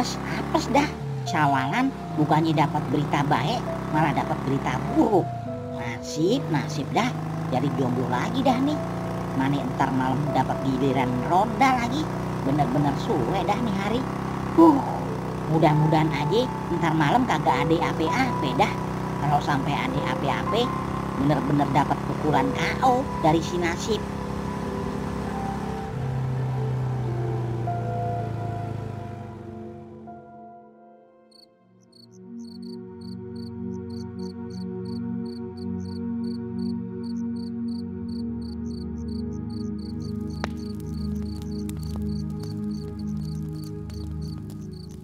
Apes dah. Sawalan bukannya dapat berita baik, malah dapat berita buruk. Nasib dah. Jadi jomblo lagi dah nih. Mana entar malam dapat giliran ronda lagi. Bener-bener suwe dah nih hari. Mudah-mudahan aja ntar malam kagak ada apa-apa dah. Kalau sampai ada apa-apa, bener-bener dapat pukulan KO dari si nasib.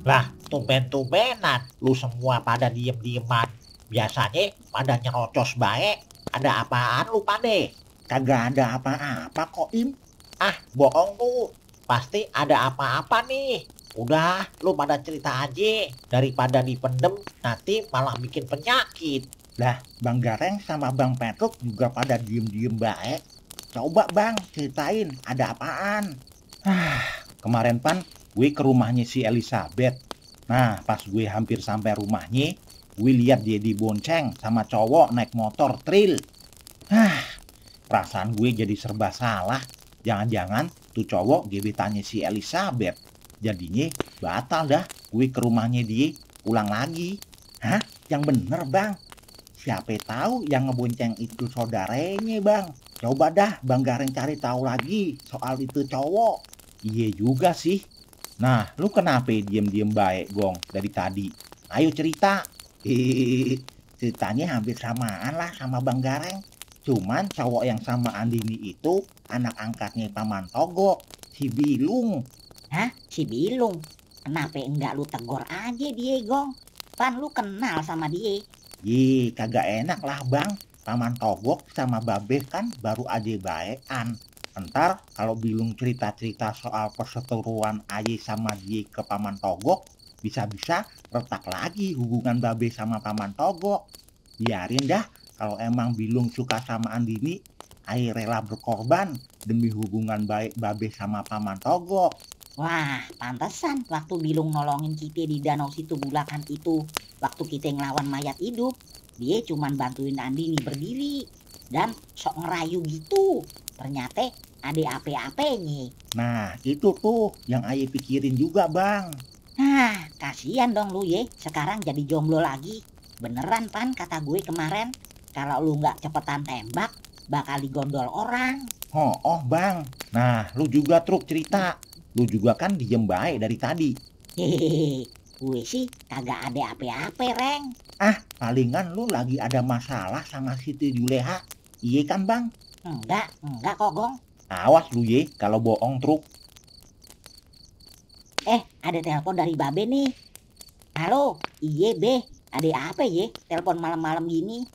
Lah, tumben-tumbenan lu semua pada diem-dieman. Biasanya pada nyerocos baik. Ada apaan lu pade? Kagak ada apa-apa kok, Im. Ah, bohong lu. Pasti ada apa-apa nih. Udah, lu pada cerita aja. Daripada dipendem, nanti malah bikin penyakit. Lah, Bang Gareng sama Bang Petruk juga pada diem-diem baik. Coba Bang, ceritain ada apaan. Kemarin Pan, gue ke rumahnya si Elizabeth. Nah, pas gue hampir sampai rumahnya, gue lihat dia dibonceng sama cowok naik motor trail. Perasaan gue jadi serba salah. Jangan-jangan tuh cowok gebetannya si Elizabeth. Jadinya batal dah gue ke rumahnya dia pulang lagi. Yang bener Bang. Siapa tahu yang ngebonceng itu saudaranya Bang. Coba dah Bang Gareng cari tahu lagi soal itu cowok. Iya juga sih. Nah, lu kenapa diem-diem baik Gong dari tadi? Ayo cerita. Ceritanya hampir samaan lah sama Bang Gareng. Cuman cowok yang sama Andini itu anak angkatnya Paman Togo, si Bilung. Hah? Si Bilung? Kenapa enggak lu tegur aja dia, Gong? Pan lu kenal sama dia. Kagak enak lah Bang. Paman Togo sama Babe kan baru aja baekan. Entar kalau Bilung cerita-cerita soal perseteruan Aye sama dia ke Paman Togo, bisa-bisa retak lagi hubungan Babe sama Paman Togo. Biarin dah, kalau emang Bilung suka sama Andini, Aye rela berkorban demi hubungan baik Babe sama Paman Togo. Wah, pantesan waktu Bilung nolongin kita di danau situ bulakan itu, waktu kita ngelawan mayat hidup, dia cuman bantuin Andini berdiri dan sok ngerayu gitu. Ternyata ada apa-apanya. Nah, itu tuh yang Aye pikirin juga Bang. Kasihan dong lu ye, sekarang jadi jomblo lagi. Beneran Pan kata gue kemarin, kalau lu gak cepetan tembak, bakal digondol orang. Oh Bang, nah lu juga Truk cerita. Lu juga kan diem baik dari tadi. Gue sih kagak ada apa-apa Reng. Palingan lu lagi ada masalah sama Siti Juleha. Iya kan Bang? Enggak kok Gong. Awas lu ye kalau bohong Truk. Ada telepon dari Babe nih. Halo, iya Be, ada apa ye telepon malam-malam gini?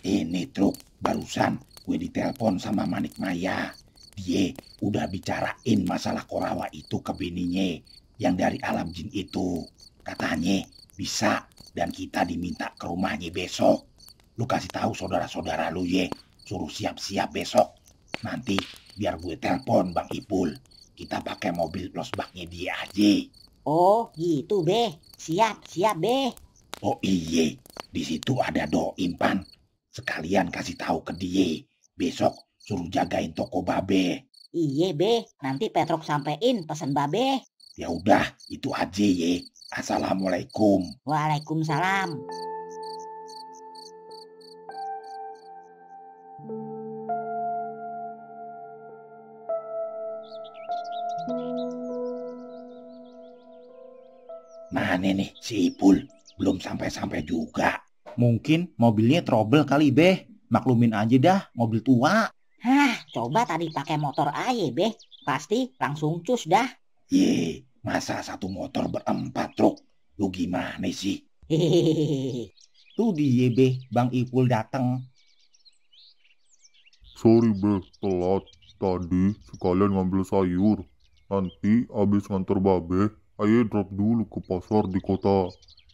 Ini Truk, barusan gue ditelepon sama Manik Maya. Dia udah bicarain masalah Korawa itu ke bininya yang dari alam jin itu. Katanya bisa dan kita diminta ke rumahnya besok. Lu kasih tahu saudara-saudara lu ye, suruh siap-siap besok. Nanti biar gue telepon Bang Ipul. Kita pakai mobil losbaknya dia aja. Oh gitu Be, siap Be. Oh iya, di situ ada Doim Pan. Sekalian kasih tahu ke dia. Besok suruh jagain toko Babe. Iya Be, nanti Petruk sampein pesan Babe. Ya udah, itu aja ye. Assalamualaikum. Waalaikumsalam. Mana nih si Ipul? Belum sampai-sampai juga. Mungkin mobilnya trouble kali Be. Maklumin aja dah, mobil tua. Coba tadi pakai motor aja Be, pasti langsung cus dah. Masa satu motor berempat Truk? Lu gimana sih? Hehehe. Tuh dia Be, Bang Ipul datang. Sorry Be, telat. Tadi sekalian ngambil sayur. Nanti abis nganter Babe, Aye drop dulu ke pasar di kota.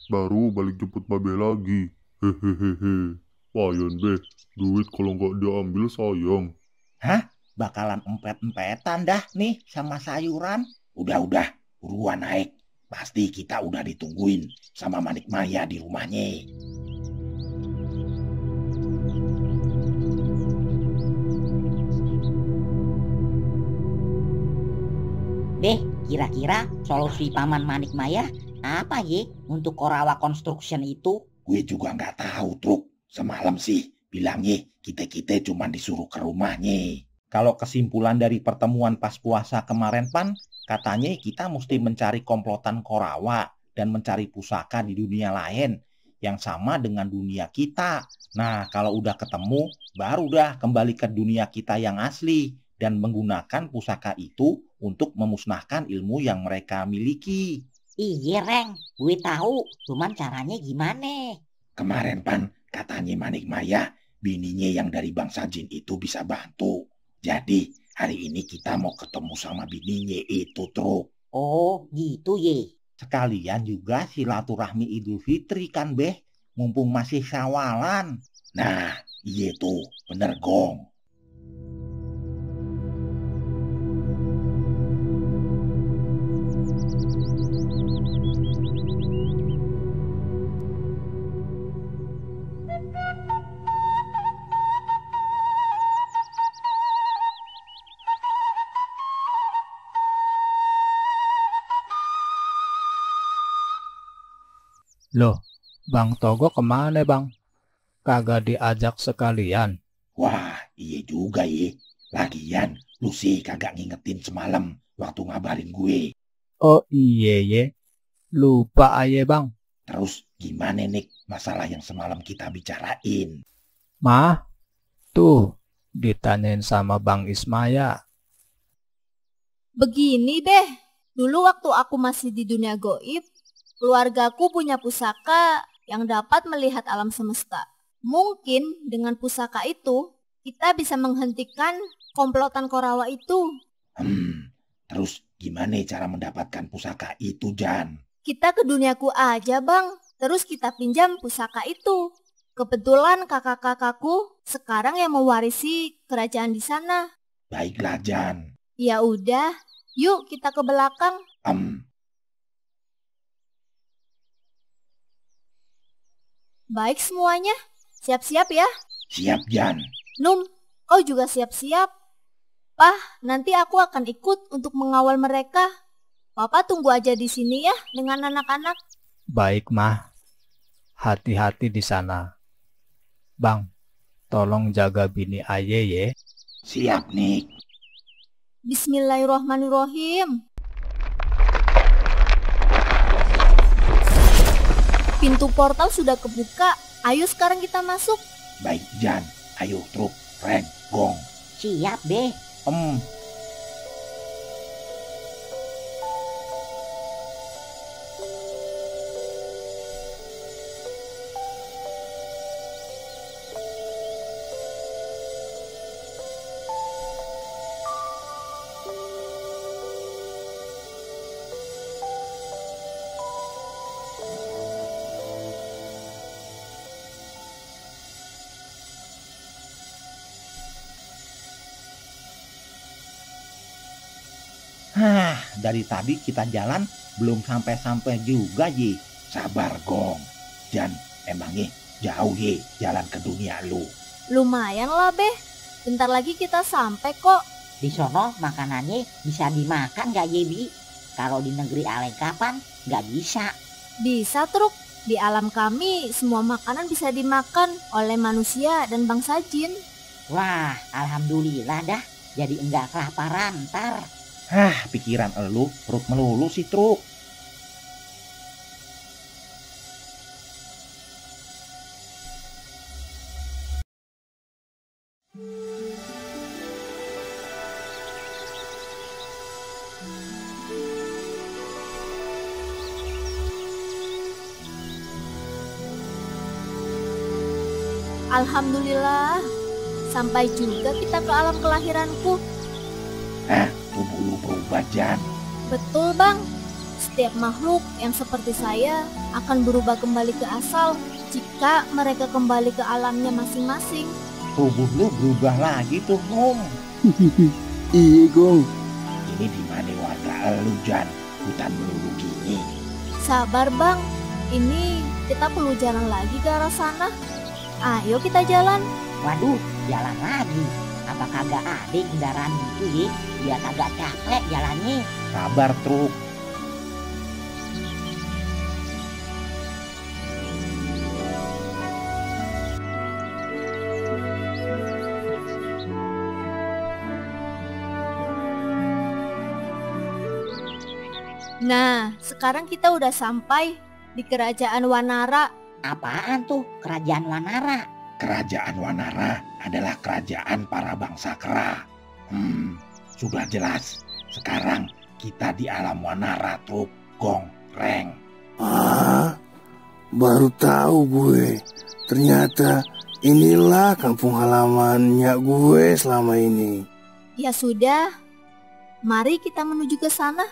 Baru balik jemput Babe lagi. Hehehehe. Payan Be, duit kalau nggak diambil sayang. Bakalan empet-empetan dah nih sama sayuran. Udah, buruan naik. Pasti kita udah ditungguin sama Manik Maya di rumahnya. Beh, kira-kira solusi Paman Manik Maya apa ye untuk Korawa Construction itu? Gue juga nggak tahu, Truk. Semalam sih bilangnya kita cuma disuruh ke rumahnya. Kalau kesimpulan dari pertemuan pas puasa kemarin, Pan, katanya kita mesti mencari komplotan Korawa dan mencari pusaka di dunia lain yang sama dengan dunia kita. Nah, kalau udah ketemu, baru dah kembali ke dunia kita yang asli dan menggunakan pusaka itu untuk memusnahkan ilmu yang mereka miliki. Iya, Reng, gue tahu, cuman caranya gimana? Kemarin, Pan, katanya Manik Maya, bininya yang dari bangsa jin itu bisa bantu. Jadi, hari ini kita mau ketemu sama bininya itu, Truk. Oh, gitu ye. Sekalian juga silaturahmi Idul Fitri kan, Beh, mumpung masih Syawalan. Nah, iya tuh, bener Gong. Loh, Bang Togo kemana bang? Kagak diajak sekalian. Wah, iya juga ya. Lagian, lu sih kagak ngingetin semalam waktu ngabarin gue. Oh iye ye, lupa aye bang. Terus gimana nih masalah yang semalam kita bicarain? Mah, tuh ditanyain sama Bang Ismaya. Begini deh, dulu waktu aku masih di dunia goib, keluargaku punya pusaka yang dapat melihat alam semesta. Mungkin dengan pusaka itu, kita bisa menghentikan komplotan Korawa itu. Terus gimana cara mendapatkan pusaka itu, Jan? Kita ke duniaku aja bang, terus kita pinjam pusaka itu. Kebetulan kakak-kakakku sekarang yang mewarisi kerajaan di sana. Baiklah, Jan. Ya udah, yuk kita ke belakang. Baik semuanya, siap-siap ya. Siap, Jan. Num, kau juga siap-siap. Pah, nanti aku akan ikut untuk mengawal mereka. Papa tunggu aja di sini ya dengan anak-anak. Baik mah, hati-hati di sana. Bang, tolong jaga bini aye ye. Siap, Nik. Bismillahirrahmanirrahim. Pintu portal sudah kebuka. Ayo sekarang kita masuk. Baik, Jan. Ayo, Truk, Ren, Gong. Siap, Beh. Dari tadi kita jalan belum sampai-sampai juga, Ye. Sabar, Gong. Jan, emangnya jauh, Ye, jalan ke dunia lu. Lumayan lah, Beh. Bentar lagi kita sampai kok. Di sono makanannya bisa dimakan gak ye, Bi? Kalau di negeri Alengkapan gak bisa. Bisa, Truk. Di alam kami, semua makanan bisa dimakan oleh manusia dan bangsa jin. Wah, alhamdulillah dah. Jadi enggak kelaparan ntar. Pikiran elu perut melulu sih, Truk. Alhamdulillah, sampai juga kita ke alam kelahiranku. Tubuh lu berubah, Jan. Betul bang, setiap makhluk yang seperti saya akan berubah kembali ke asal jika mereka kembali ke alamnya masing-masing. Tubuh lu berubah lagi tuh, Nom. Iya Gong. Ini di mana warga lu, Jan? Hutan melulu gini. Sabar bang, ini kita perlu jalan lagi ke arah sana. Ayo kita jalan. Waduh, jalan lagi. Apa kagak ada kendaraan gitu ya? Biar kagak capek jalannya. Sabar truk. Nah, sekarang kita udah sampai di Kerajaan Wanara. Apaan tuh kerajaan Wanara? Kerajaan Wanara adalah kerajaan para bangsa kera. Sudah jelas. Sekarang kita di alam Wanara, truk, gong, reng. Ah, baru tahu gue. Ternyata inilah kampung halamannya gue selama ini. Ya sudah, mari kita menuju ke sana.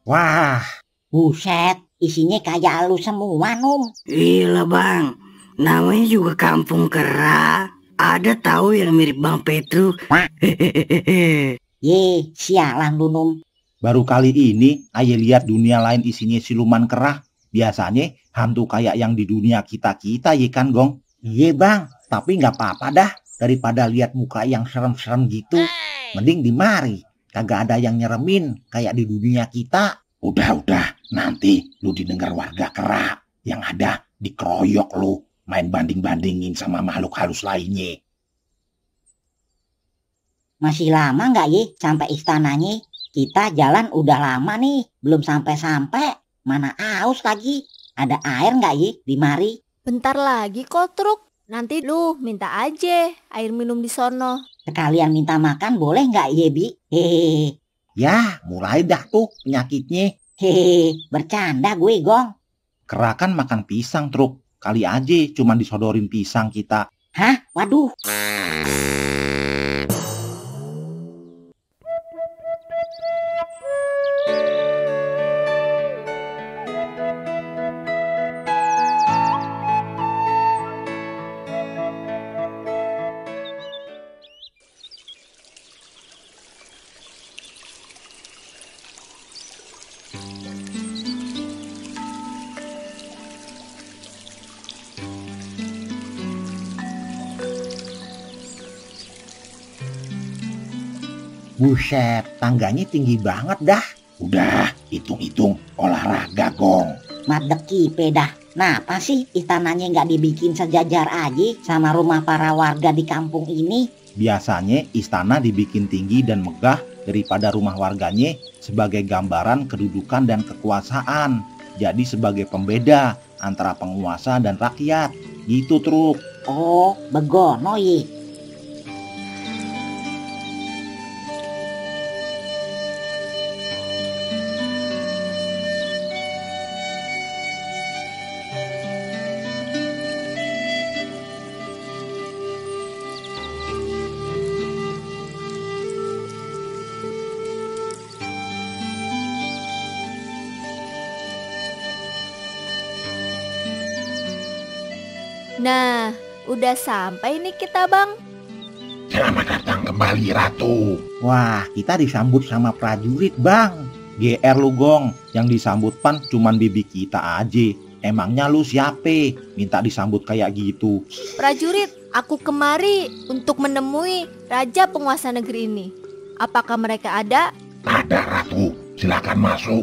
Wah, Buset, isinya kayak lu semua, Num. Iya bang, namanya juga kampung kera. Ada tahu yang mirip Bang Petru. Hehehe. Ye, sialan lu, Num. baru kali ini aye lihat dunia lain isinya siluman kera. Biasanya hantu kayak yang di dunia kita-kita ya kan, Gong? Iya bang, tapi nggak apa-apa dah. Daripada lihat muka yang serem-serem gitu. Mending di mari. Kagak ada yang nyeremin kayak di dunia kita. Udah, nanti lu didengar warga kera. Yang ada dikeroyok lu. Main banding-bandingin sama makhluk halus lainnya. Masih lama nggak ye sampai istananya? Kita jalan udah lama nih, belum sampai-sampai. Mana aus lagi? Ada air nggak ye di mari? Bentar lagi kok, Truk. Nanti lu minta aja air minum di sono. Sekalian minta makan boleh nggak ye, Bi? Hehehe. Ya, mulai dah tuh penyakitnya. Hehehe, bercanda gue, Gong. Kera kan makan pisang, Truk. Kali aja cuman disodorin pisang kita. Hah? Waduh. Buset, tangganya tinggi banget dah. Udah, hitung-hitung olahraga, Gong. Madeki pedah. Nah, apa sih istananya nggak dibikin sejajar aja sama rumah para warga di kampung ini? Biasanya istana dibikin tinggi dan megah daripada rumah warganya sebagai gambaran kedudukan dan kekuasaan. Jadi sebagai pembeda antara penguasa dan rakyat. Gitu, Truk. Oh, begono ye. Nah, udah sampai nih kita, Bang. Selamat datang kembali, Ratu. Wah, kita disambut sama prajurit, Bang. GR lu, Gong. Yang disambut pan cuman bibi kita aja. Emangnya lu siapa? Minta disambut kayak gitu. Prajurit, aku kemari untuk menemui raja penguasa negeri ini. Apakah mereka ada? Ada, Ratu. Silakan masuk.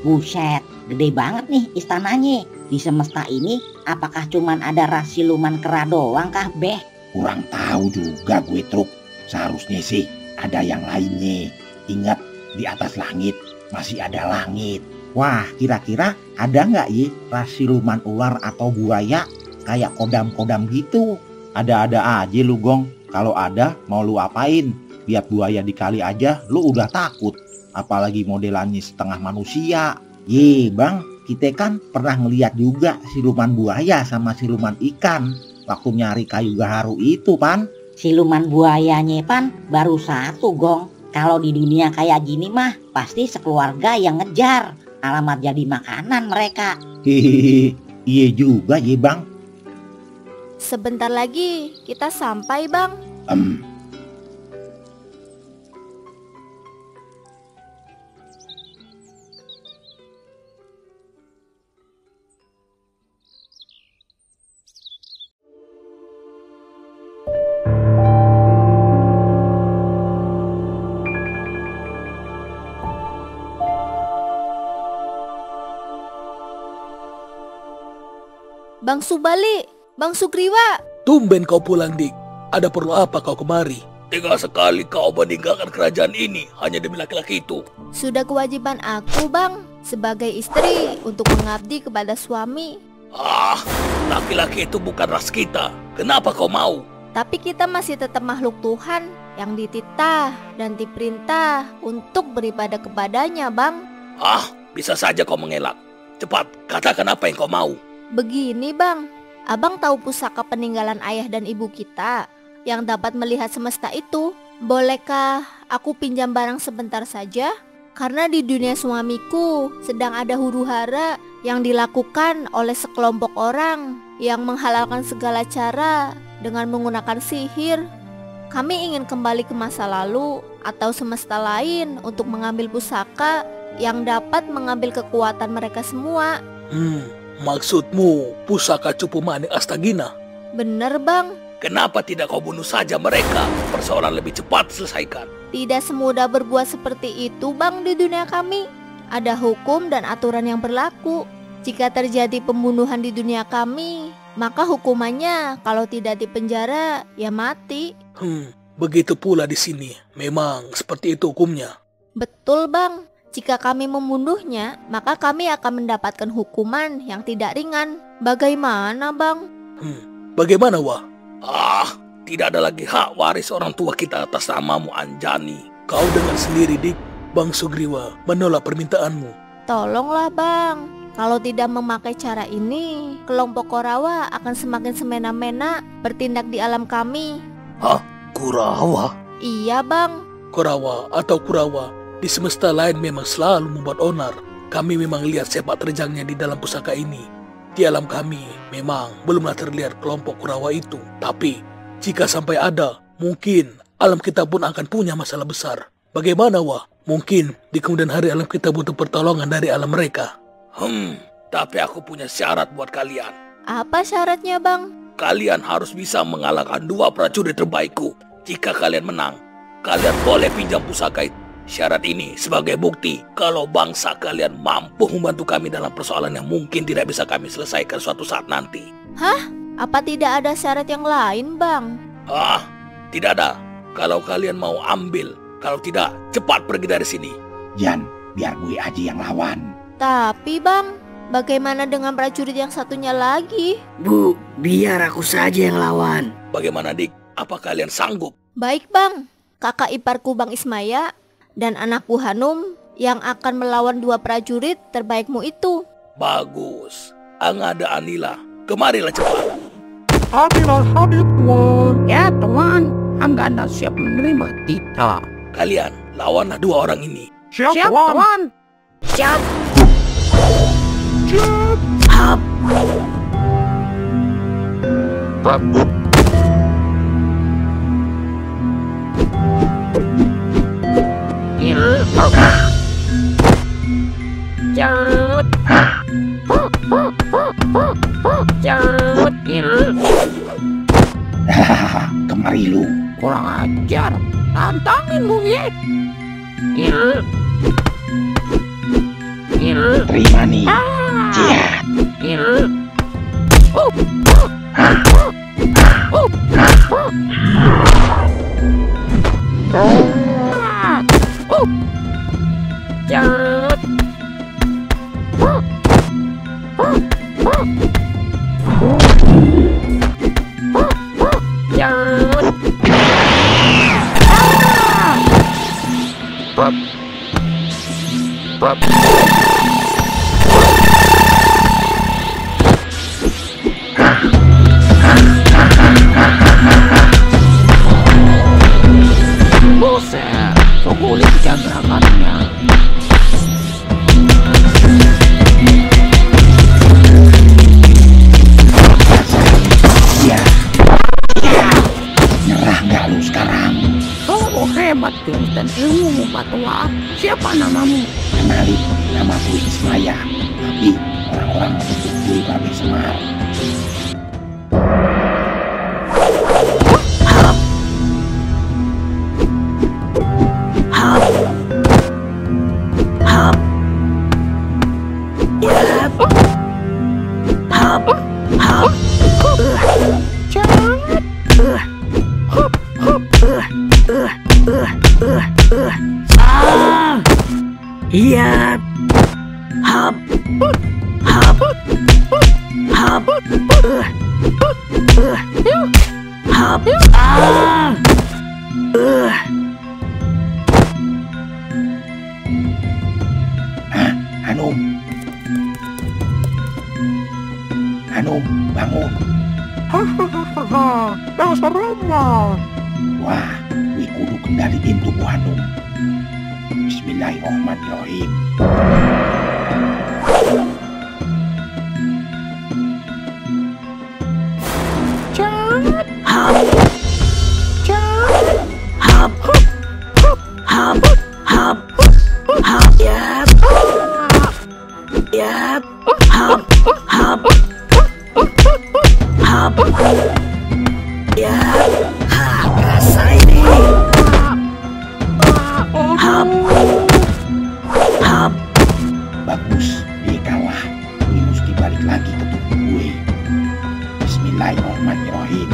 Buset, gede banget nih istananya. Di semesta ini apakah cuman ada ras siluman kera doang kah, Beh? Kurang tahu juga gue, Truk. Seharusnya sih ada yang lainnya. Ingat, di atas langit masih ada langit. Wah, kira-kira ada nggak ya ras siluman ular atau buaya kayak kodam-kodam gitu? Ada-ada aja lu, Gong. Kalau ada, mau lu apain? Lihat buaya di kali aja lu udah takut. Apalagi modelannya setengah manusia. Ye, Bang, kita kan pernah ngeliat juga siluman buaya sama siluman ikan waktu nyari kayu gaharu itu, Pan. Siluman buayanya, Pan, baru satu, Gong. Kalau di dunia kayak gini mah pasti sekeluarga yang ngejar. Alamat jadi makanan mereka. Hehehe, iya juga ya, Bang. Sebentar lagi kita sampai, Bang. Bang Subali, Bang Sugriwa. Tumben kau pulang, Dik. Ada perlu apa kau kemari? Tega sekali kau meninggalkan kerajaan ini hanya demi laki-laki itu. Sudah kewajiban aku, Bang, sebagai istri untuk mengabdi kepada suami. Ah, laki-laki itu bukan ras kita. Kenapa kau mau? Tapi kita masih tetap makhluk Tuhan yang dititah dan diperintah untuk beribadah kepadanya, Bang. Ah, bisa saja kau mengelak. Cepat, katakan apa yang kau mau. Begini, Bang. Abang tahu pusaka peninggalan ayah dan ibu kita yang dapat melihat semesta itu. Bolehkah aku pinjam barang sebentar saja? Karena di dunia suamiku sedang ada huru-hara yang dilakukan oleh sekelompok orang yang menghalalkan segala cara dengan menggunakan sihir. Kami ingin kembali ke masa lalu atau semesta lain untuk mengambil pusaka yang dapat mengambil kekuatan mereka semua. Maksudmu pusaka Cupu Manik Astagina? Bener, Bang. Kenapa tidak kau bunuh saja mereka? Persoalan lebih cepat selesaikan. Tidak semudah berbuat seperti itu, Bang, di dunia kami. Ada hukum dan aturan yang berlaku. Jika terjadi pembunuhan di dunia kami, maka hukumannya kalau tidak dipenjara, ya mati. Begitu pula di sini. Memang seperti itu hukumnya. Betul, Bang. Jika kami membunuhnya, maka kami akan mendapatkan hukuman yang tidak ringan. Bagaimana, Bang? Bagaimana, Wah? Tidak ada lagi hak waris orang tua kita atas namamu, Anjani. Kau dengar sendiri, Dik. Bang Sugriwa menolak permintaanmu. Tolonglah, Bang. Kalau tidak memakai cara ini, kelompok Korawa akan semakin semena-mena bertindak di alam kami. Hah? Kurawa? Iya, Bang. Korawa atau Kurawa di semesta lain memang selalu membuat onar. Kami memang lihat sepak terjangnya di dalam pusaka ini. Di alam kami memang belumlah terlihat kelompok Kurawa itu. Tapi jika sampai ada, mungkin alam kita pun akan punya masalah besar. Bagaimana, Wah? Mungkin di kemudian hari alam kita butuh pertolongan dari alam mereka. Tapi aku punya syarat buat kalian. Apa syaratnya, Bang? Kalian harus bisa mengalahkan 2 prajurit terbaikku. Jika kalian menang, kalian boleh pinjam pusaka itu. Syarat ini sebagai bukti kalau bangsa kalian mampu membantu kami dalam persoalan yang mungkin tidak bisa kami selesaikan suatu saat nanti. Hah? Apa tidak ada syarat yang lain, Bang? Tidak ada. Kalau kalian mau ambil, kalau tidak, cepat pergi dari sini. Jan, biar gue aja yang lawan. Tapi, Bang, bagaimana dengan prajurit yang satunya lagi? Bu, biar aku saja yang lawan. Bagaimana, Dik? Apa kalian sanggup? Baik, Bang. Kakak iparku Bang Ismaya dan anakku Hanum yang akan melawan 2 prajurit terbaikmu itu. Bagus. Angada Anila, kemarilah cepat. Anila hadir, Tuan. Ya, Tuan. Anggana siap menerima kita. Kalian, lawanlah 2 orang ini. Siap, Tuan. Siap. Siap. Hap. Takut. Kemari lu. Kurang ajar. Tantangin lu, ya. Babe Semar. Iya. Hap. Hap. Hap. Hap. Hanum. Hanum, bangun. Hahaha, dasar lemah. Wah, gue kudu kendaliin tubuh Hanum. Bismillahirrahmanirrahim. Hap. Hap. Hap. Hap. Hap. Yap. Yap. Hap. Hap. Hap. Yap. Hap. Rasa ini. Hap. Hap. Bagus, dia kalah. Gue mesti balik lagi ke tubuh gue. Bismillahirrahmanirrahim.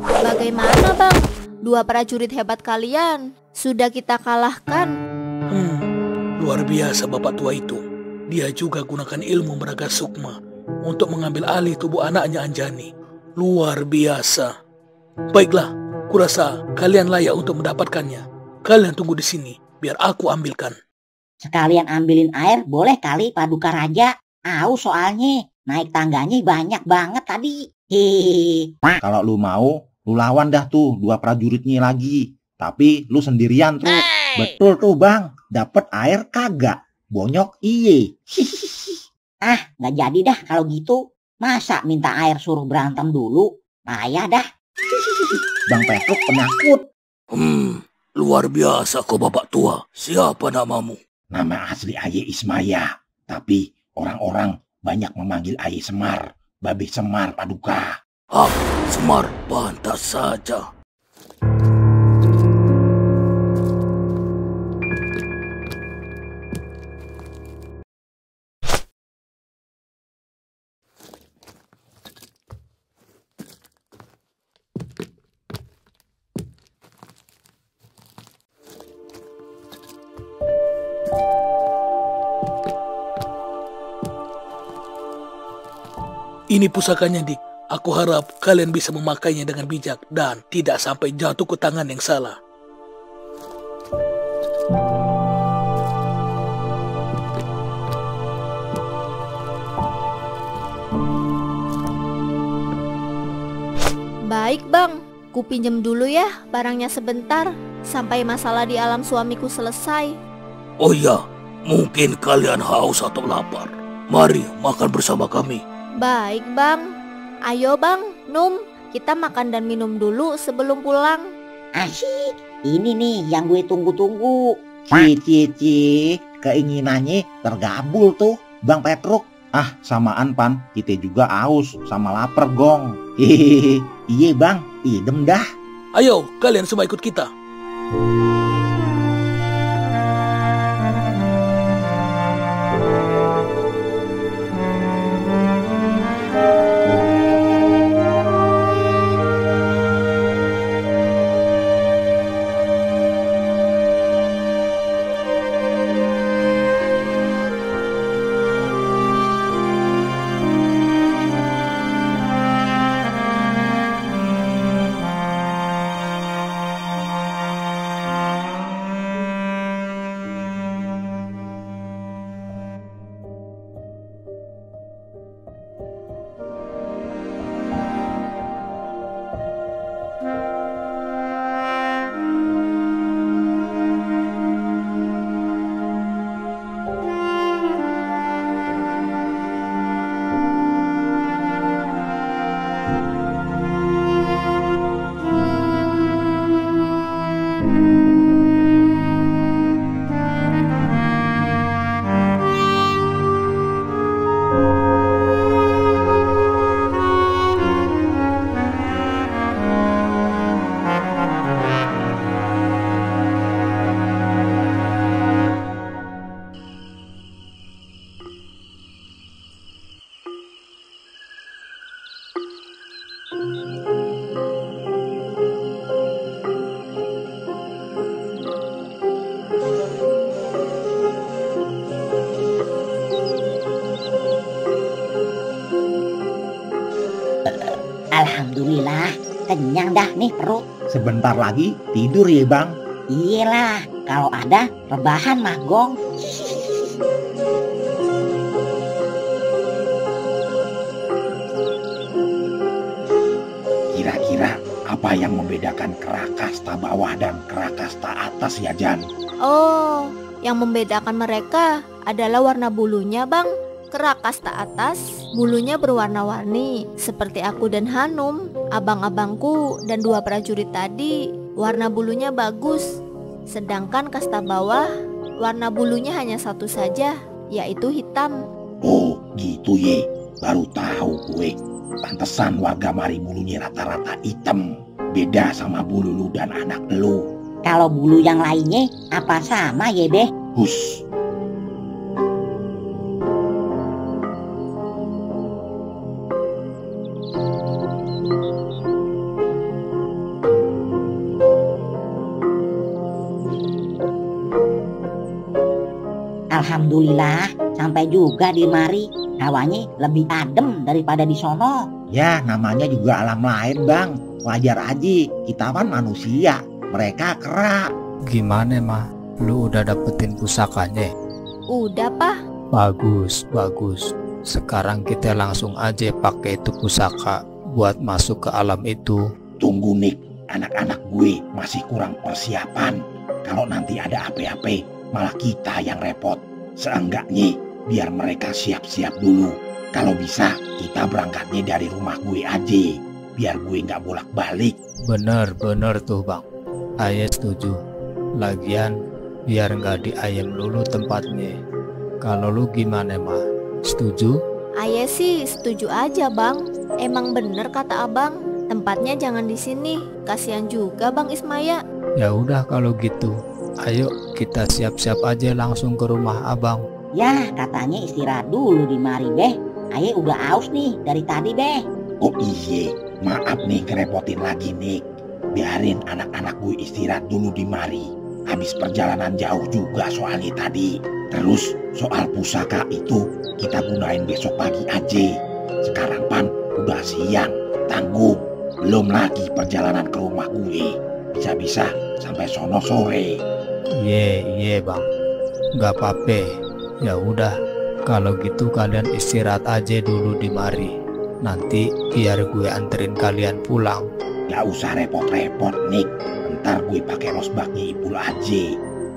Bagaimana bang? Dua prajurit hebat kalian sudah kita kalahkan. Luar biasa bapak tua itu. Dia juga gunakan ilmu Meraga Sukma untuk mengambil alih tubuh anaknya Anjani. Luar biasa. Baiklah, kurasa kalian layak untuk mendapatkannya. Kalian tunggu di sini, biar aku ambilkan. Sekalian ambilin air boleh kali Paduka Raja. Aus soalnya, naik tangganya banyak banget tadi. Hehehe. Kalau lu mau, lu lawan dah tuh dua prajuritnya lagi. Tapi lu sendirian tuh. Betul tuh bang, dapet air kagak. Bonyok iye. Ah, nggak jadi dah kalau gitu. Masa minta air suruh berantem dulu? Payah dah. Bang Petruk penakut. Luar biasa kau bapak tua. Siapa namamu? Nama asli Aye Ismaya. Tapi orang-orang banyak memanggil Aye Semar. Babe Semar Paduka. Ah, Semar, pantas saja. Ini pusakanya, Dik. Aku harap kalian bisa memakainya dengan bijak dan tidak sampai jatuh ke tangan yang salah. Baik bang, ku pinjam dulu ya barangnya sebentar sampai masalah di alam suamiku selesai. Oh iya, mungkin kalian haus atau lapar. Mari makan bersama kami. Baik bang, ayo bang, Num, kita makan dan minum dulu sebelum pulang. Asyik, ini nih yang gue tunggu-tunggu. Cie, keinginannya tergabul tuh Bang Petruk. Ah, samaan Pan, kita juga aus sama lapar gong. Hehehe, iye bang, idem dah. Ayo, kalian semua ikut kita. Alhamdulillah, kenyang dah nih perut. Sebentar lagi tidur ya Bang. Iyalah, kalau ada rebahan mah Gong. Kira-kira apa yang membedakan kera kasta bawah dan kera kasta atas ya Jan? Oh, yang membedakan mereka adalah warna bulunya, Bang. Kera kasta atas, bulunya berwarna-warni, seperti aku dan Hanum, abang-abangku dan 2 prajurit tadi, warna bulunya bagus. Sedangkan kasta bawah, warna bulunya hanya satu saja, yaitu hitam. Oh gitu ye, baru tahu gue. Pantesan warga mari bulunya rata-rata hitam. Beda sama bulu lu dan anak lu. Kalau bulu yang lainnya apa sama ya Beh? Hus. Alhamdulillah, sampai juga di mari. Hawanya lebih adem daripada di sono. Ya namanya juga alam lain Bang. Wajar aja, kita kan manusia, mereka kera. Gimana mah? Lu udah dapetin pusakanya? Udah, Pak. Bagus, bagus. Sekarang kita langsung aja pakai itu pusaka buat masuk ke alam itu. Tunggu Nick, anak-anak gue masih kurang persiapan. Kalau nanti ada apa-apa, malah kita yang repot. Seenggaknya biar mereka siap-siap dulu. Kalau bisa kita berangkatnya dari rumah gue aja, biar gue nggak bolak-balik. Bener tuh Bang. Ayah setuju. Lagian biar nggak diayam dulu tempatnya. Kalau lu gimana mah? Setuju? Ayah sih setuju aja, Bang. Emang bener kata Abang, tempatnya jangan di sini. Kasihan juga Bang Ismaya. Ya udah kalau gitu. Ayo kita siap-siap aja langsung ke rumah Abang. Ya katanya istirahat dulu di mari Beh. Ayah udah aus nih dari tadi Beh. Oh iye, maaf nih kerepotin lagi Nick. Biarin anak-anak gue istirahat dulu di mari. Habis perjalanan jauh juga soalnya tadi. Terus soal pusaka itu kita gunain besok pagi aja. Sekarang pan udah siang, tanggung. Belum lagi perjalanan ke rumah gue. Bisa-bisa sampai sono sore. Iya Bang. Gak apa-apa. Ya udah, kalau gitu kalian istirahat aja dulu di mari. Nanti biar gue anterin kalian pulang. Gak usah repot-repot Nick. Ntar gue pakai losbaknya Ipul aja.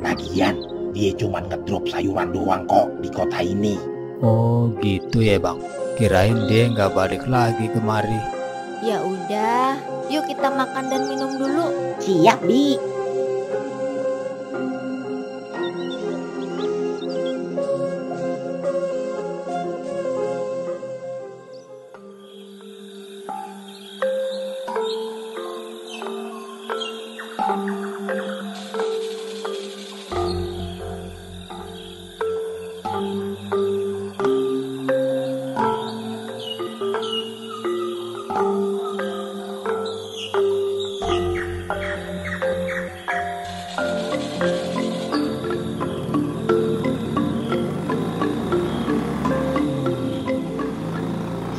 Lagian dia cuma ngedrop sayuran doang kok di kota ini. Oh gitu ya Bang. Kirain dia nggak balik lagi kemari. Ya udah, yuk kita makan dan minum dulu. Siap Bi.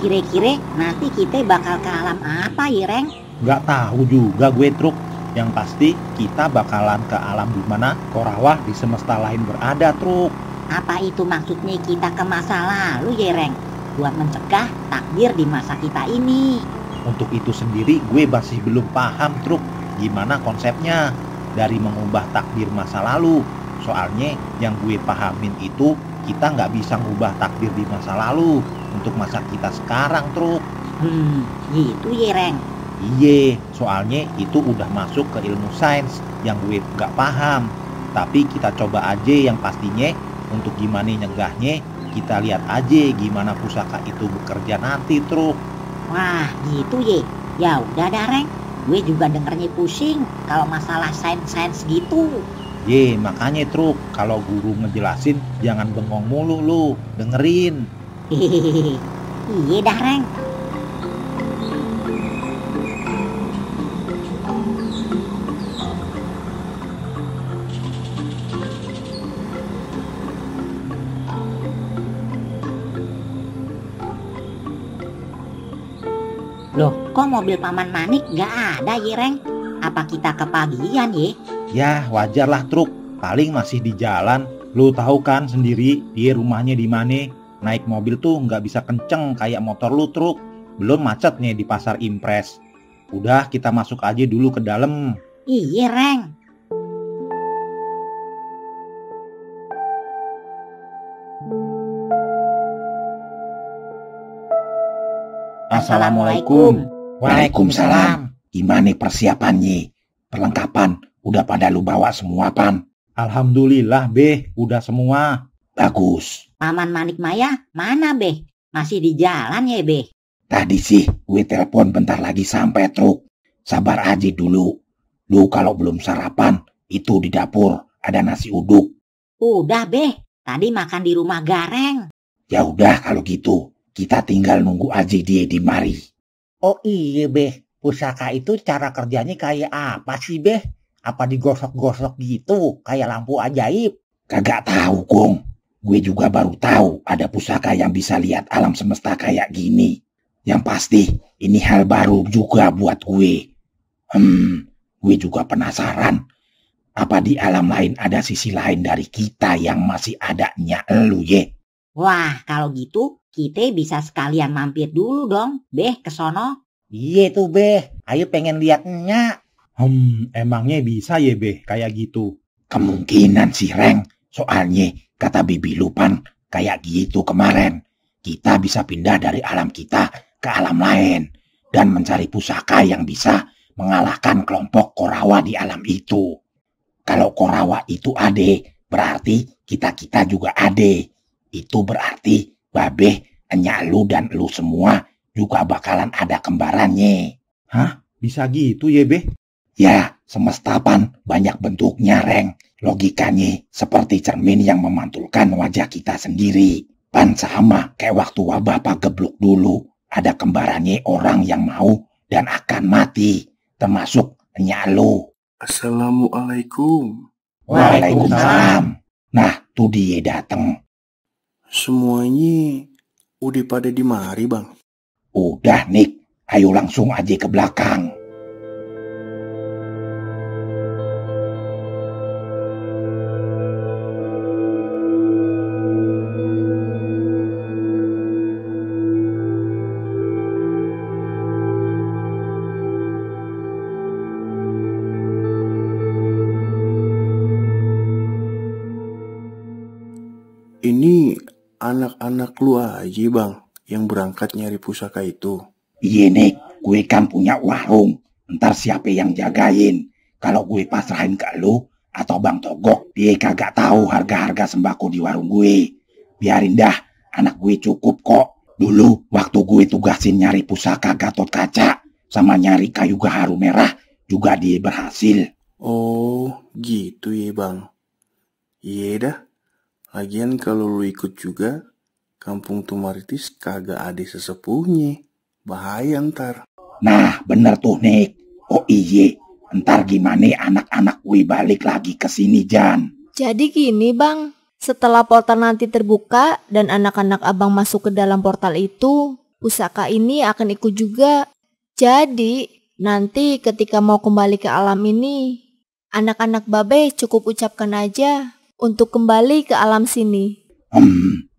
Kira-kira nanti kita bakal ke alam apa ya Reng? Gak tahu juga gue Truk. Yang pasti kita bakalan ke alam di mana Korawah di semesta lain berada Truk. Apa itu maksudnya kita ke masa lalu ya Reng? Buat mencegah takdir di masa kita ini. Untuk itu sendiri gue masih belum paham Truk. Gimana konsepnya dari mengubah takdir masa lalu. Soalnya yang gue pahamin itu kita nggak bisa ngubah takdir di masa lalu untuk masa kita sekarang Truk. Gitu ya Reng. Iye, soalnya itu udah masuk ke ilmu sains yang gue nggak paham. Tapi kita coba aja yang pastinya. Untuk gimana nyegahnya, kita lihat aja gimana pusaka itu bekerja nanti Truk. Wah gitu ye. Ya udah dah Reng. Gue juga dengernya pusing kalau masalah sains-sains gitu. Ye, makanya Truk, kalau guru ngejelasin jangan bengong mulu lu, dengerin. Hehehe. Iya dah Reng. Loh, kok mobil Paman Manik nggak ada ye, Reng? Apa kita kepagian ye? Ya wajar lah truk, paling masih di jalan. Lu tahu kan sendiri dia rumahnya di mana. Naik mobil tuh nggak bisa kenceng kayak motor lu truk. Belum macetnya di pasar Impres. Udah kita masuk aja dulu ke dalam. Iya, Reng. Assalamualaikum. Waalaikumsalam. Gimana persiapannya? Perlengkapan udah pada lu bawa semua, Pan? Alhamdulillah, Beh, udah semua. Bagus. Paman Manik Maya mana, Beh? Masih di jalan ya, Beh? Tadi sih gue telepon bentar lagi sampai truk. Sabar aja dulu. Lu kalau belum sarapan, itu di dapur ada nasi uduk. Udah, Beh. Tadi makan di rumah Gareng. Ya udah kalau gitu, kita tinggal nunggu aja dia di mari. Oh iya, Beh. Pusaka itu cara kerjanya kayak apa sih, Beh? Apa digosok-gosok gitu, kayak lampu ajaib? Kagak tahu, Gong. Gue juga baru tahu ada pusaka yang bisa lihat alam semesta kayak gini. Yang pasti, ini hal baru juga buat gue. Gue juga penasaran. Apa di alam lain ada sisi lain dari kita yang masih adanya elu, ye? Wah, kalau gitu kita bisa sekalian mampir dulu dong, Beh, ke sono. Iya tuh, Beh. Ayo pengen liatnya. Emangnya bisa ya, Beh, kayak gitu? Kemungkinan sih, Reng. Soalnya, kata Bibi Lupan, kayak gitu kemarin. Kita bisa pindah dari alam kita ke alam lain. Dan mencari pusaka yang bisa mengalahkan kelompok Korawa di alam itu. Kalau Korawa itu ade, berarti kita-kita juga ade. Itu berarti Babeh, Enya lu dan lu semua juga bakalan ada kembarannya. Hah? Bisa gitu ya, Beh? Ya, semesta Pan banyak bentuknya, Reng. Logikanya seperti cermin yang memantulkan wajah kita sendiri. Pan sama kayak waktu wabah pagebluk dulu. Ada kembarannya orang yang mau dan akan mati. Termasuk Enya lu. Assalamualaikum. Waalaikumsalam. Nah, tuh dia dateng. Semuanya udah pada di mari, Bang. Udah, Nik. Ayo langsung aja ke belakang. Ini anak-anak lu aja, Bang, yang berangkat nyari pusaka itu. Iya, Nik. Gue kan punya warung. Ntar siapa yang jagain? Kalau gue pasrahin ke lu atau Bang Togok, dia kagak tahu harga-harga sembako di warung gue. Biarin dah, anak gue cukup kok. Dulu waktu gue tugasin nyari pusaka Gatot Kaca sama nyari kayu gaharu merah, juga dia berhasil. Oh, gitu ya, Bang. Iya dah. Lagian kalau lu ikut juga, kampung Tumaritis kagak ada sesepuhnya. Bahaya ntar. Nah, bener tuh, Nik. Oh iye, ntar gimana anak-anak gue balik lagi ke sini, Jan? Jadi gini, Bang. Setelah portal nanti terbuka dan anak-anak abang masuk ke dalam portal itu, pusaka ini akan ikut juga. Jadi, nanti ketika mau kembali ke alam ini, anak-anak Babe cukup ucapkan aja untuk kembali ke alam sini.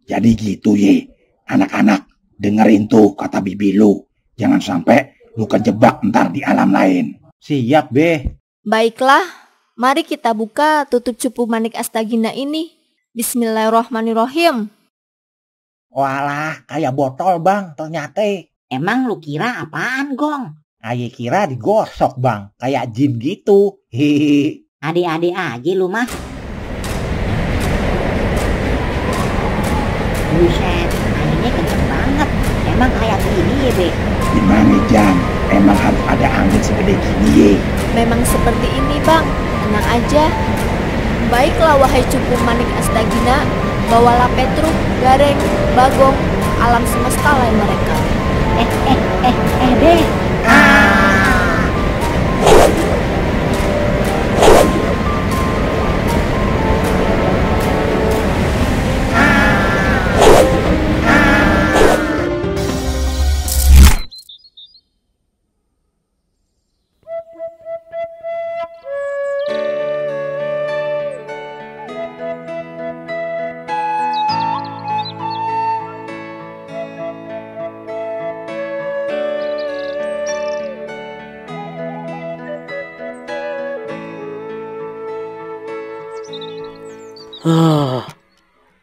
Jadi gitu ye. Anak-anak, dengerin tuh kata bibi lu. Jangan sampai lu kejebak ntar di alam lain. Siap, Beh. Baiklah, mari kita buka tutup cupu manik Astagina ini. Bismillahirrahmanirrahim. Walah, kayak botol, Bang, ternyata. Emang lu kira apaan, Gong? Aye kira digosok, Bang. Kayak jin gitu. Hehehe. Adik-adik aja lu mah. Buset, anginnya kenceng banget. Emang kayak gini ya, Be? Gimana, Jan? Emang harus ada angin segede gini ye? Memang seperti ini, Bang. Tenang aja. Baiklah, wahai cupu manik Astagina, bawalah Petruk, Gareng, Bagong, alam semesta lain mereka. Be.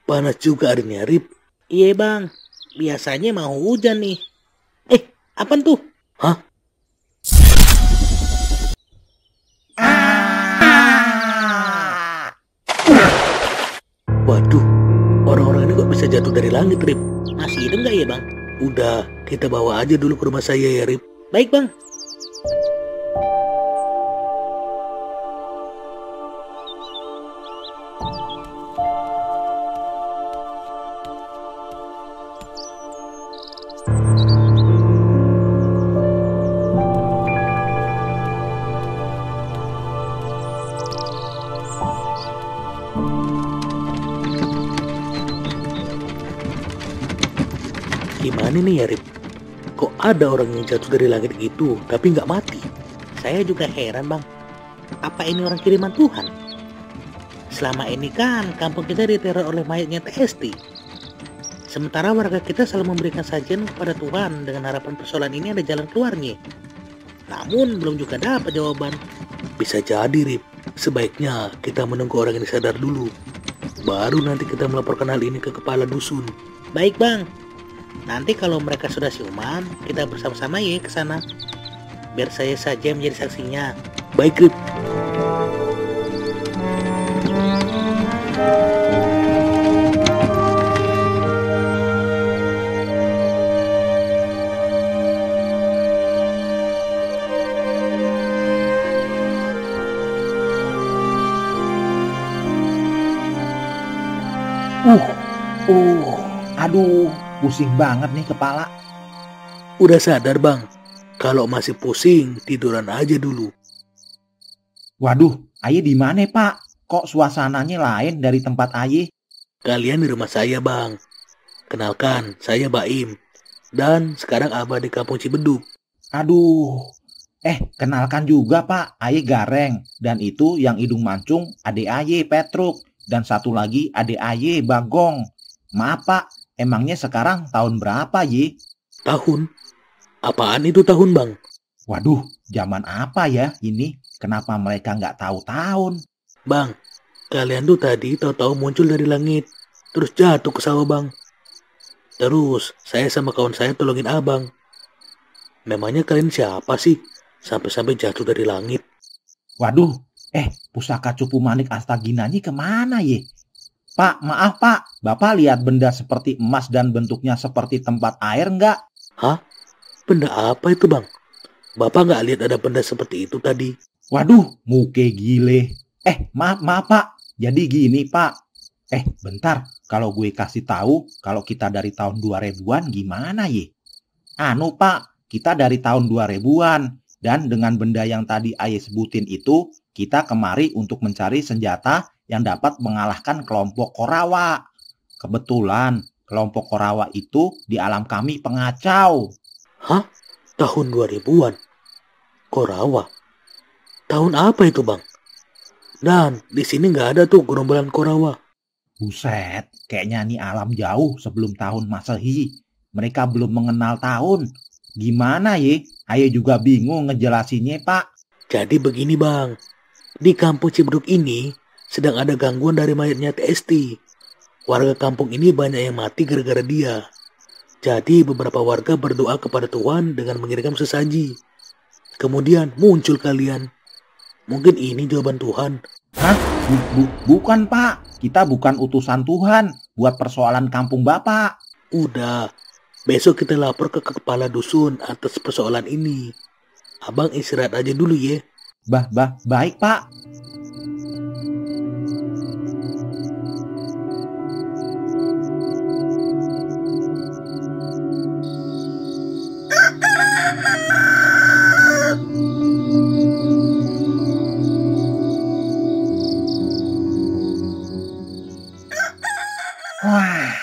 Panas juga hari ini, Rip. Iya bang, biasanya mau hujan nih. Apaan tuh? Hah? Waduh, orang-orang ini kok bisa jatuh dari langit, Rip? Masih hidup nggak ya bang? Udah, kita bawa aja dulu ke rumah saya ya, Rip. Baik bang. Gimana nih ya, Rip? Kok ada orang yang jatuh dari langit gitu, tapi nggak mati? Saya juga heran bang. Apa ini orang kiriman Tuhan? Selama ini kan kampung kita diteror oleh mayatnya TST. Sementara warga kita selalu memberikan sajian kepada Tuhan dengan harapan persoalan ini ada jalan keluarnya. Namun belum juga dapat jawaban. Bisa jadi, Rip. Sebaiknya kita menunggu orang ini sadar dulu. Baru nanti kita melaporkan hal ini ke kepala dusun. Baik bang. Nanti kalau mereka sudah siuman, kita bersama-sama ya ke sana. Biar saya saja menjadi saksinya. Baik, Rip. Aduh, pusing banget nih kepala. Udah sadar, Bang? Kalau masih pusing, tiduran aja dulu. Waduh, Aye di mana, Pak? Kok suasananya lain dari tempat Aye? Kalian di rumah saya, Bang. Kenalkan, saya Baim. Dan sekarang Abah di kampung Cibeduk. Aduh, kenalkan juga, Pak. Aye Gareng. Dan itu yang hidung mancung, adik Aye Petruk. Dan satu lagi adik Aye Bagong. Maaf, Pak. Emangnya sekarang tahun berapa, Ye? Tahun? Apaan itu tahun, Bang? Waduh, zaman apa ya ini? Kenapa mereka nggak tahu tahun? Bang, kalian tuh tadi tahu-tahu muncul dari langit. Terus jatuh ke sawah, Bang. Terus, saya sama kawan saya tolongin abang. Memangnya kalian siapa sih? Sampai-sampai jatuh dari langit. Waduh, pusaka Cupu Manik Astaginanyi kemana, Ye? Pak, maaf Pak, Bapak lihat benda seperti emas dan bentuknya seperti tempat air nggak? Hah? Benda apa itu, Bang? Bapak nggak lihat ada benda seperti itu tadi? Waduh, muke gile. Maaf Pak, jadi gini Pak. Bentar, kalau gue kasih tahu kalau kita dari tahun 2000-an gimana Ye? Anu Pak, kita dari tahun 2000-an. Dan dengan benda yang tadi Aye sebutin itu, kita kemari untuk mencari senjata yang dapat mengalahkan kelompok Korawa. Kebetulan, kelompok Korawa itu di alam kami pengacau. Hah? Tahun 2000-an? Korawa? Tahun apa itu, Bang? Dan di sini nggak ada tuh gerombolan Korawa. Buset, kayaknya nih alam jauh sebelum tahun Masehi. Mereka belum mengenal tahun. Gimana Ye? Ayo juga bingung ngejelasinnya, Pak. Jadi begini, Bang. Di kampung Cibeduk ini sedang ada gangguan dari mayatnya TST. Warga kampung ini banyak yang mati gara-gara dia. Jadi beberapa warga berdoa kepada Tuhan dengan mengirimkan sesaji. Kemudian muncul kalian. Mungkin ini jawaban Tuhan. Hah? Bukan Pak. Kita bukan utusan Tuhan buat persoalan kampung Bapak. Udah. Besok kita lapor ke kepala dusun atas persoalan ini. Abang istirahat aja dulu ya. Baik Pak. Wah,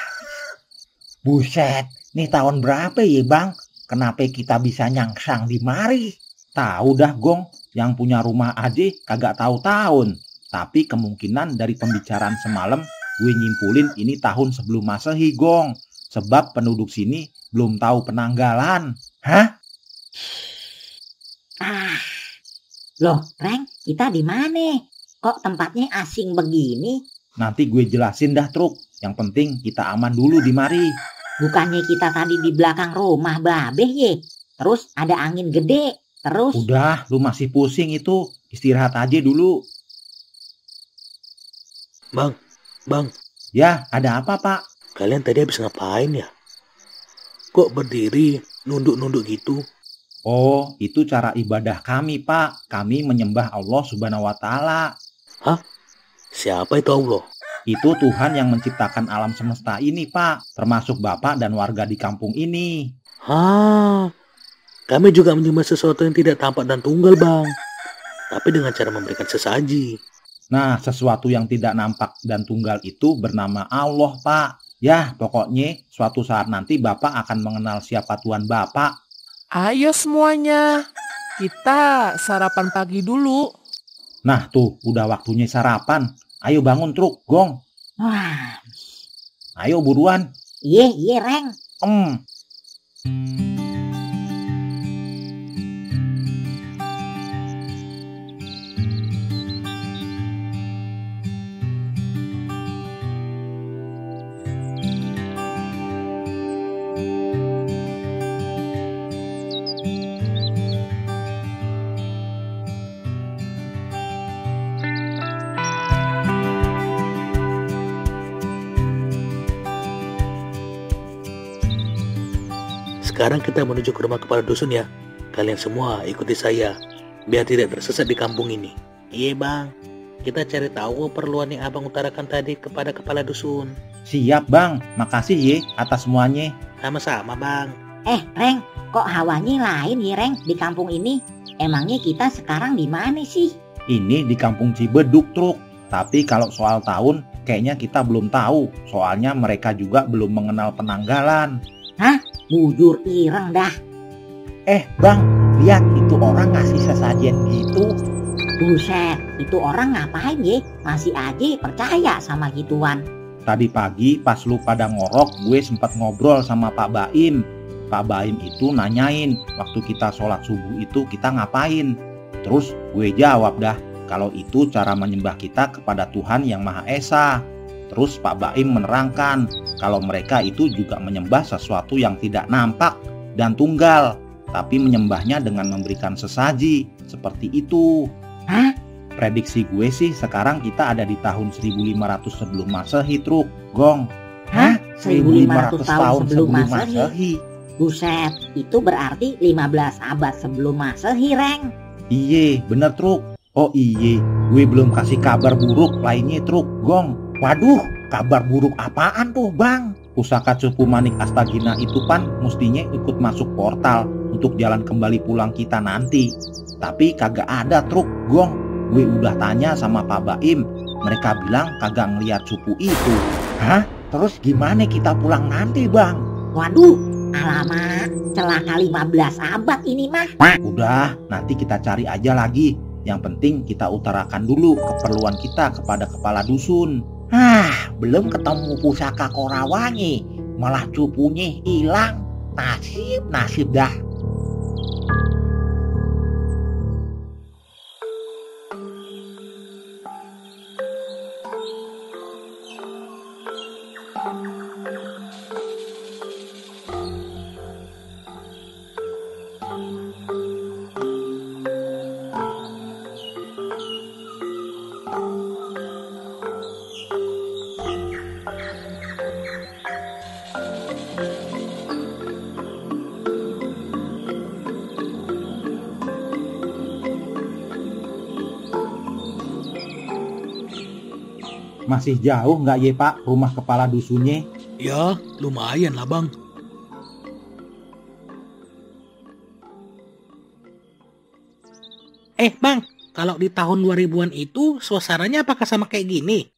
buset, nih tahun berapa ya Bang? Kenapa kita bisa nyangsang di mari? Tahu dah Gong, yang punya rumah aja kagak tahu tahun. Tapi kemungkinan dari pembicaraan semalam, gue nyimpulin ini tahun sebelum Masehi Gong. Sebab penduduk sini belum tahu penanggalan. Hah? Loh, Reng, kita di mana? kok tempatnya asing begini? Nanti gue jelasin dah Truk. Yang penting kita aman dulu di mari. Bukannya kita tadi di belakang rumah Babeh ye? Terus ada angin gede. Terus? Udah, lu masih pusing itu. Istirahat aja dulu. Bang. Ya, ada apa Pak? Kalian tadi habis ngapain ya? Kok berdiri, nunduk-nunduk gitu? Oh, itu cara ibadah kami Pak. Kami menyembah Allah Subhanahu wa Ta'ala. Hah? Siapa itu Allah? Itu Tuhan yang menciptakan alam semesta ini Pak. Termasuk Bapak dan warga di kampung ini. Kami juga menyembah sesuatu yang tidak tampak dan tunggal Bang. Tapi dengan cara memberikan sesaji. Nah, sesuatu yang tidak nampak dan tunggal itu bernama Allah Pak. Ya, pokoknya suatu saat nanti Bapak akan mengenal siapa Tuhan Bapak. Ayo semuanya, kita sarapan pagi dulu. Nah tuh, udah waktunya sarapan. Ayo bangun Truk, Gong. Wah. Ayo buruan. Iya Reng. Sekarang kita menuju ke rumah kepala dusun ya. Kalian semua ikuti saya, biar tidak tersesat di kampung ini. Iya Bang, kita cari tahu keperluan yang Abang utarakan tadi kepada kepala dusun. Siap Bang, makasih ye atas semuanya. Sama-sama Bang. Reng, kok hawanya lain ya Reng di kampung ini? Emangnya kita sekarang di mana sih? Ini di kampung Cibeduk Truk. Tapi kalau soal tahun, kayaknya kita belum tahu. Soalnya mereka juga belum mengenal penanggalan. Hah? Bujur ireng dah. Bang, lihat itu orang ngasih sesajen gitu. Buset, itu orang ngapain ye? Masih aja percaya sama gituan. Tadi pagi pas lu pada ngorok, gue sempat ngobrol sama Pak Baim. Pak Baim itu nanyain, waktu kita sholat subuh itu kita ngapain? Terus gue jawab dah, kalau itu cara menyembah kita kepada Tuhan yang Maha Esa. Terus Pak Baim menerangkan kalau mereka itu juga menyembah sesuatu yang tidak nampak dan tunggal, tapi menyembahnya dengan memberikan sesaji, seperti itu. Hah? Prediksi gue sih sekarang kita ada di tahun 1500 sebelum Masehi Truk, Gong. Hah? 1500 tahun sebelum Masehi? Buset, itu berarti 15 abad sebelum Masehi, Reng. Iye, bener Truk. Oh iye, gue belum kasih kabar buruk lainnya Truk, Gong. Waduh, kabar buruk apaan tuh Bang? Pusaka Cupu Manik Astagina itu pan mestinya ikut masuk portal untuk jalan kembali pulang kita nanti. Tapi kagak ada Truk, Gong. Gue udah tanya sama Pak Baim, mereka bilang kagak ngeliat cupu itu. Hah? Terus gimana kita pulang nanti Bang? Waduh, alamak, celaka 15 abad ini mah. Udah, nanti kita cari aja lagi. Yang penting kita utarakan dulu keperluan kita kepada kepala dusun. Belum ketemu pusaka Korawangi, malah cupunya hilang. Nasib dah. Masih jauh nggak ye Pak rumah kepala dusunnya? Ya, lumayan lah Bang. Bang, kalau di tahun 2000-an itu suasananya apakah sama kayak gini?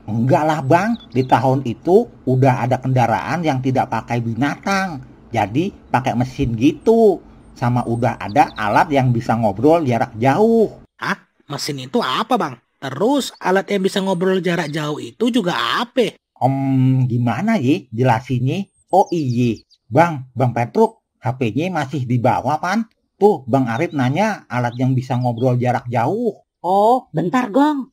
Enggak lah Bang, di tahun itu udah ada kendaraan yang tidak pakai binatang. Jadi pakai mesin gitu. Sama udah ada alat yang bisa ngobrol jarak jauh. Hah? Mesin itu apa Bang? Terus alat yang bisa ngobrol jarak jauh itu juga apa? Gimana ya jelasinnya? Oh iya, Bang Petruk, HP-nya masih di bawah pan? Tuh Bang Arif nanya alat yang bisa ngobrol jarak jauh. Oh, bentar Gong.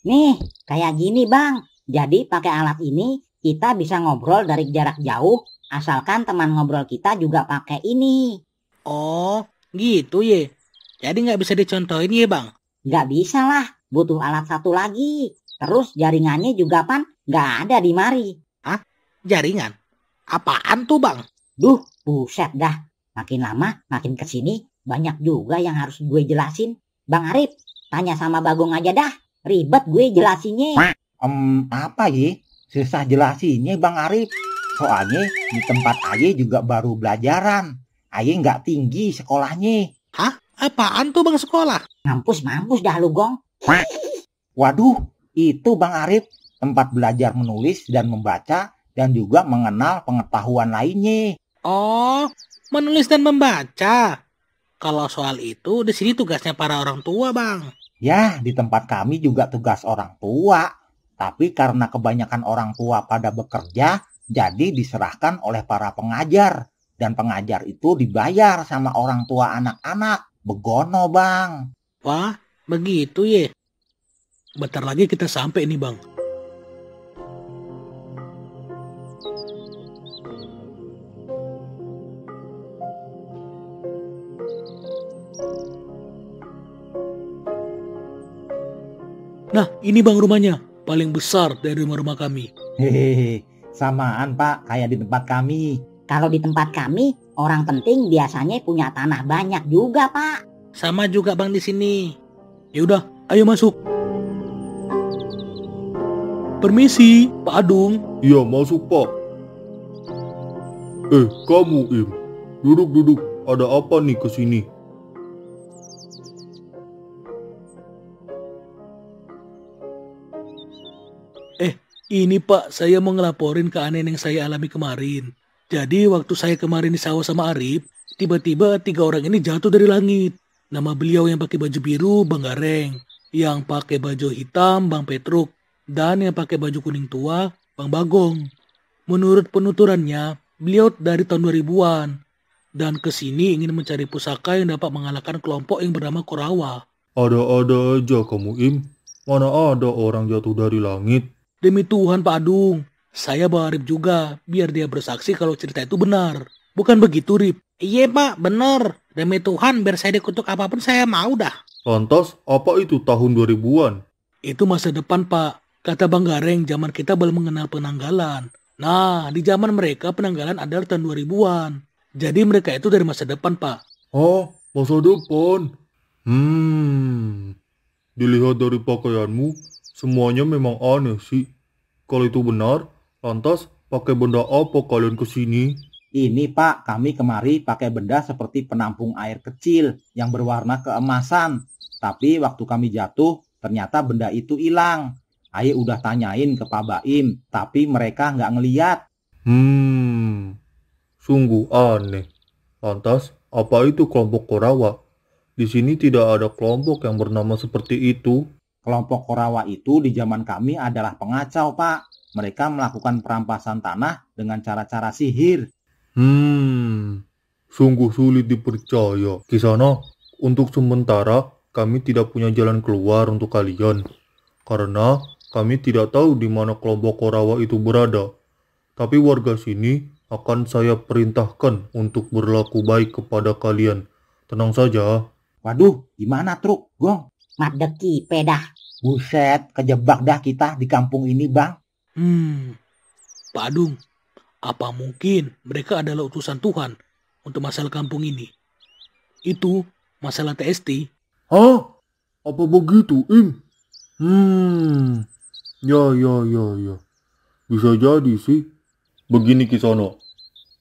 Nih, kayak gini Bang. Jadi pakai alat ini kita bisa ngobrol dari jarak jauh asalkan teman ngobrol kita juga pakai ini. Oh, gitu ye. Jadi nggak bisa dicontohin ya bang? Nggak bisa lah, butuh alat satu lagi. Terus jaringannya juga pan nggak ada di mari. Hah? Jaringan? Apaan tuh bang? Duh, buset dah. Makin lama makin kesini banyak juga yang harus gue jelasin. Bang Arif, tanya sama Bagong aja dah. Ribet gue jelasinnya. Apa ye? Susah jelasinnya Bang Arif. Soalnya di tempat Aye juga baru belajaran. Aye nggak tinggi sekolahnya. Hah? Apaan tuh bang sekolah? Mampus dah lu Gong. Waduh, itu Bang Arif tempat belajar menulis dan membaca dan juga mengenal pengetahuan lainnya. Oh, menulis dan membaca. Kalau soal itu di sini tugasnya para orang tua bang. Ya, di tempat kami juga tugas orang tua. Tapi karena kebanyakan orang tua pada bekerja, jadi diserahkan oleh para pengajar. Dan pengajar itu dibayar sama orang tua anak-anak. Begono bang. Wah, begitu ye. Bentar lagi kita sampai nih bang. Nah, ini bang rumahnya. Paling besar dari rumah-rumah kami. Hehehe, samaan Pak, kayak di tempat kami. Kalau di tempat kami, orang penting biasanya punya tanah banyak juga, Pak. Sama juga bang di sini. Ya udah, ayo masuk. Permisi, Pak Adung. Iya, masuk Pak. Kamu Im, duduk. Ada apa nih kesini? Ini Pak, saya mau ngelaporin keanehan yang saya alami kemarin. Jadi waktu saya kemarin di sawah sama Arif, tiba-tiba 3 orang ini jatuh dari langit. Nama beliau yang pakai baju biru, Bang Gareng. Yang pakai baju hitam, Bang Petruk. Dan yang pakai baju kuning tua, Bang Bagong. Menurut penuturannya, beliau dari tahun 2000-an. Dan kesini ingin mencari pusaka yang dapat mengalahkan kelompok yang bernama Korawa. Ada-ada aja kamu Im. Mana ada orang jatuh dari langit? Demi Tuhan Pak Adung, saya bawa Rip juga, biar dia bersaksi kalau cerita itu benar. Bukan begitu Rip? Iya Pak, benar. Demi Tuhan, biar saya dikutuk apapun saya mau dah. Lantas, apa itu tahun 2000-an? Itu masa depan Pak. Kata Bang Gareng, zaman kita belum mengenal penanggalan. Nah, di zaman mereka penanggalan adalah tahun 2000-an. Jadi mereka itu dari masa depan Pak. Oh, masa depan? Dilihat dari pakaianmu, semuanya memang aneh sih. Kalau itu benar, lantas pakai benda apa kalian kesini? Ini Pak, kami kemari pakai benda seperti penampung air kecil yang berwarna keemasan. Tapi waktu kami jatuh, ternyata benda itu hilang. Aye udah tanyain ke Pak Baim, tapi mereka nggak ngeliat. Sungguh aneh. Lantas, apa itu kelompok Korawa? Di sini tidak ada kelompok yang bernama seperti itu. Kelompok Korawa itu di zaman kami adalah pengacau, Pak. Mereka melakukan perampasan tanah dengan cara-cara sihir. Sungguh sulit dipercaya. Kisana, untuk sementara kami tidak punya jalan keluar untuk kalian. Karena kami tidak tahu di mana kelompok Korawa itu berada. Tapi warga sini akan saya perintahkan untuk berlaku baik kepada kalian. Tenang saja. Waduh, gimana Truk, Gong? Madeki pedah. Buset, kejebak dah kita di kampung ini, Bang. Pak Adung, apa mungkin mereka adalah utusan Tuhan untuk masalah kampung ini? Itu masalah TST. Hah? Apa begitu, Im? Ya. Bisa jadi sih. Begini Kisono.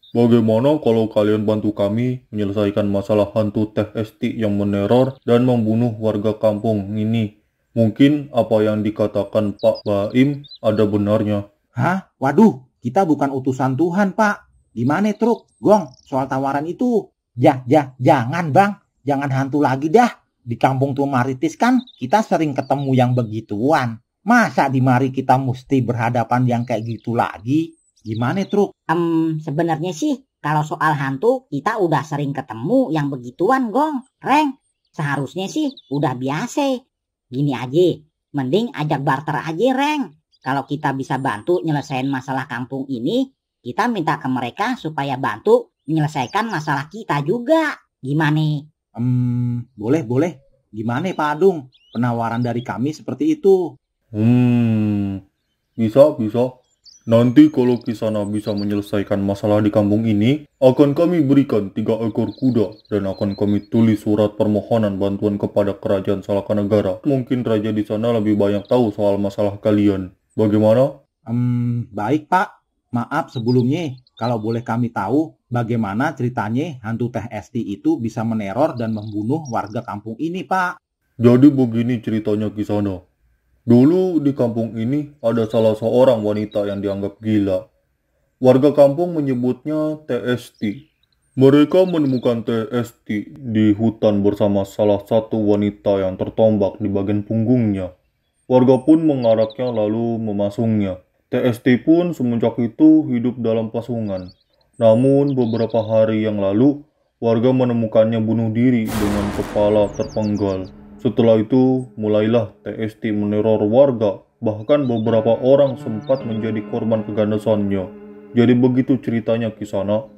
Bagaimana kalau kalian bantu kami menyelesaikan masalah hantu TST yang meneror dan membunuh warga kampung ini? Mungkin apa yang dikatakan Pak Baim ada benarnya. Hah? Waduh, kita bukan utusan Tuhan, Pak. Gimana, Truk? Gong, soal tawaran itu. Jangan, Bang. Jangan hantu lagi dah. Di kampung Tumaritis kan kita sering ketemu yang begituan. Masa di mari kita mesti berhadapan yang kayak gitu lagi? Gimana, Truk? Sebenarnya sih kalau soal hantu kita udah sering ketemu yang begituan, Gong. Reng, Seharusnya sih udah biasa. Gini aja, mending ajak barter aja, Reng. Kalau kita bisa bantu nyelesain masalah kampung ini, kita minta ke mereka supaya bantu menyelesaikan masalah kita juga. Gimana? Boleh. Gimana Pak Adung? Penawaran dari kami seperti itu. Bisa. Nanti kalau Kisana bisa menyelesaikan masalah di kampung ini, akan kami berikan 3 ekor kuda dan akan kami tulis surat permohonan bantuan kepada kerajaan Salakanegara. Mungkin raja di sana lebih banyak tahu soal masalah kalian. Bagaimana? Baik Pak. Maaf sebelumnya, kalau boleh kami tahu bagaimana ceritanya hantu Teh Esti itu bisa meneror dan membunuh warga kampung ini, Pak. Jadi begini ceritanya Kisana. Dulu di kampung ini ada salah seorang wanita yang dianggap gila. Warga kampung menyebutnya Teh Esti. Mereka menemukan Teh Esti di hutan bersama salah satu wanita yang tertombak di bagian punggungnya. Warga pun mengaraknya lalu memasungnya. Teh Esti pun semenjak itu hidup dalam pasungan. Namun beberapa hari yang lalu, warga menemukannya bunuh diri dengan kepala terpenggal. Setelah itu, mulailah Teh Esti meneror warga. Bahkan beberapa orang sempat menjadi korban keganasannya. Jadi begitu ceritanya Kisana.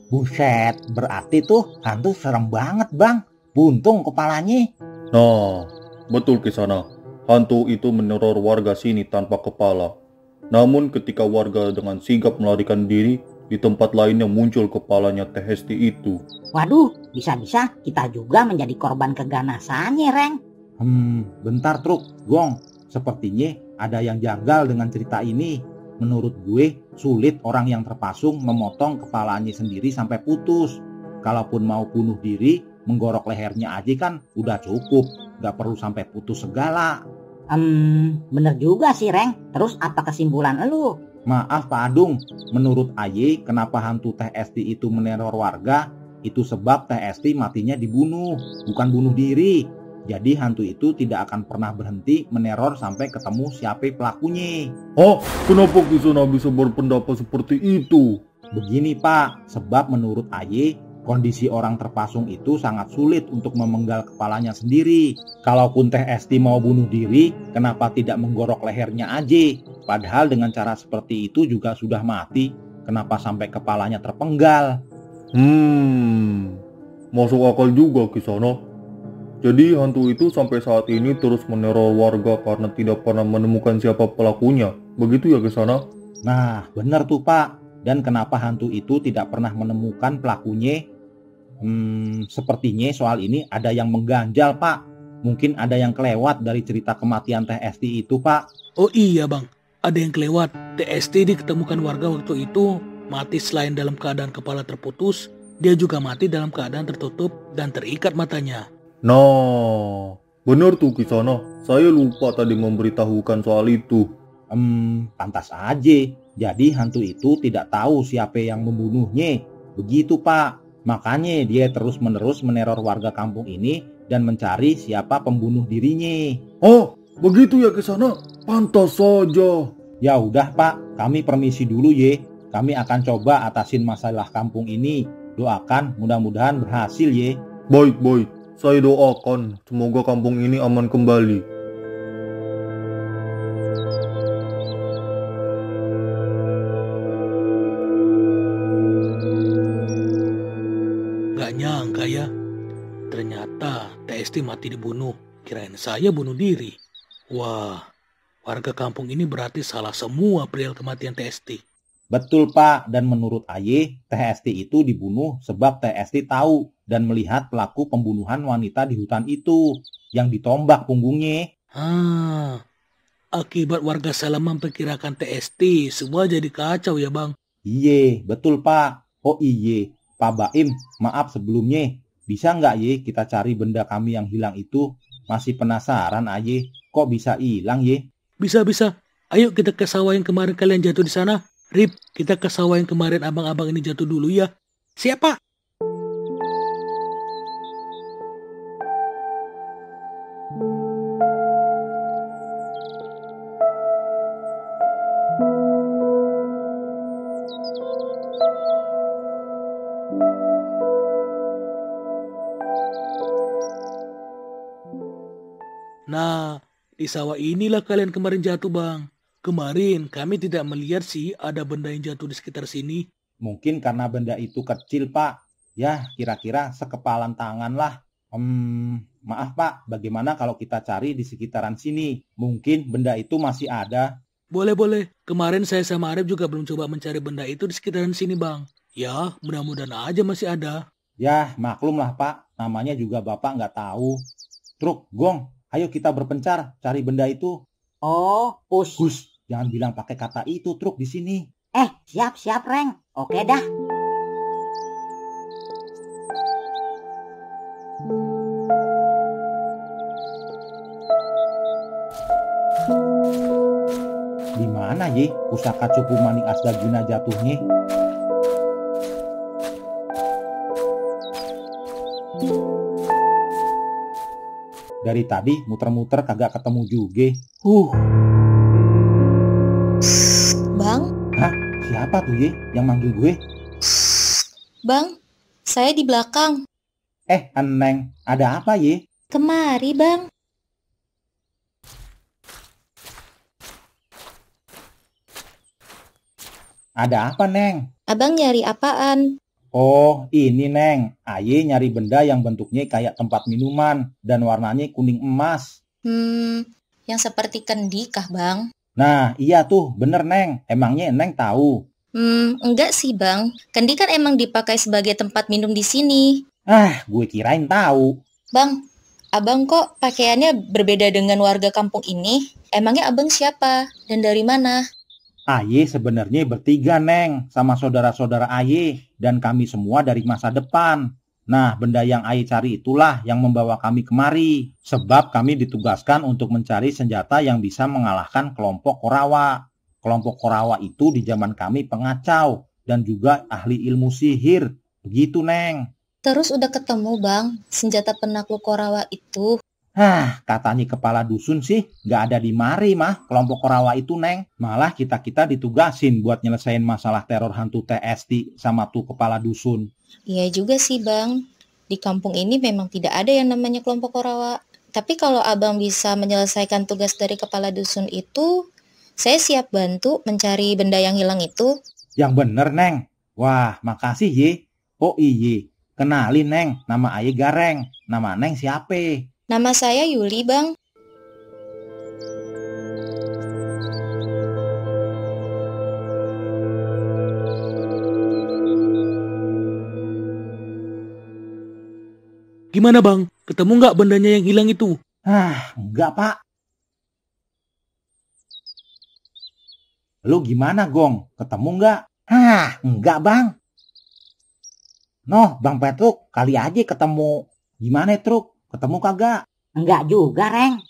Buset, berarti tuh hantu serem banget Bang. Buntung kepalanya. Nah, betul Kisana. Hantu itu meneror warga sini tanpa kepala. Namun ketika warga dengan sigap melarikan diri, di tempat lainnya muncul kepalanya Teh Esti itu. Waduh, bisa-bisa kita juga menjadi korban keganasannya, Reng. Bentar Truk, Gong. Sepertinya ada yang janggal dengan cerita ini. Menurut gue, sulit orang yang terpasung memotong kepalanya sendiri sampai putus. Kalaupun mau bunuh diri, menggorok lehernya aja kan udah cukup. Gak perlu sampai putus segala. Bener juga sih, Reng. Terus apa kesimpulan lu? Maaf Pak Adung, menurut Aye kenapa hantu Teh Esti itu meneror warga? Itu sebab Teh Esti matinya dibunuh, bukan bunuh diri. Jadi hantu itu tidak akan pernah berhenti meneror sampai ketemu siapa pelakunya. Oh, kenapa Kisana bisa berpendapat seperti itu? Begini Pak, sebab menurut Aye, kondisi orang terpasung itu sangat sulit untuk memenggal kepalanya sendiri. Kalaupun Teh Esti mau bunuh diri, kenapa tidak menggorok lehernya aja? Padahal dengan cara seperti itu juga sudah mati. Kenapa sampai kepalanya terpenggal? Masuk akal juga Kisana. Jadi hantu itu sampai saat ini terus meneror warga karena tidak pernah menemukan siapa pelakunya. Begitu ya Kisana? Nah, benar tuh Pak. Dan kenapa hantu itu tidak pernah menemukan pelakunya? Sepertinya soal ini ada yang mengganjal Pak. Mungkin ada yang kelewat dari cerita kematian Teh Esti itu Pak. Oh iya Bang, ada yang kelewat. Teh Esti diketemukan warga waktu itu mati selain dalam keadaan kepala terputus, dia juga mati dalam keadaan tertutup dan terikat matanya. Nah, benar tuh Kisana. Saya lupa tadi memberitahukan soal itu. Pantas aja. Jadi hantu itu tidak tahu siapa yang membunuhnya. Begitu Pak. Makanya dia terus-menerus meneror warga kampung ini dan mencari siapa pembunuh dirinya. Oh, begitu ya Kisana. Pantas saja. Ya udah Pak, kami permisi dulu ye. Kami akan coba atasin masalah kampung ini. Doakan mudah-mudahan berhasil ye. Baik. Saya doakan semoga kampung ini aman kembali. Gak nyangka ya, ternyata Teh Esti mati dibunuh. Kirain saya bunuh diri. Wah, warga kampung ini berarti salah semua perihal kematian Teh Esti. Betul Pak, dan menurut Aye, Teh Esti itu dibunuh sebab Teh Esti tahu dan melihat pelaku pembunuhan wanita di hutan itu yang ditombak punggungnya. Akibat warga salah memperkirakan Teh Esti, semua jadi kacau ya Bang. Iye, betul Pak. Oh iye, Pak Baim, maaf sebelumnya. Bisa nggak ye kita cari benda kami yang hilang itu? Masih penasaran Aye, kok bisa hilang ye? Bisa. Ayo kita ke sawah yang kemarin kalian jatuh di sana. Rip, kita ke sawah yang kemarin abang-abang ini jatuh dulu ya. Siapa? Di sawah inilah kalian kemarin jatuh, Bang. Kemarin kami tidak melihat sih ada benda yang jatuh di sekitar sini. Mungkin karena benda itu kecil, Pak. Ya, kira-kira sekepalan tangan lah. Maaf, Pak. Bagaimana kalau kita cari di sekitaran sini? Mungkin benda itu masih ada. Boleh. Kemarin saya sama Arif juga belum coba mencari benda itu di sekitaran sini, Bang. Ya, mudah-mudahan aja masih ada. Ya, maklum lah, Pak. Namanya juga Bapak nggak tahu. Truk, Gong, ayo kita berpencar cari benda itu. Oh, Pus. Gus, jangan bilang pakai kata itu, Truk, di sini. Siap, Reng. Oke dah. Di mana ye pusaka cupu manik Asdagina jatuhnya? Dari tadi muter-muter kagak ketemu juga. Bang? Hah? Siapa tuh ye yang manggil gue? Bang, saya di belakang. Eneng, ada apa ye? Kemari, Bang. Ada apa, Neng? Abang nyari apaan? Oh, ini, Neng. Aye nyari benda yang bentuknya kayak tempat minuman dan warnanya kuning emas. Yang seperti kendi kah, Bang? Nah, iya tuh, bener, Neng. Emangnya Neng tahu? Enggak sih, Bang. Kendi kan emang dipakai sebagai tempat minum di sini. Gue kirain tahu. Bang, abang kok pakaiannya berbeda dengan warga kampung ini? Emangnya abang siapa? Dan dari mana? Aye sebenarnya bertiga, Neng, sama saudara-saudara Aye, dan kami semua dari masa depan. Nah, benda yang Aye cari itulah yang membawa kami kemari. Sebab kami ditugaskan untuk mencari senjata yang bisa mengalahkan kelompok Korawa. Kelompok Korawa itu di zaman kami pengacau dan juga ahli ilmu sihir. Begitu, Neng. Terus udah ketemu, Bang, senjata penakluk Korawa itu? Katanya kepala dusun sih gak ada di mari mah kelompok Korawa itu, Neng. Malah kita-kita ditugasin buat nyelesain masalah teror hantu TST sama tuh kepala dusun. Iya juga sih, Bang. Di kampung ini memang tidak ada yang namanya kelompok Korawa. Tapi kalau abang bisa menyelesaikan tugas dari kepala dusun itu, saya siap bantu mencari benda yang hilang itu. Yang bener, Neng. Wah, makasih ye. Oh iye, kenalin, Neng. Nama Aye Gareng. Nama Neng siapa? Nama saya Yuli, Bang. Gimana, Bang? Ketemu nggak bendanya yang hilang itu? Enggak, Pak. Lu gimana, Gong? Ketemu nggak? Enggak, Bang. Noh, Bang Petruk, kali aja ketemu. Gimana, Truk? Ketemu kagak? Enggak juga, Reng.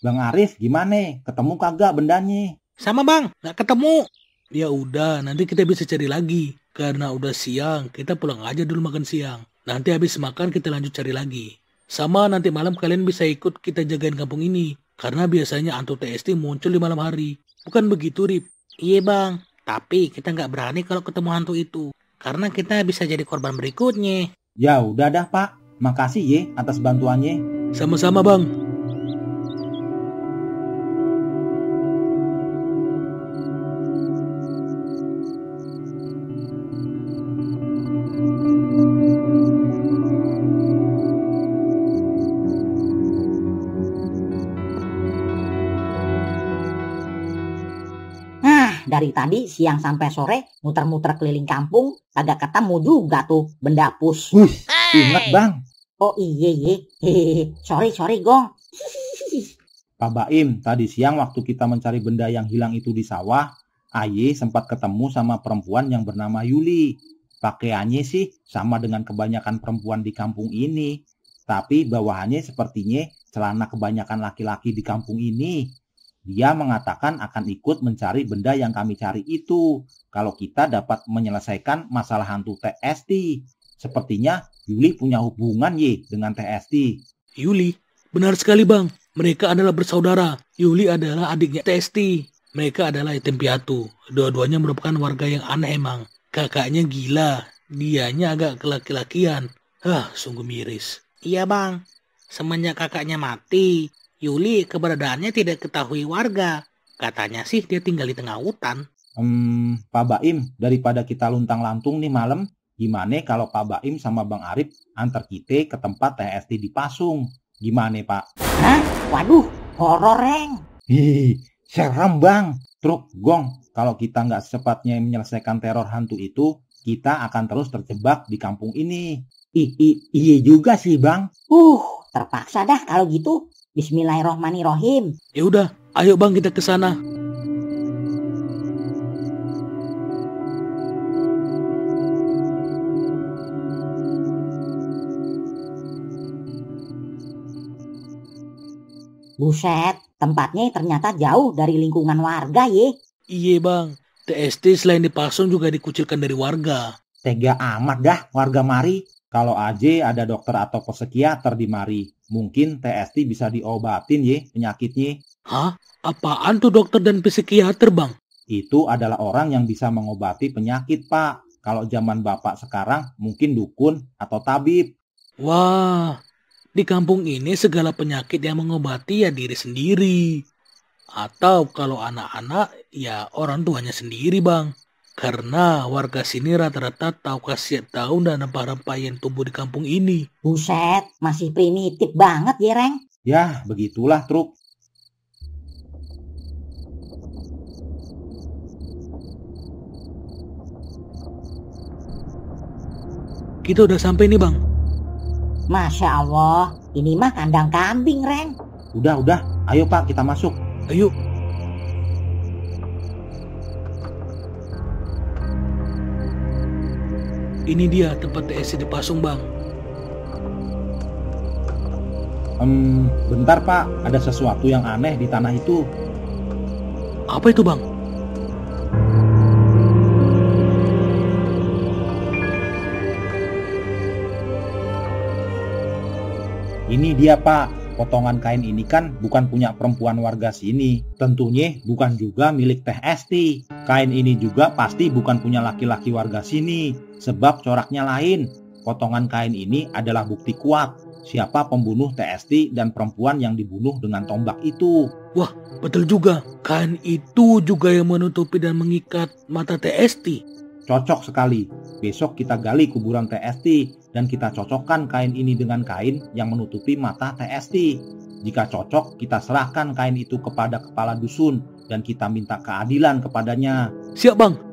Bang Arif, gimana? Ketemu kagak bendanya? Sama, Bang, nggak ketemu. Ya udah, nanti kita bisa cari lagi. Karena udah siang, kita pulang aja dulu makan siang. Nanti habis makan kita lanjut cari lagi. Sama nanti malam kalian bisa ikut kita jagain kampung ini. Karena biasanya hantu TST muncul di malam hari. Bukan begitu, Rip? Iya, Bang. Tapi kita nggak berani kalau ketemu hantu itu. Karena kita bisa jadi korban berikutnya. Ya udah dah, Pak. Makasih ye atas bantuannya. Sama-sama, Bang. Dari tadi siang sampai sore muter-muter keliling kampung, kagak ketemu juga tuh benda Pus. Ingat, Bang. Oh iya. Sorry Gong. Pak Baim, tadi siang waktu kita mencari benda yang hilang itu di sawah, Aye sempat ketemu sama perempuan yang bernama Yuli. Pakaiannya sih sama dengan kebanyakan perempuan di kampung ini. Tapi bawahannya sepertinya celana kebanyakan laki-laki di kampung ini. Dia mengatakan akan ikut mencari benda yang kami cari itu. Kalau kita dapat menyelesaikan masalah hantu TST. Sepertinya Yuli punya hubungan dengan TST. Yuli? Benar sekali, Bang. Mereka adalah bersaudara. Yuli adalah adiknya TST. Mereka adalah yatim piatu. Dua-duanya merupakan warga yang aneh emang. Kakaknya gila. Dianya agak kelaki-lakian. Sungguh miris. Iya, Bang. Semenjak kakaknya mati, Yuli keberadaannya tidak ketahui warga. Katanya sih dia tinggal di tengah hutan. Pak Baim, daripada kita luntang-lantung nih malam, gimana kalau Pak Baim sama Bang Arif antar kita ke tempat TST di Pasung? Gimana Pak? Hah? Waduh, horor Reng. Hi, serem Bang. Truk gong, kalau kita nggak secepatnya menyelesaikan teror hantu itu, kita akan terus terjebak di kampung ini. Iya juga sih Bang. Terpaksa dah kalau gitu. Bismillahirrohmanirrohim. Ya udah, ayo Bang kita ke sana. Buset, tempatnya ternyata jauh dari lingkungan warga ye. Iya Bang, TST selain dipasung juga dikucilkan dari warga. Tega amat dah warga mari. Kalau aja ada dokter atau psikiater di mari, mungkin TST bisa diobatin ye penyakitnya. Hah? Apaan tuh dokter dan psikiater Bang? Itu adalah orang yang bisa mengobati penyakit Pak. Kalau zaman Bapak sekarang mungkin dukun atau tabib. Wah, di kampung ini segala penyakit yang mengobati ya diri sendiri. Atau kalau anak-anak ya orang tuanya sendiri Bang. Karena warga sini rata-rata tahu khasiat daun dan rempah-rempah yang tumbuh di kampung ini. Buset, masih primitif banget ya Reng. Ya, begitulah Truk. Kita udah sampai nih Bang. Masya Allah, ini mah kandang kambing Reng. Udah, ayo Pak kita masuk. Ayo. Ini dia tempat TST dipasung Bang. Bentar Pak, ada sesuatu yang aneh di tanah itu. Apa itu Bang? Ini dia Pak, potongan kain ini kan bukan punya perempuan warga sini. Tentunya bukan juga milik Teh Esti. Kain ini juga pasti bukan punya laki-laki warga sini. Sebab coraknya lain. Potongan kain ini adalah bukti kuat siapa pembunuh Teh Esti dan perempuan yang dibunuh dengan tombak itu. Wah, betul juga. Kain itu juga yang menutupi dan mengikat mata Teh Esti. Cocok sekali. Besok kita gali kuburan Teh Esti dan kita cocokkan kain ini dengan kain yang menutupi mata Teh Esti. Jika cocok, kita serahkan kain itu kepada kepala dusun dan kita minta keadilan kepadanya. Siap Bang.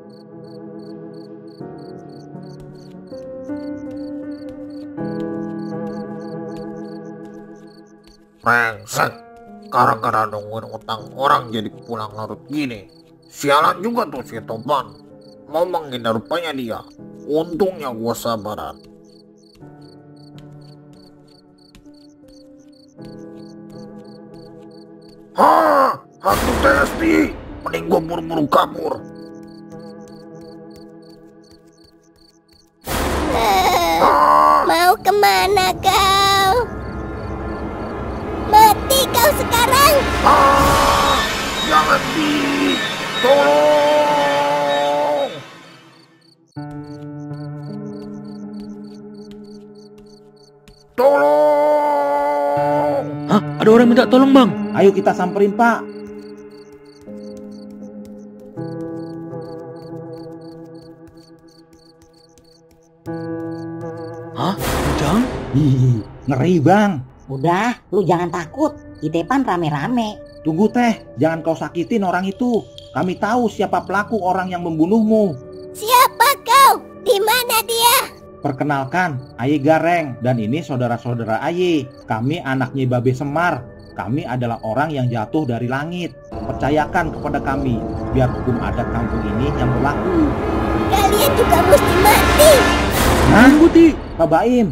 Brengsek, gara-gara nungguin utang orang jadi pulang larut gini. Sialan juga tuh si Topan. Mau menghindar rupanya dia. Untungnya gua sabaran. Hah, hantu TST. Mending gua buru-buru kabur. Mau kemana kau? Mati kau sekarang. Jangan tolong. Tolong. Hah? Ada orang minta tolong Bang. Ayo kita samperin Pak. Hah? Ujang? Ngeri Bang. Udah, lu jangan takut. Kita pan rame-rame. Tunggu Teh, jangan kau sakitin orang itu. Kami tahu siapa pelaku orang yang membunuhmu. Siapa kau? Di mana dia? Perkenalkan, Aye Gareng dan ini saudara-saudara Aye. Kami anaknya Babe Semar. Kami adalah orang yang jatuh dari langit. Percayakan kepada kami, biar hukum adat kampung ini yang berlaku. Kalian juga mesti mati. Nah, Pak Baim.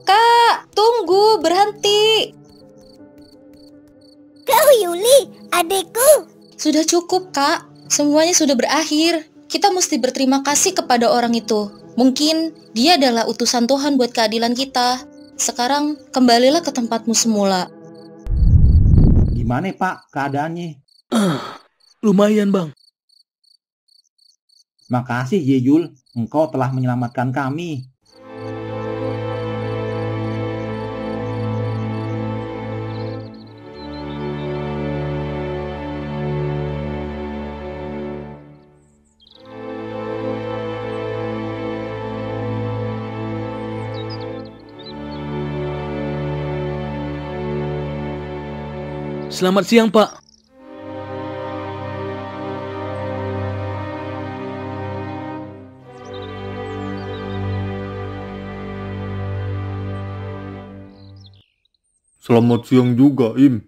Kak, tunggu, berhenti. Kau Yuli, adikku. Sudah cukup, Kak. Semuanya sudah berakhir. Kita mesti berterima kasih kepada orang itu. Mungkin dia adalah utusan Tuhan buat keadilan kita. Sekarang kembalilah ke tempatmu semula. Gimana Pak keadaannya? Lumayan Bang. Makasih Yeyul, engkau telah menyelamatkan kami. Selamat siang, Pak. Selamat siang juga, Im.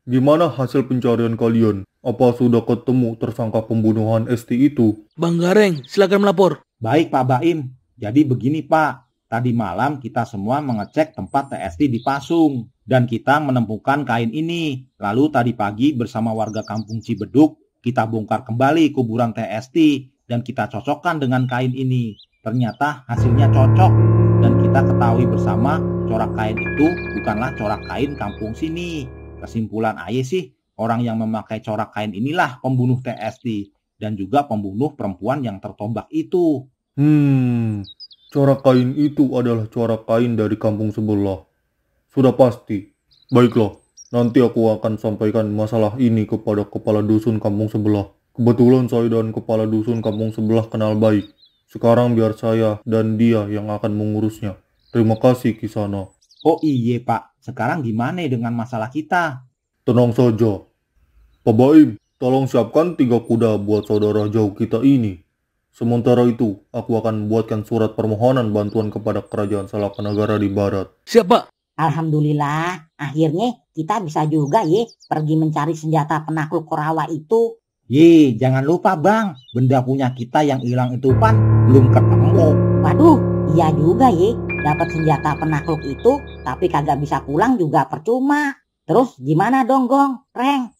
Gimana hasil pencarian kalian? Apa sudah ketemu tersangka pembunuhan Esti itu? Bang Gareng, silakan melapor. Baik Pak Baim, jadi begini Pak. Tadi malam kita semua mengecek tempat TST dipasung dan kita menemukan kain ini. Lalu tadi pagi bersama warga kampung Cibeduk, kita bongkar kembali kuburan TST dan kita cocokkan dengan kain ini. Ternyata hasilnya cocok dan kita ketahui bersama corak kain itu bukanlah corak kain kampung sini. Kesimpulan Aye sih, orang yang memakai corak kain inilah pembunuh TST dan juga pembunuh perempuan yang tertombak itu. Corak kain itu adalah corak kain dari kampung sebelah. Sudah pasti. Baiklah, nanti aku akan sampaikan masalah ini kepada kepala dusun kampung sebelah. Kebetulan saya dan kepala dusun kampung sebelah kenal baik. Sekarang biar saya dan dia yang akan mengurusnya. Terima kasih Kisana. Oh iya Pak, sekarang gimana dengan masalah kita? Tenang saja. Pak Baim, tolong siapkan 3 kuda buat saudara jauh kita ini. Sementara itu, aku akan buatkan surat permohonan bantuan kepada kerajaan Salakanagara di barat. Siap Pak. Alhamdulillah, akhirnya kita bisa juga pergi mencari senjata penakluk Korawa itu. Jangan lupa Bang, benda punya kita yang hilang itu kan belum ketemu. Waduh, iya juga dapat senjata penakluk itu, tapi kagak bisa pulang juga percuma. Terus gimana dong Gong, Reng?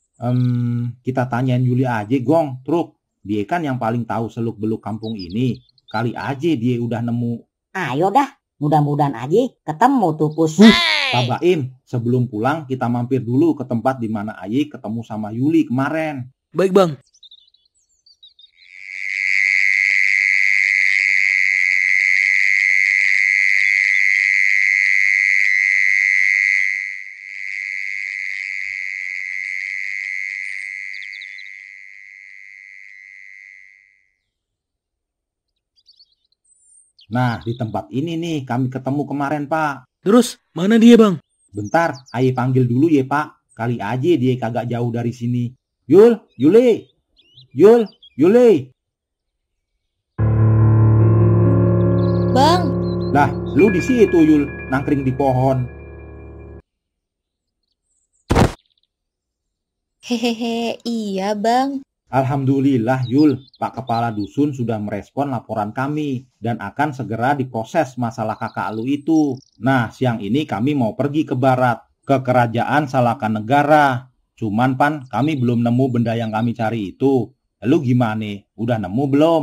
Kita tanyain Yuli aja Gong, Truk. Dia kan yang paling tahu seluk-beluk kampung ini. Kali aja dia udah nemu. Ayo dah, mudah-mudahan aja ketemu tuh Pus. Pak Baim, sebelum pulang kita mampir dulu ke tempat di mana Aye ketemu sama Yuli kemarin. Baik Bang. Nah, di tempat ini nih kami ketemu kemarin Pak. Terus, mana dia Bang? Bentar, Aye panggil dulu ya Pak. Kali aja dia kagak jauh dari sini. Yuli. Bang. Lah, lu di situ Yul, nangkring di pohon. Hehehe, iya Bang. Alhamdulillah Yul, Pak Kepala Dusun sudah merespon laporan kami dan akan segera diproses masalah kakak lu itu. Nah, siang ini kami mau pergi ke barat, ke kerajaan Salakanagara. Cuman Pan, kami belum nemu benda yang kami cari itu. Lalu gimana? Udah nemu belum?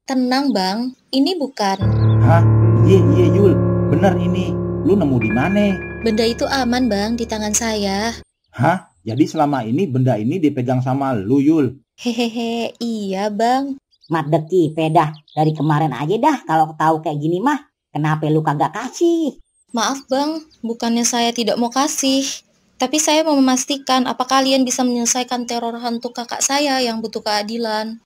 Tenang Bang, ini bukan. Hah? Iya Yul, bener ini. Lu nemu di mana? Benda itu aman Bang, di tangan saya. Hah? Jadi selama ini benda ini dipegang sama lu Yul? Hehehe, iya Bang. Madeki pedah, dari kemarin aja dah kalau tahu kayak gini mah. Kenapa lu kagak kasih? Maaf Bang, bukannya saya tidak mau kasih. Tapi saya mau memastikan apa kalian bisa menyelesaikan teror hantu kakak saya yang butuh keadilan.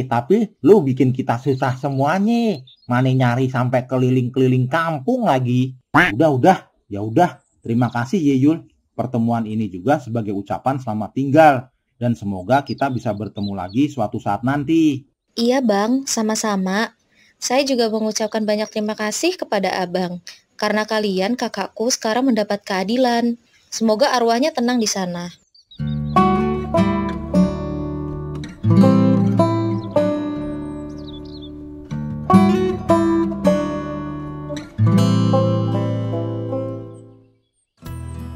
Tapi lu bikin kita susah semuanya. Mana nyari sampai keliling-keliling kampung lagi. Udah. Ya udah, terima kasih Yul. Pertemuan ini juga sebagai ucapan selamat tinggal. Dan semoga kita bisa bertemu lagi suatu saat nanti. Iya Bang, sama-sama. Saya juga mengucapkan banyak terima kasih kepada Abang. Karena kalian kakakku sekarang mendapat keadilan. Semoga arwahnya tenang di sana.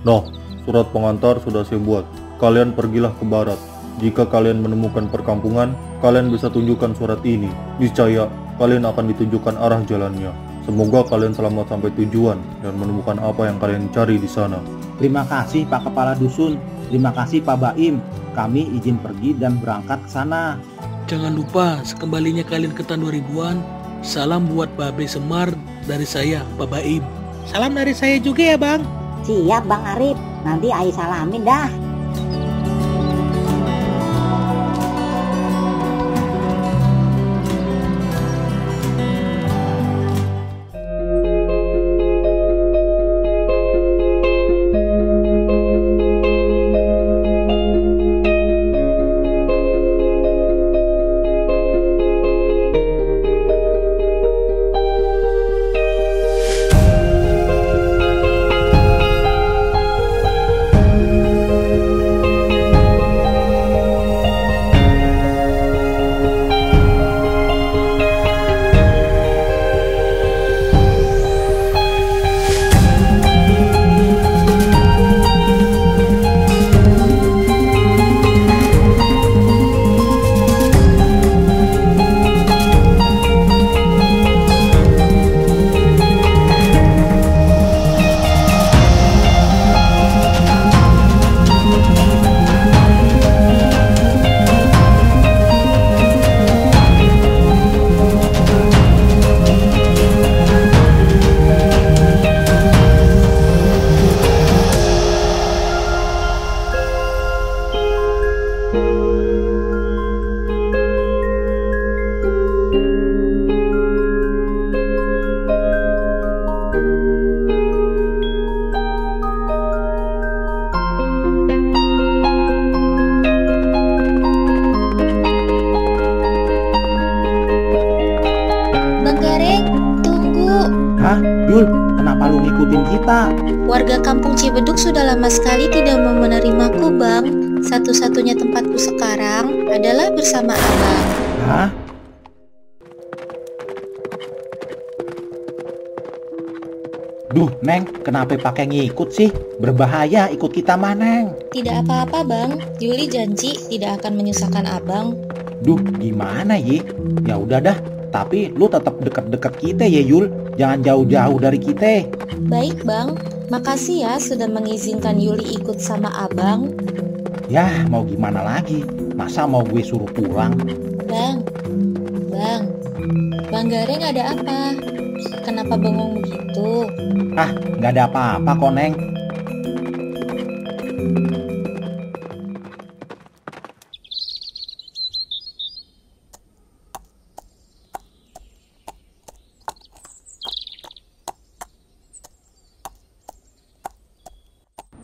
Nah, surat pengantar sudah saya buat. Kalian pergilah ke barat. Jika kalian menemukan perkampungan, kalian bisa tunjukkan surat ini. Niscaya, kalian akan ditunjukkan arah jalannya. Semoga kalian selamat sampai tujuan dan menemukan apa yang kalian cari di sana. Terima kasih Pak Kepala Dusun. Terima kasih Pak Baim. Kami izin pergi dan berangkat ke sana. Jangan lupa, sekembalinya kalian ke tahun 2000-an, salam buat Babe Semar dari saya, Pak Baim. Salam dari saya juga ya Bang. Siap Bang Arif, nanti Aye salamin dah. Bang Gareng, tunggu. Hah, Yul, kenapa lu ngikutin kita? Warga kampung Cibeduk sudah lama sekali tidak mau menerimaku, Bang. Satu-satunya tempatku sekarang adalah bersama Abang. Hah? Duh, Neng, kenapa pakai ngikut sih? Berbahaya ikut kita mah, Neng. Tidak apa-apa, Bang. Yuli janji tidak akan menyusahkan Abang. Duh, gimana ye? Ya udah dah, tapi lu tetap deket-deket kita ya, Yul. Jangan jauh-jauh dari kita. Baik, Bang. Makasih ya sudah mengizinkan Yuli ikut sama Abang. Yah, mau gimana lagi? Masa mau gue suruh pulang? Bang, Bang Gareng ada apa? Kenapa bengong begitu? Ah, nggak ada apa-apa kok, Neng.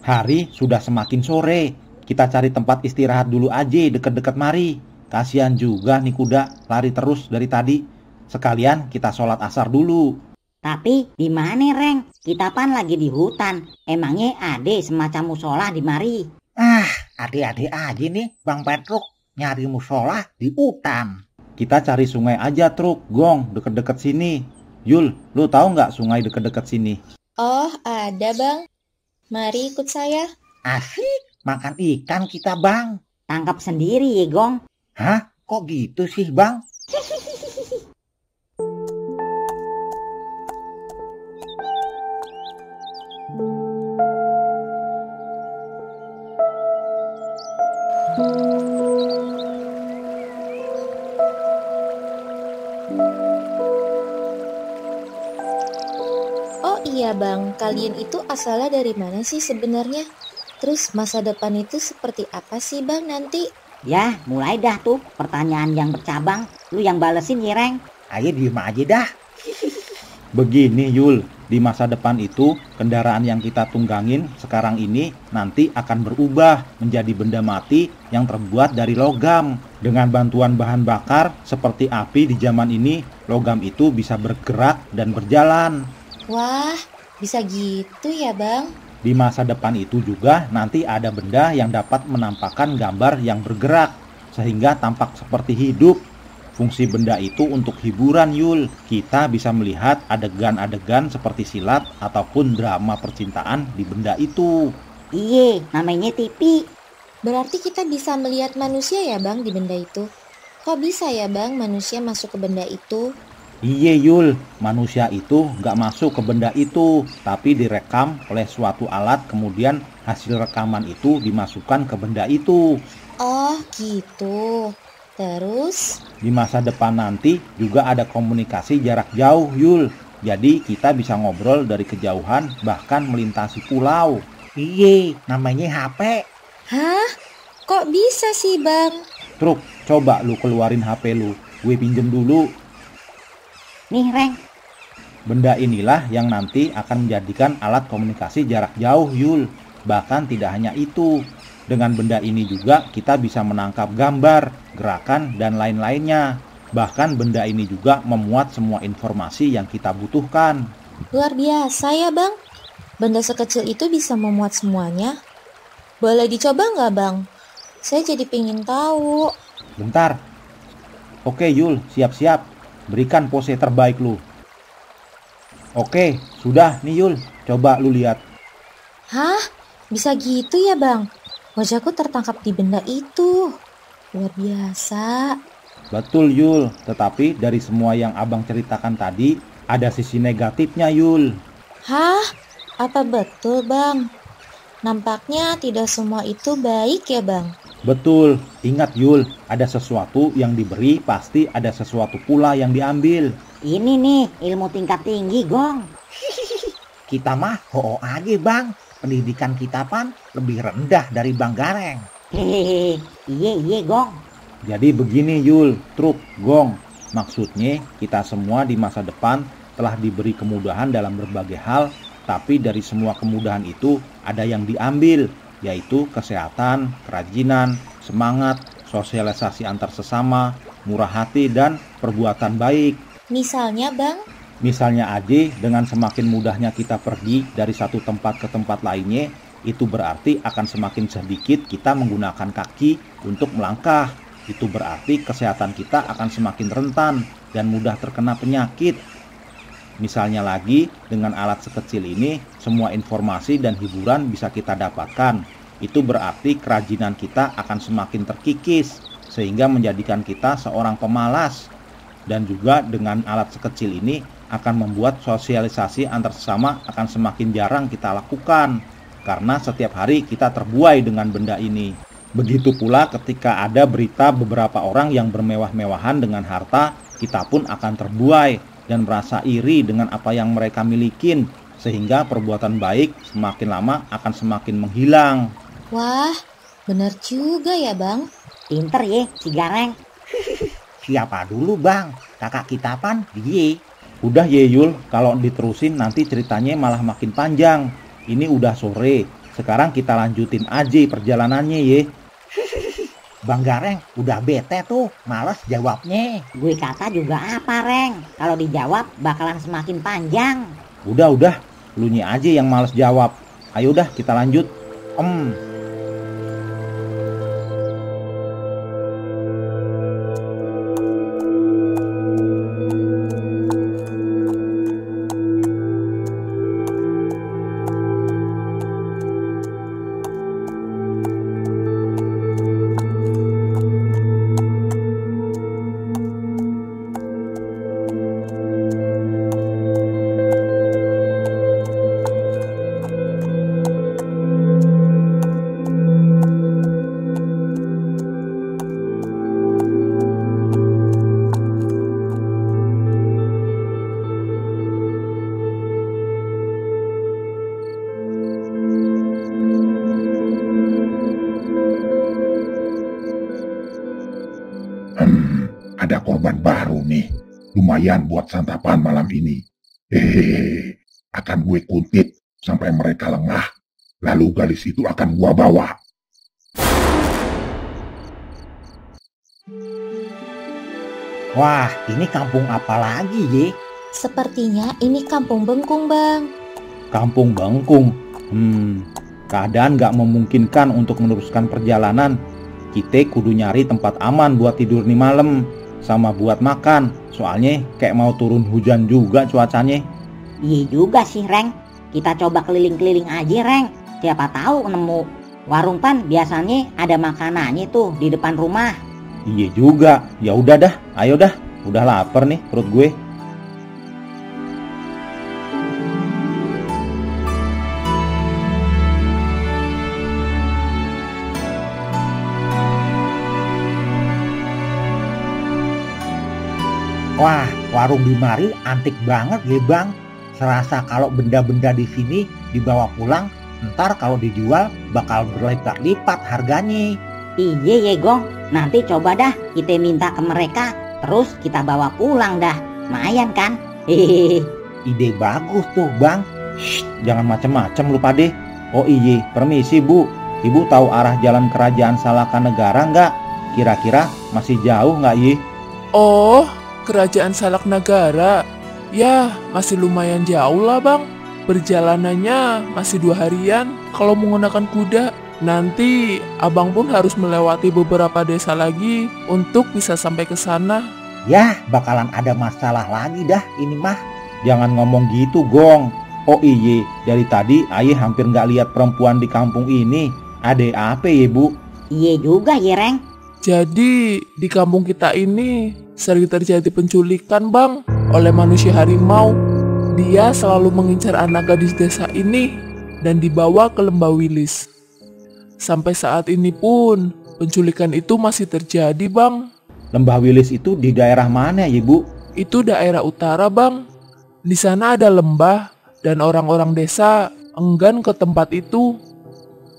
Hari sudah semakin sore. Kita cari tempat istirahat dulu aja deket-deket mari. Kasihan juga nih kuda lari terus dari tadi. Sekalian kita sholat asar dulu. Tapi di mana, Reng? Kita pan lagi di hutan. Emangnya ada semacam musola di mari? Ah, adik-adik aja nih Bang Petruk nyari musola di hutan. Kita cari sungai aja, Truk. Gong, deket-deket sini. Yul, lu tahu nggak sungai deket-deket sini? Oh, ada, Bang. Mari ikut saya. Asik, makan ikan kita, Bang. Tangkap sendiri ya, Gong. Hah? Kok gitu sih, Bang? Oh iya, Bang, kalian itu asalnya dari mana sih sebenarnya? Terus masa depan itu seperti apa sih, Bang, nanti? Ya, mulai dah tuh pertanyaan yang bercabang. Lu yang balesin ya, Reng. Ayo diem aja dah. Begini, Yul. Di masa depan itu, kendaraan yang kita tunggangin sekarang ini nanti akan berubah menjadi benda mati yang terbuat dari logam. Dengan bantuan bahan bakar seperti api di zaman ini, logam itu bisa bergerak dan berjalan. Wah, bisa gitu ya, Bang? Di masa depan itu juga nanti ada benda yang dapat menampakkan gambar yang bergerak, sehingga tampak seperti hidup. Fungsi benda itu untuk hiburan, Yul. Kita bisa melihat adegan-adegan seperti silat ataupun drama percintaan di benda itu. Iye, namanya TV. Berarti kita bisa melihat manusia ya, Bang, di benda itu? Kok bisa ya, Bang, manusia masuk ke benda itu? Iye, Yul, manusia itu nggak masuk ke benda itu, tapi direkam oleh suatu alat, kemudian hasil rekaman itu dimasukkan ke benda itu. Oh, gitu. Terus? Di masa depan nanti juga ada komunikasi jarak jauh, Yul. Jadi kita bisa ngobrol dari kejauhan, bahkan melintasi pulau. Iye, namanya HP. Hah? Kok bisa sih, Bang? Truk, coba lu keluarin HP lu. Gue pinjem dulu. Nih, Reng. Benda inilah yang nanti akan menjadikan alat komunikasi jarak jauh, Yul. Bahkan tidak hanya itu. Dengan benda ini juga kita bisa menangkap gambar, gerakan, dan lain-lainnya. Bahkan benda ini juga memuat semua informasi yang kita butuhkan. Luar biasa ya, Bang. Benda sekecil itu bisa memuat semuanya. Boleh dicoba nggak, Bang? Saya jadi pengen tahu. Bentar. Oke, Yul, siap-siap. Berikan pose terbaik lu. Oke, sudah nih, Yul. Coba lu lihat. Hah? Bisa gitu ya, Bang? Wajahku tertangkap di benda itu. Luar biasa. Betul, Yul. Tetapi dari semua yang abang ceritakan tadi, ada sisi negatifnya, Yul. Hah? Apa betul, Bang? Nampaknya tidak semua itu baik ya, Bang? Betul. Ingat, Yul. Ada sesuatu yang diberi, pasti ada sesuatu pula yang diambil. Ini nih, ilmu tingkat tinggi, Gong. Kita mah ho aja, Bang. Pendidikan kita pan lebih rendah dari Bang Gareng. Hehehe, iya Gong. Jadi begini Yul, Truk, Gong. Maksudnya kita semua di masa depan telah diberi kemudahan dalam berbagai hal, tapi dari semua kemudahan itu ada yang diambil, yaitu kesehatan, kerajinan, semangat, sosialisasi antar sesama, murah hati, dan perbuatan baik. Misalnya Bang? Misalnya aja dengan semakin mudahnya kita pergi dari satu tempat ke tempat lainnya, itu berarti akan semakin sedikit kita menggunakan kaki untuk melangkah. Itu berarti kesehatan kita akan semakin rentan dan mudah terkena penyakit. Misalnya lagi, dengan alat sekecil ini, semua informasi dan hiburan bisa kita dapatkan. Itu berarti kerajinan kita akan semakin terkikis, sehingga menjadikan kita seorang pemalas. Dan juga dengan alat sekecil ini akan membuat sosialisasi antar sesama akan semakin jarang kita lakukan, karena setiap hari kita terbuai dengan benda ini. Begitu pula ketika ada berita beberapa orang yang bermewah-mewahan dengan harta, kita pun akan terbuai dan merasa iri dengan apa yang mereka milikin, sehingga perbuatan baik semakin lama akan semakin menghilang. Wah, bener juga ya Bang. Pinter ya si Gareng. Siapa dulu Bang? Kakak kita pan? Ye. Udah ye Yul, kalau diterusin nanti ceritanya malah makin panjang. Ini udah sore, sekarang kita lanjutin aja perjalanannya ye. Bang Gareng udah bete tuh, males jawabnya. Gue kata juga apa Reng, kalau dijawab bakalan semakin panjang. Udah, lu aja yang males jawab. Ayo dah kita lanjut. Ada korban baru nih, lumayan buat santapan malam ini. Akan gue kuntit sampai mereka lengah, lalu gadis itu akan gua bawa. Wah, ini kampung apa lagi ye? Sepertinya ini kampung Bengkung Bang. Kampung Bengkung? Keadaan gak memungkinkan untuk meneruskan perjalanan. Kita kudu nyari tempat aman buat tidur nih malam, sama buat makan. Soalnya kayak mau turun hujan juga cuacanya. Iya juga sih Reng, kita coba keliling-keliling aja Reng. Siapa tahu nemu warung pan, biasanya ada makanannya tuh di depan rumah. Iya juga, ya udah dah, ayo dah. Udah lapar nih perut gue. Wah, warung di mari antik banget ya Bang. Serasa kalau benda-benda di sini dibawa pulang, ntar kalau dijual bakal berlipat-lipat harganya. Iya ya Gong, nanti coba dah kita minta ke mereka, terus kita bawa pulang dah. Lumayan kan? Hehehe. Ide bagus tuh Bang. Shh, jangan macem-macem lu pade. Oh iya, permisi Bu. Ibu tahu arah jalan kerajaan Salaka Negara nggak? Kira-kira masih jauh nggak Yi? Oh, kerajaan Salak Negara. Ya, masih lumayan jauh lah Bang. Perjalanannya masih 2 harian kalau menggunakan kuda. Nanti abang pun harus melewati beberapa desa lagi untuk bisa sampai ke sana. Yah, bakalan ada masalah lagi dah ini mah. Jangan ngomong gitu Gong. Oh iya, dari tadi ayah hampir nggak lihat perempuan di kampung ini. Ade apa ya Bu? Iya juga ya Reng. Jadi di kampung kita ini sering terjadi penculikan Bang oleh manusia harimau. Dia selalu mengincar anak gadis desa ini dan dibawa ke Lembah Wilis. Sampai saat ini pun penculikan itu masih terjadi Bang. Lembah Wilis itu di daerah mana ya Bu? Itu daerah utara Bang. Di sana ada lembah dan orang-orang desa enggan ke tempat itu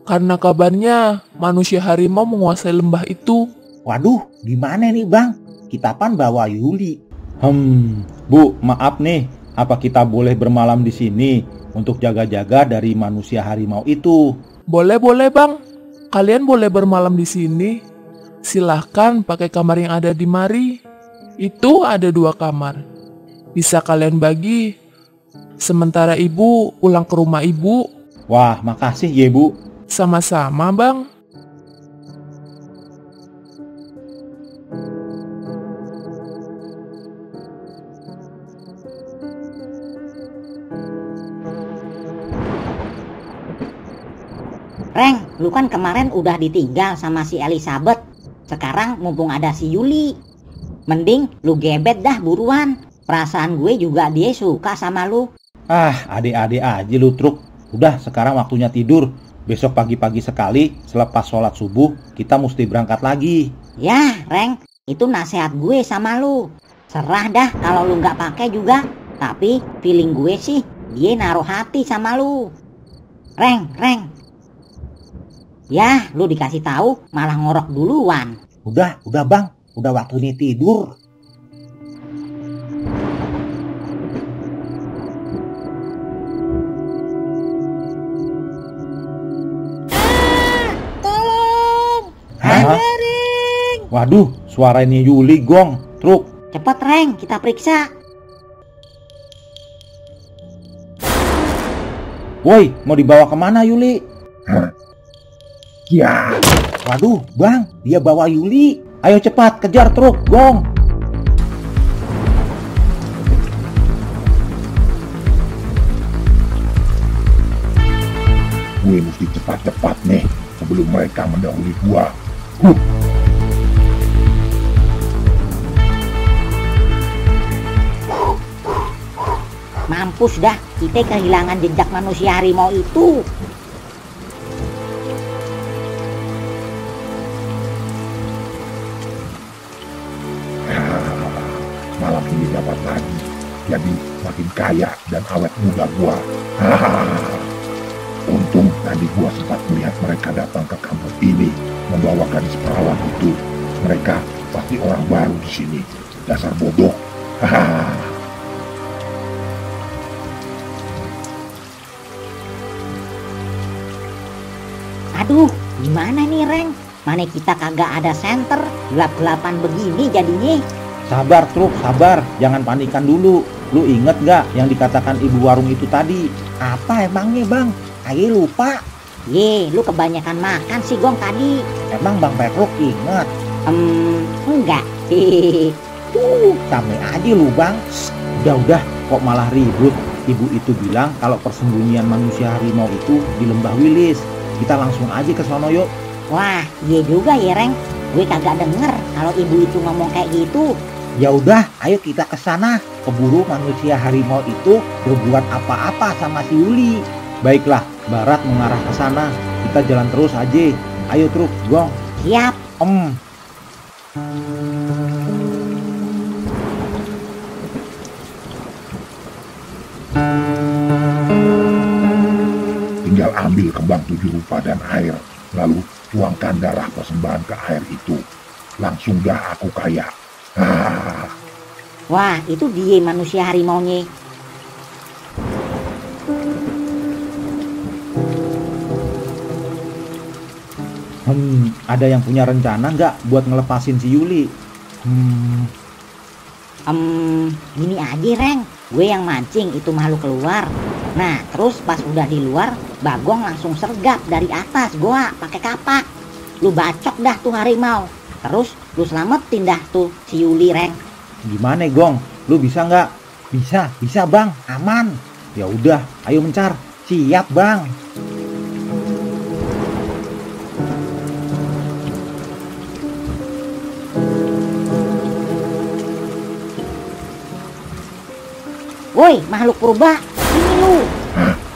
Karena kabarnya manusia harimau menguasai lembah itu. Waduh, gimana nih Bang? Kita pan bawa Yuli. Bu, maaf nih. Apa kita boleh bermalam di sini untuk jaga-jaga dari manusia harimau itu? Boleh Bang. Kalian boleh bermalam di sini. Silahkan pakai kamar yang ada di mari. Itu ada 2 kamar. Bisa kalian bagi. Sementara ibu pulang ke rumah ibu. Wah, makasih ya Bu. Sama-sama Bang. Reng, lu kan kemarin udah ditinggal sama si Elizabeth. Sekarang mumpung ada si Yuli, mending lu gebet dah buruan. Perasaan gue juga dia suka sama lu. Ah, adik-adik aja lu Truk. Udah, sekarang waktunya tidur. Besok pagi-pagi sekali, selepas sholat subuh, kita mesti berangkat lagi. Ya, Reng, itu nasihat gue sama lu. Serah dah kalau lu nggak pakai juga. Tapi feeling gue sih, dia naruh hati sama lu. Reng. Ya, lu dikasih tahu malah ngorok duluan. Udah Bang. Udah waktunya tidur. Tolong! Ring! Waduh, suara ini Yuli Gong. Truk. Cepet Reng, kita periksa. Woi, mau dibawa kemana Yuli? Ya. Waduh, Bang, dia bawa Yuli. Ayo cepat, kejar Truk, Gong. Gue mesti cepat-cepat nih sebelum mereka mendahului gua. Mampus dah, kita kehilangan jejak manusia harimau itu. Malam ini dapat lagi, jadi makin kaya dan awet muda gua. Untung tadi gua sempat melihat mereka datang ke kampung ini membawa gadis perawan itu. Mereka pasti orang baru di sini. Dasar bodoh. Aduh, gimana nih Reng? Mana kita kagak ada senter, gelap-gelapan begini jadinya. Sabar Truk, sabar. Jangan panikan dulu. Lu inget gak yang dikatakan ibu warung itu tadi? Apa emangnya Bang? Ayo lupa. Ye, lu kebanyakan makan sih Gong tadi. Emang Bang Petruk inget? Enggak. Sama aja lu Bang. Udah, kok malah ribut. Ibu itu bilang kalau persembunyian manusia harimau itu di Lembah Wilis. Kita langsung aja ke sono yuk. Wah, iya juga ya Reng. Gue kagak denger kalau ibu itu ngomong kayak gitu. Ya udah, ayo kita ke sana. Keburu manusia harimau itu berbuat apa-apa sama si Yuli. Baiklah, barat mengarah ke sana. Kita jalan terus aja. Ayo Truk, Gong. Siap. Tinggal ambil kembang 7 rupa dan air, lalu tuangkan darah persembahan ke air itu. Langsung dah aku kaya. Wah, itu dia manusia harimaunya. Ada yang punya rencana nggak buat ngelepasin si Yuli? Gini aja Reng, gue yang mancing itu makhluk keluar. Nah, terus pas udah di luar, Bagong langsung sergap dari atas gua pakai kapak. Lu bacok dah tuh harimau. Terus lu selamatin dah tuh si Yuli Reng. Gimana Gong? Lu bisa nggak? Bisa Bang, aman. Ya udah, ayo mencar. Siap Bang. Woi, makhluk purba, ini lu.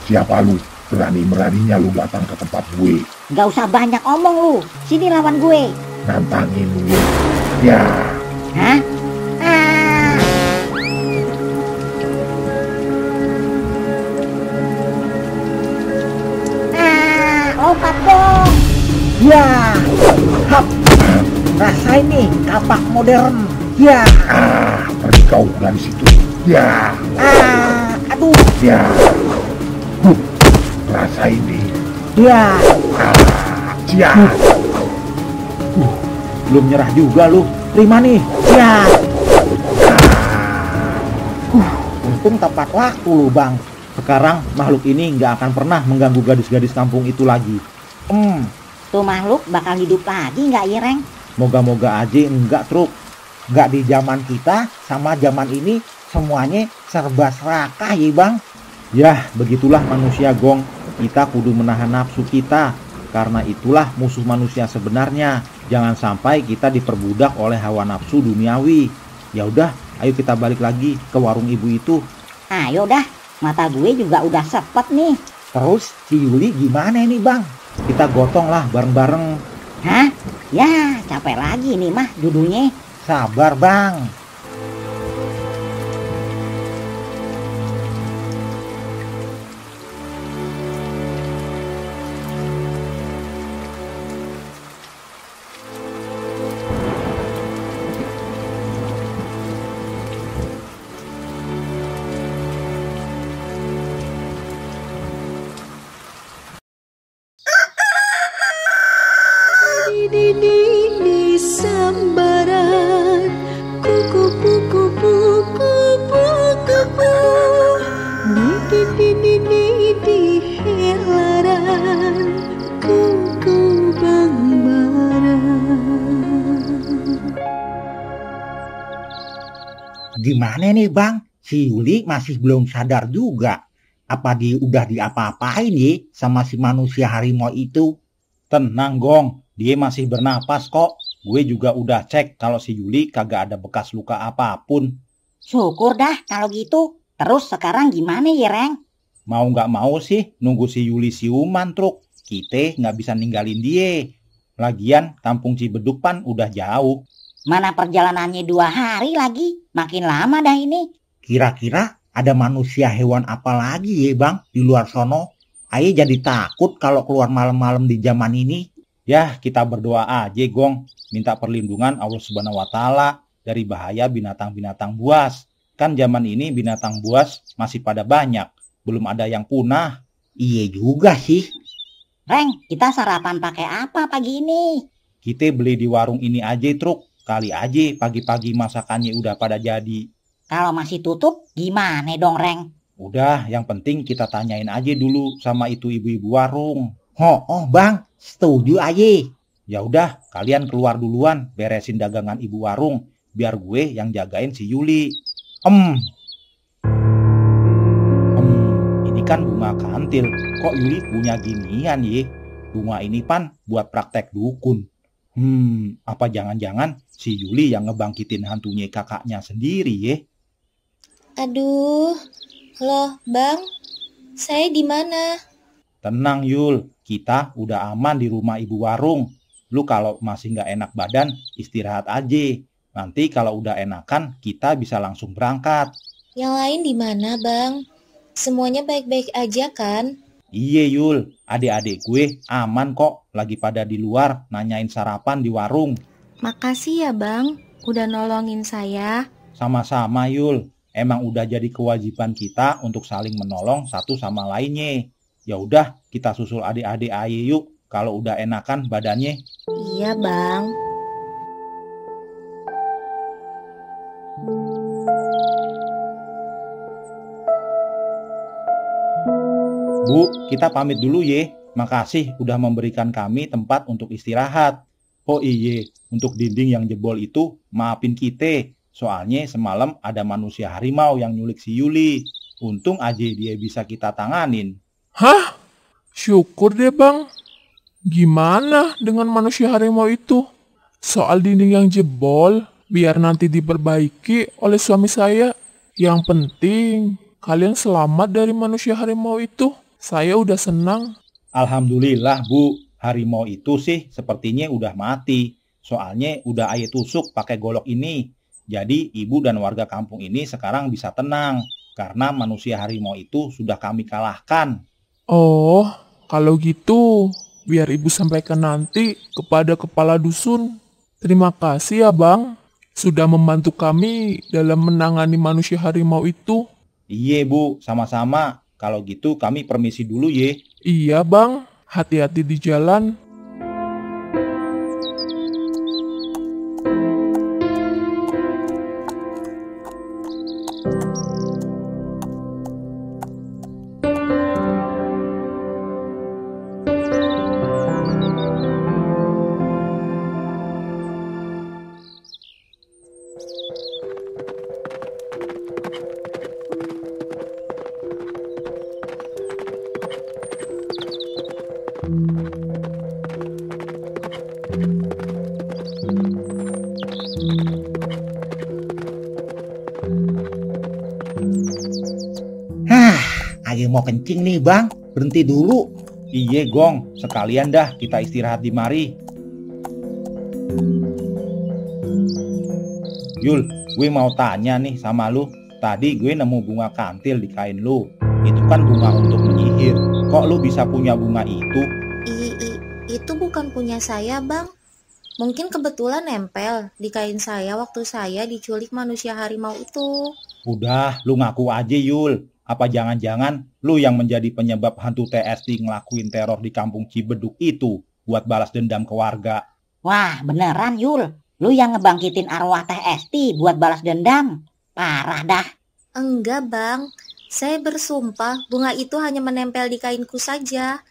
Siapa lu? Berani-beraninya lu datang ke tempat gue. Gak usah banyak omong lu. Sini lawan gue. Nantangin lu ya. Hah? Lompat Gong. rasain nih kapak modern. Ya. Pergi kau dari situ. Ya. Aduh. Ya. Rasain nih. Ya. Ya. Belum nyerah juga lu. Terima nih. Ya. Untung tepat waktu lu, Bang. Sekarang makhluk ini nggak akan pernah mengganggu gadis-gadis kampung itu lagi. Tuh makhluk bakal hidup lagi nggak, Ireng? Moga-moga aja enggak, Truk. Nggak di zaman kita sama zaman ini semuanya serba serakah ya, Bang. Yah, begitulah manusia, Gong. Kita kudu menahan nafsu kita. Karena itulah musuh manusia sebenarnya. Jangan sampai kita diperbudak oleh hawa nafsu duniawi. Ya udah, ayo kita balik lagi ke warung ibu itu. Ayo dah, mata gue juga udah sepet nih. Terus si Yuli gimana nih, Bang? Kita gotong lah bareng-bareng. Hah? Ya, capek lagi nih mah dudunya. Sabar, Bang. Di sambaran kupu-kupu di helaran kuku bang Gimana nih, Bang? Si Yuli masih belum sadar juga. Apa dia udah diapa-apain ya sama si manusia harimau itu? Tenang, Gong. Dia masih bernapas kok. Gue juga udah cek kalau si Yuli kagak ada bekas luka apapun. Syukur dah kalau gitu. Terus sekarang gimana ya, Reng? Mau nggak mau sih nunggu si Yuli siuman, Truk. Kita nggak bisa ninggalin dia. Lagian kampung Cibeduk pan udah jauh. Mana perjalanannya 2 hari lagi. Makin lama dah ini. Kira-kira ada manusia hewan apa lagi ya, Bang, di luar sono? Ayo jadi takut kalau keluar malam-malam di zaman ini. Ya, kita berdoa aja, Gong. Minta perlindungan Allah Subhanahu wa Ta'ala dari bahaya binatang-binatang buas. Kan zaman ini binatang buas masih pada banyak. Belum ada yang punah. Iya juga sih. Reng, kita sarapan pakai apa pagi ini? Kita beli di warung ini aja, Truk. Kali aja pagi-pagi masakannya udah pada jadi. Kalau masih tutup, gimana dong, Reng? Udah, yang penting kita tanyain aja dulu sama itu ibu-ibu warung. Oh, Bang. Setuju aja. Ya udah, kalian keluar duluan, beresin dagangan ibu warung, biar gue yang jagain si Yuli. Ini kan bunga kantil, kok Yuli punya ginian ye? Bunga ini pan buat praktek dukun. Apa jangan-jangan si Yuli yang ngebangkitin hantunya kakaknya sendiri ye? Aduh, loh Bang, saya di mana? Tenang Yul, kita udah aman di rumah ibu warung. Lu kalau masih nggak enak badan, istirahat aja. Nanti kalau udah enakan, kita bisa langsung berangkat. Yang lain di mana, Bang? Semuanya baik-baik aja kan? Iya Yul, adik-adik gue aman kok. Lagi pada di luar nanyain sarapan di warung. Makasih ya Bang, udah nolongin saya. Sama-sama Yul, emang udah jadi kewajiban kita untuk saling menolong satu sama lainnya. Ya udah, kita susul adik-adik aja yuk. Kalau udah enakan badannya. Iya, Bang. Bu, kita pamit dulu ye. Makasih udah memberikan kami tempat untuk istirahat. Oh iye, untuk dinding yang jebol itu maafin kita. Soalnya semalam ada manusia harimau yang nyulik si Yuli. Untung aja dia bisa kita tanganin. Hah? Syukur deh Bang. Gimana dengan manusia harimau itu? Soal dinding yang jebol, biar nanti diperbaiki oleh suami saya. Yang penting, kalian selamat dari manusia harimau itu. Saya udah senang. Alhamdulillah Bu, harimau itu sih sepertinya udah mati. Soalnya udah ayah tusuk pakai golok ini. Jadi ibu dan warga kampung ini sekarang bisa tenang. Karena manusia harimau itu sudah kami kalahkan. Oh, kalau gitu biar ibu sampaikan nanti kepada kepala dusun. Terima kasih ya Bang, sudah membantu kami dalam menangani manusia harimau itu. Iya Bu, sama-sama. Kalau gitu kami permisi dulu ye. Iya Bang, hati-hati di jalan. Ayo mau kencing nih Bang, berhenti dulu. Iye Gong, sekalian dah kita istirahat di mari. Yul, gue mau tanya nih sama lu. Tadi gue nemu bunga kantil di kain lu. Itu kan bunga untuk menyihir. Kok lu bisa punya bunga itu? Itu bukan punya saya Bang. Mungkin kebetulan nempel di kain saya waktu saya diculik manusia harimau itu. Udah, lu ngaku aja Yul. Apa jangan-jangan lu yang menjadi penyebab hantu TST ngelakuin teror di kampung Cibeduk itu buat balas dendam ke warga? Wah, beneran Yul. Lu yang ngebangkitin arwah TST buat balas dendam. Parah dah. Enggak Bang, saya bersumpah bunga itu hanya menempel di kainku saja.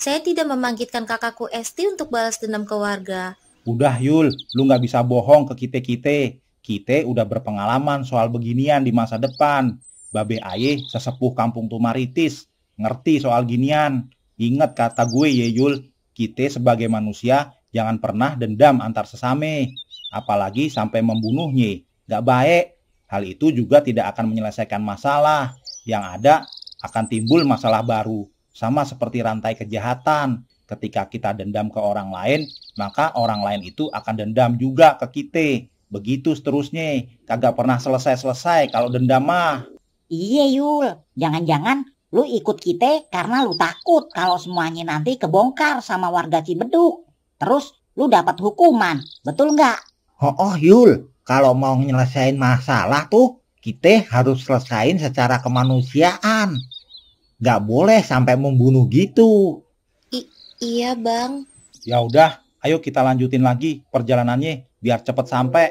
Saya tidak membangkitkan kakakku Esti untuk balas dendam ke warga. Udah Yul, lu gak bisa bohong ke kita-kita. Kita udah berpengalaman soal beginian di masa depan. Babe aye sesepuh kampung Tumaritis, ngerti soal ginian. Ingat kata gue ye Yul, kita sebagai manusia jangan pernah dendam antar sesame. Apalagi sampai membunuhnya, gak baik. Hal itu juga tidak akan menyelesaikan masalah. Yang ada akan timbul masalah baru. Sama seperti rantai kejahatan. Ketika kita dendam ke orang lain, maka orang lain itu akan dendam juga ke kita. Begitu seterusnya, kagak pernah selesai-selesai kalau dendam mah. Iya Yul, jangan-jangan lu ikut kita karena lu takut kalau semuanya nanti kebongkar sama warga Cibeduk. Terus lu dapat hukuman, betul nggak? Oh Yul, kalau mau nyelesain masalah tuh kita harus selesain secara kemanusiaan. Nggak boleh sampai membunuh gitu. Iya Bang. Ya udah, ayo kita lanjutin lagi perjalanannya biar cepet sampai.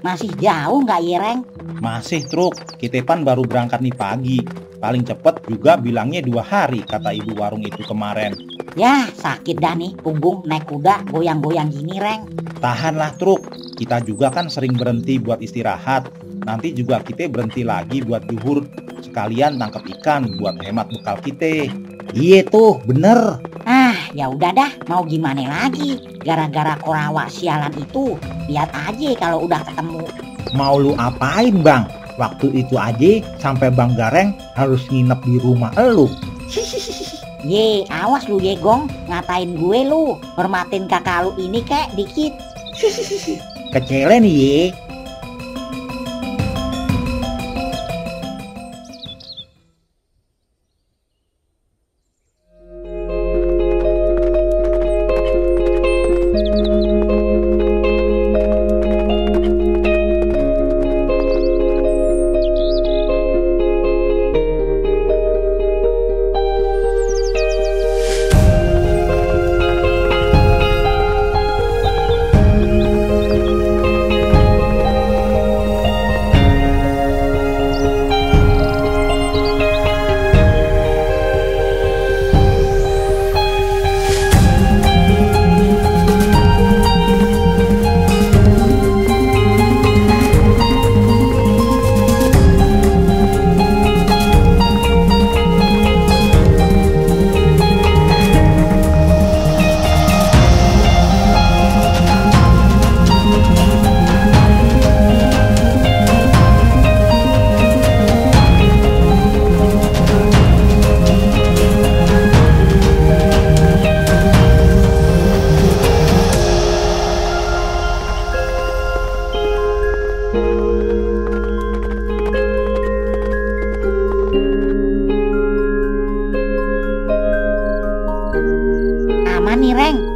Masih jauh nggak Yereng? Masih Truk, kita pan baru berangkat nih pagi. Paling cepet juga bilangnya 2 hari kata ibu warung itu kemarin. Ya sakit dah nih punggung naik kuda goyang-goyang gini Reng. Tahanlah Truk, kita juga kan sering berhenti buat istirahat. Nanti juga kita berhenti lagi buat zuhur. Sekalian tangkap ikan buat hemat bekal kita. Iya tuh, bener. Ya udah dah, mau gimana lagi? Gara-gara Korawa sialan itu, lihat aja kalau udah ketemu. Mau lu apain Bang? Waktu itu aja sampai Bang Gareng harus nginep di rumah elu. Ye, awas lu ye Gong, ngatain gue lu. Hormatin kakak lu ini kek dikit. Kecelen ye.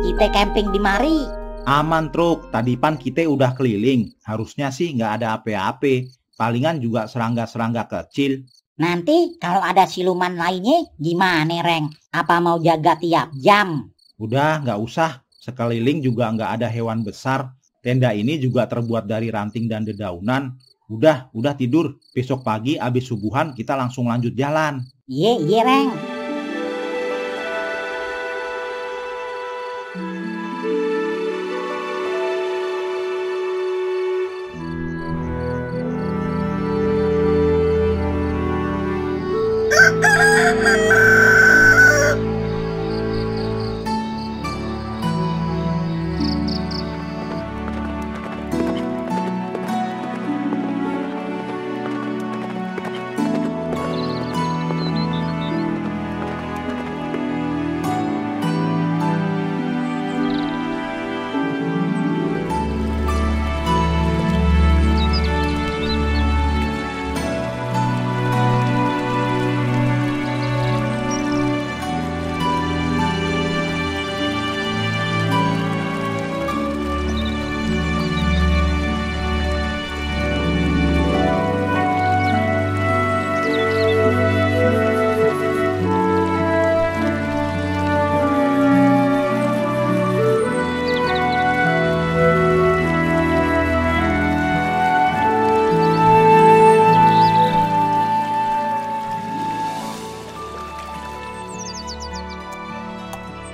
kita camping di mari? Aman Truk, tadi pan kita udah keliling. Harusnya sih nggak ada apa-apa. Palingan juga serangga-serangga kecil. Nanti kalau ada siluman lainnya gimana Reng? Apa mau jaga tiap jam? Udah nggak usah. Sekeliling juga nggak ada hewan besar. Tenda ini juga terbuat dari ranting dan dedaunan. Udah tidur. Besok pagi abis subuhan kita langsung lanjut jalan. Iya Reng.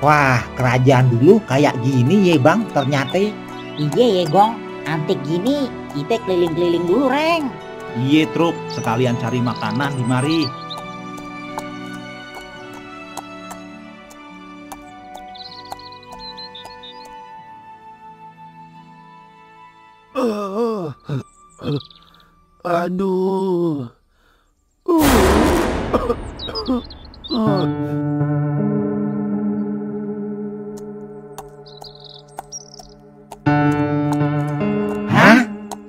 Wah, kerajaan dulu kayak gini ya Bang ternyata. Iya ya Gong, antik gini kita keliling-keliling dulu Reng. Iya Truk, sekalian cari makanan di mari. Aduh.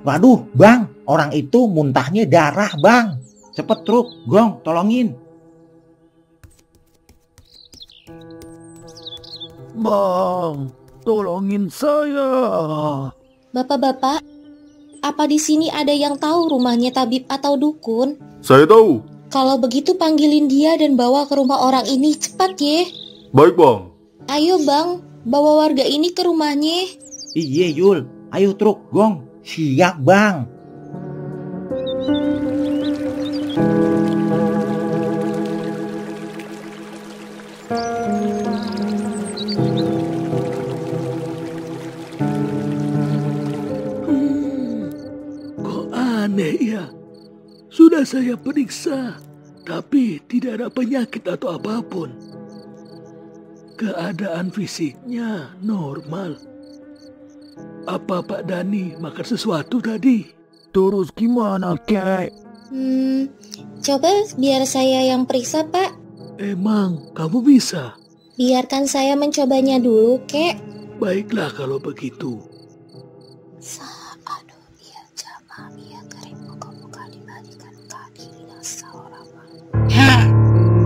Waduh Bang, orang itu muntahnya darah Bang. Cepet Truk, Gong, tolongin. Bang, tolongin saya. Bapak-bapak, apa di sini ada yang tahu rumahnya tabib atau dukun? Saya tahu. Kalau begitu panggilin dia dan bawa ke rumah orang ini cepat ya. Baik Bang. Ayo Bang, bawa warga ini ke rumahnya. Iya Yul, ayo Truk, Gong. Siap Bang. Kok aneh ya? Sudah saya periksa, tapi tidak ada penyakit atau apapun. Keadaan fisiknya normal. Apa Pak Dani makan sesuatu tadi? Terus gimana, Kek? Coba biar saya yang periksa, Pak. Emang kamu bisa? Biarkan saya mencobanya dulu, Kek. Baiklah kalau begitu.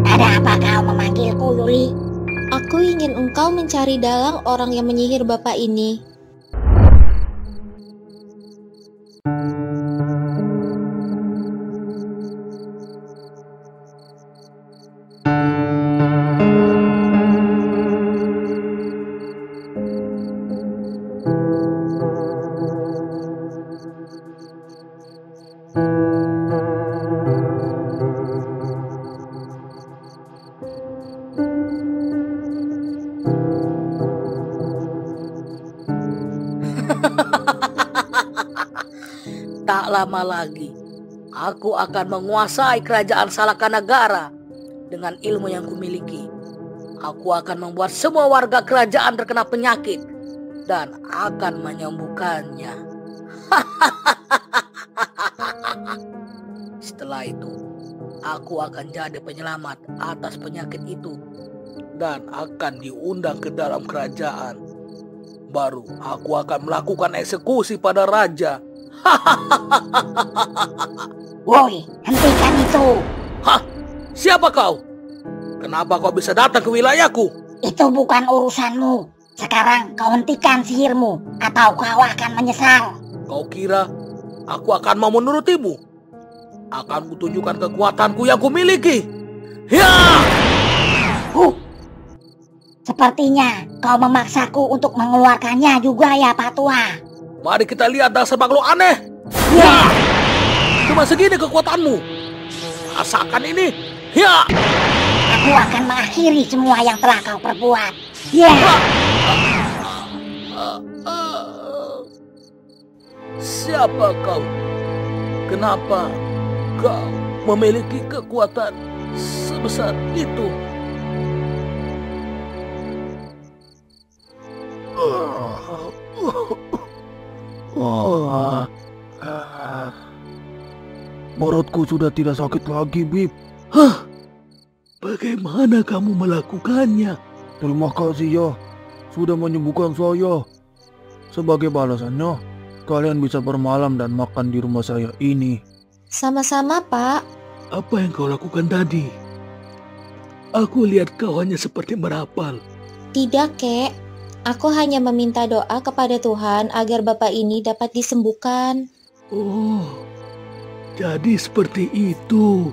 Ada apa kau memanggilku, Yuli? Aku ingin engkau mencari dalang orang yang menyihir Bapak ini. Tak lama lagi, aku akan menguasai kerajaan Salakanagara dengan ilmu yang kumiliki. Aku akan membuat semua warga kerajaan terkena penyakit dan akan menyembuhkannya. Setelah itu, aku akan jadi penyelamat atas penyakit itu dan akan diundang ke dalam kerajaan. Baru aku akan melakukan eksekusi pada raja. Woi, hentikan itu. Hah? Siapa kau? Kenapa kau bisa datang ke wilayahku? Itu bukan urusanmu. Sekarang kau hentikan sihirmu atau kau akan menyesal. Kau kira aku akan mau menurutimu? Akan kutunjukkan kekuatanku yang kumiliki. Ya! Sepertinya kau memaksaku untuk mengeluarkannya juga ya Pak Tua. Mari kita lihat dasar makhluk aneh. Ya! Cuma segini kekuatanmu. Rasakan ini. Ya! Aku akan mengakhiri semua yang telah kau perbuat. Ya! Siapa kau? Kenapa kau memiliki kekuatan sebesar itu? Perutku sudah tidak sakit lagi, Bib. Hah? Bagaimana kamu melakukannya? Terima kasih ya, sudah menyembuhkan saya. Sebagai balasannya, kalian bisa bermalam dan makan di rumah saya ini. Sama-sama, Pak. Apa yang kau lakukan tadi? Aku lihat kau hanya seperti merapal. Tidak, Kek. Aku hanya meminta doa kepada Tuhan agar Bapak ini dapat disembuhkan. Oh, jadi seperti itu.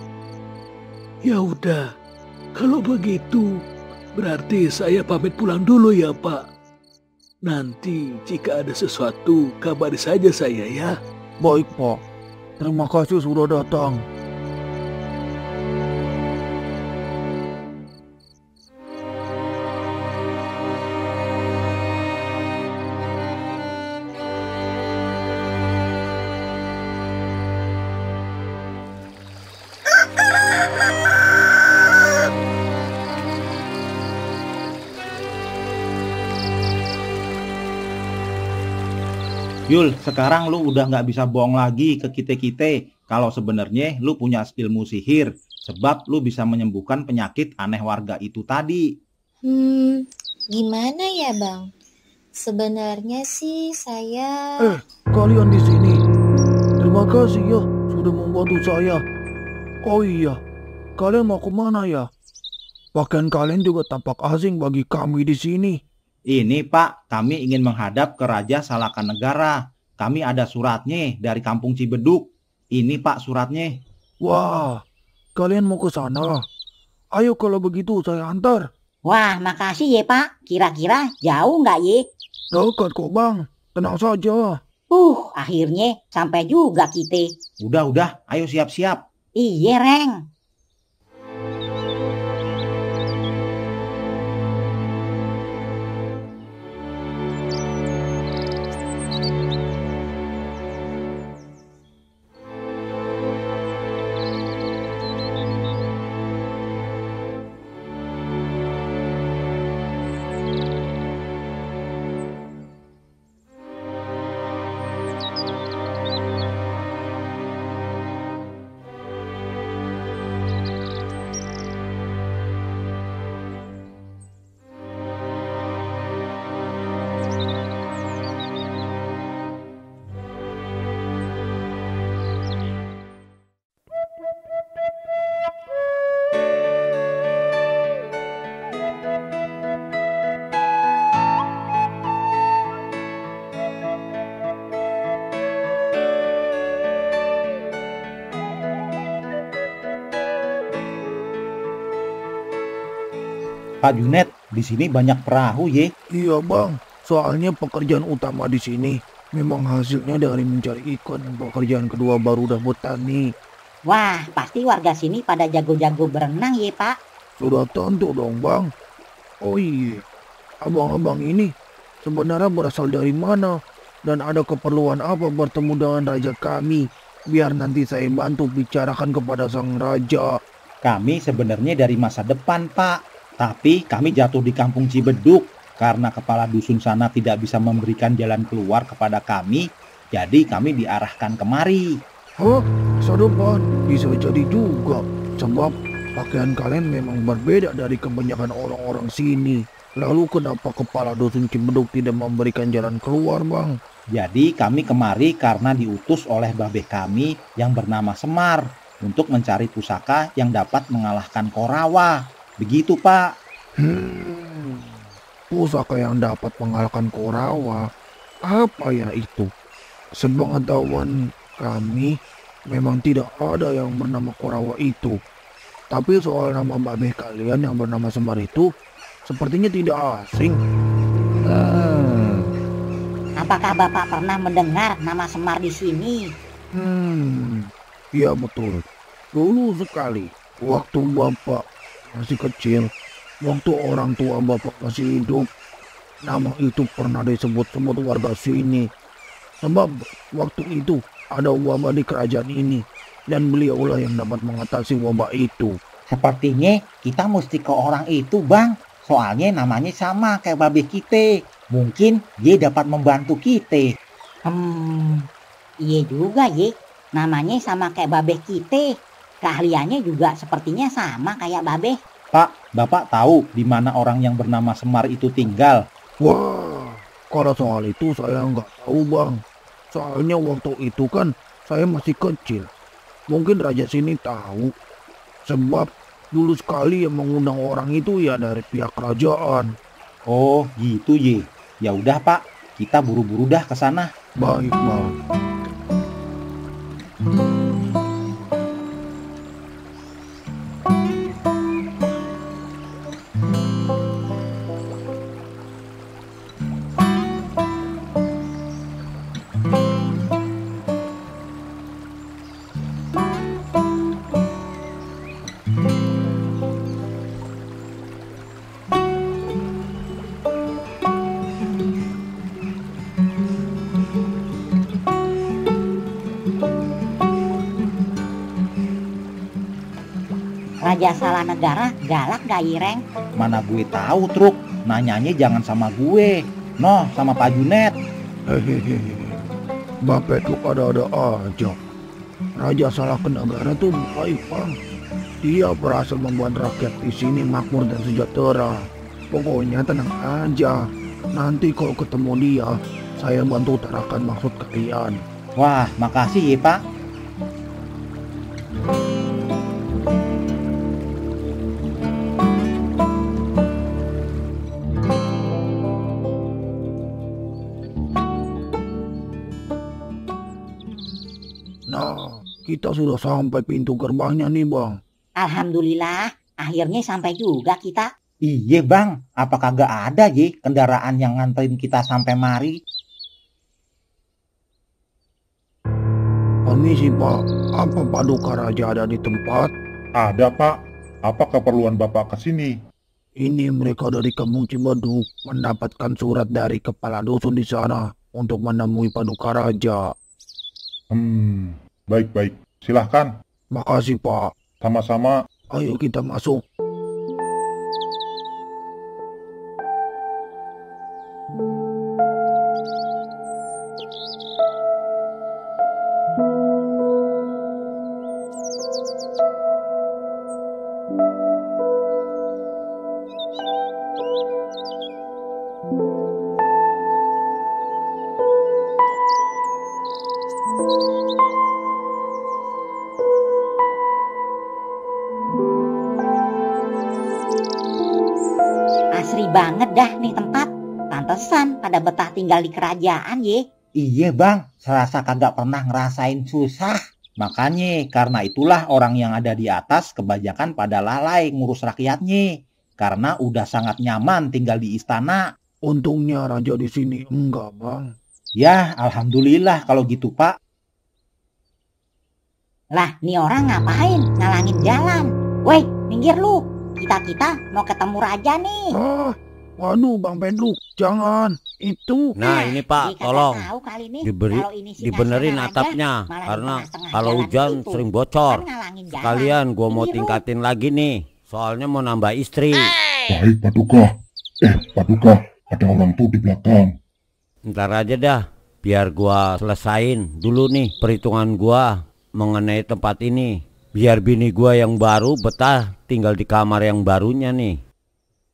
Ya udah, kalau begitu berarti saya pamit pulang dulu ya, Pak. Nanti jika ada sesuatu kabari saja saya ya. Baik, Pak. Terima kasih sudah datang. Yul, sekarang lu udah nggak bisa bohong lagi ke kita-kita kalau sebenarnya lu punya ilmu sihir, sebab lu bisa menyembuhkan penyakit aneh warga itu tadi. Gimana ya, Bang? Sebenarnya sih saya... Kalian di sini. Terima kasih ya sudah membantu saya. Oh iya, kalian mau kemana ya? Pakaian kalian juga tampak asing bagi kami di sini. Ini Pak, kami ingin menghadap ke Raja Salakanegara. Kami ada suratnya dari Kampung Cibeduk. Ini Pak suratnya. Wah, kalian mau ke sana? Ayo kalau begitu saya antar. Wah, makasih ya Pak. Kira-kira jauh nggak ye? Dekat kok Bang, tenang saja. Akhirnya sampai juga kita. Udah, ayo siap-siap. Iya, Reng. Pak Junet, di sini banyak perahu ye. Iya Bang, soalnya pekerjaan utama di sini memang hasilnya dari mencari ikan. Pekerjaan kedua baru udah bertani. Wah, pasti warga sini pada jago-jago berenang ya Pak. Sudah tentu dong Bang. Oh iya, abang-abang ini sebenarnya berasal dari mana? Dan ada keperluan apa bertemu dengan raja kami? Biar nanti saya bantu bicarakan kepada sang raja. Kami sebenarnya dari masa depan Pak. Tapi kami jatuh di Kampung Cibeduk karena kepala dusun sana tidak bisa memberikan jalan keluar kepada kami. Jadi kami diarahkan kemari. Masa depan? Bisa jadi juga. Sebab pakaian kalian memang berbeda dari kebanyakan orang-orang sini. Lalu kenapa kepala dusun Cibeduk tidak memberikan jalan keluar Bang? Jadi kami kemari karena diutus oleh babeh kami yang bernama Semar untuk mencari pusaka yang dapat mengalahkan Korawa. Begitu Pak. pusaka yang dapat mengalahkan Korawa. Apa ya itu? Sepengetahuan kami, memang tidak ada yang bernama Korawa itu. Tapi soal nama babeh kalian yang bernama Semar itu, sepertinya tidak asing. Apakah Bapak pernah mendengar nama Semar di sini? Iya betul. Dulu sekali, waktu Bapak masih kecil, waktu orang tua Bapak masih hidup, nama itu pernah disebut-sebut warga sini. Sebab waktu itu ada wabah di kerajaan ini, dan beliaulah yang dapat mengatasi wabah itu. Sepertinya kita mesti ke orang itu, Bang. Soalnya namanya sama kayak babeh kita. Mungkin dia dapat membantu kita. Iya juga ye. Namanya sama kayak babeh kita. Keahliannya juga sepertinya sama kayak babeh. Pak, Bapak tahu di mana orang yang bernama Semar itu tinggal? Wah, kalau soal itu saya nggak tahu, Bang. Soalnya waktu itu kan saya masih kecil. Mungkin raja sini tahu. Sebab dulu sekali yang mengundang orang itu ya dari pihak kerajaan. Oh, gitu ye. Ya udah, Pak. Kita buru-buru dah ke sana. Baik, Bang. Raja salah negara galak gak Ireng? Mana gue tahu, Truk. Nanyanya jangan sama gue. Noh, sama Pak Junet. Hehehe. Bapak itu ada-ada aja. Raja salah negara tuh baik, Bang. Dia berhasil membuat rakyat di sini makmur dan sejahtera. Pokoknya tenang aja. Nanti kalau ketemu dia, saya bantu utarakan maksud kalian. Wah, makasih ya, Pak. Nah, kita sudah sampai pintu gerbangnya nih, Bang. Alhamdulillah, akhirnya sampai juga kita. Iya, Bang. Apa kagak ada ye kendaraan yang nganterin kita sampai mari? Permisi, Pak. Apa Paduka Raja ada di tempat? Ada, Pak. Apa keperluan Bapak ke sini? Ini mereka dari Kampung Cibaduk mendapatkan surat dari kepala dusun di sana untuk menemui Paduka Raja. Baik-baik. Silahkan. Makasih, Pak. Sama-sama. Ayo kita masuk. Asri banget dah nih tempat. Pantesan pada betah tinggal di kerajaan ye. Iya, Bang. Serasa kagak pernah ngerasain susah. Makanya karena itulah orang yang ada di atas kebanyakan pada lalai ngurus rakyatnya. Karena udah sangat nyaman tinggal di istana. Untungnya raja di sini enggak, Bang. Ya, alhamdulillah kalau gitu, Pak. Lah, nih orang ngapain ngalangin jalan? Woi, minggir lu. Kita mau ketemu raja nih. Waduh, Bang Pedro, jangan. Itu. Nah, ini Pak, tolong dibenerin atapnya karena kalau hujan sering bocor. Sekalian gua mau tingkatin lagi nih. Soalnya mau nambah istri. Baik, Paduka. Paduka, ada orang tuh di belakang. Ntar aja dah, biar gua selesain dulu nih perhitungan gua mengenai tempat ini. Biar bini gua yang baru betah tinggal di kamar yang barunya nih.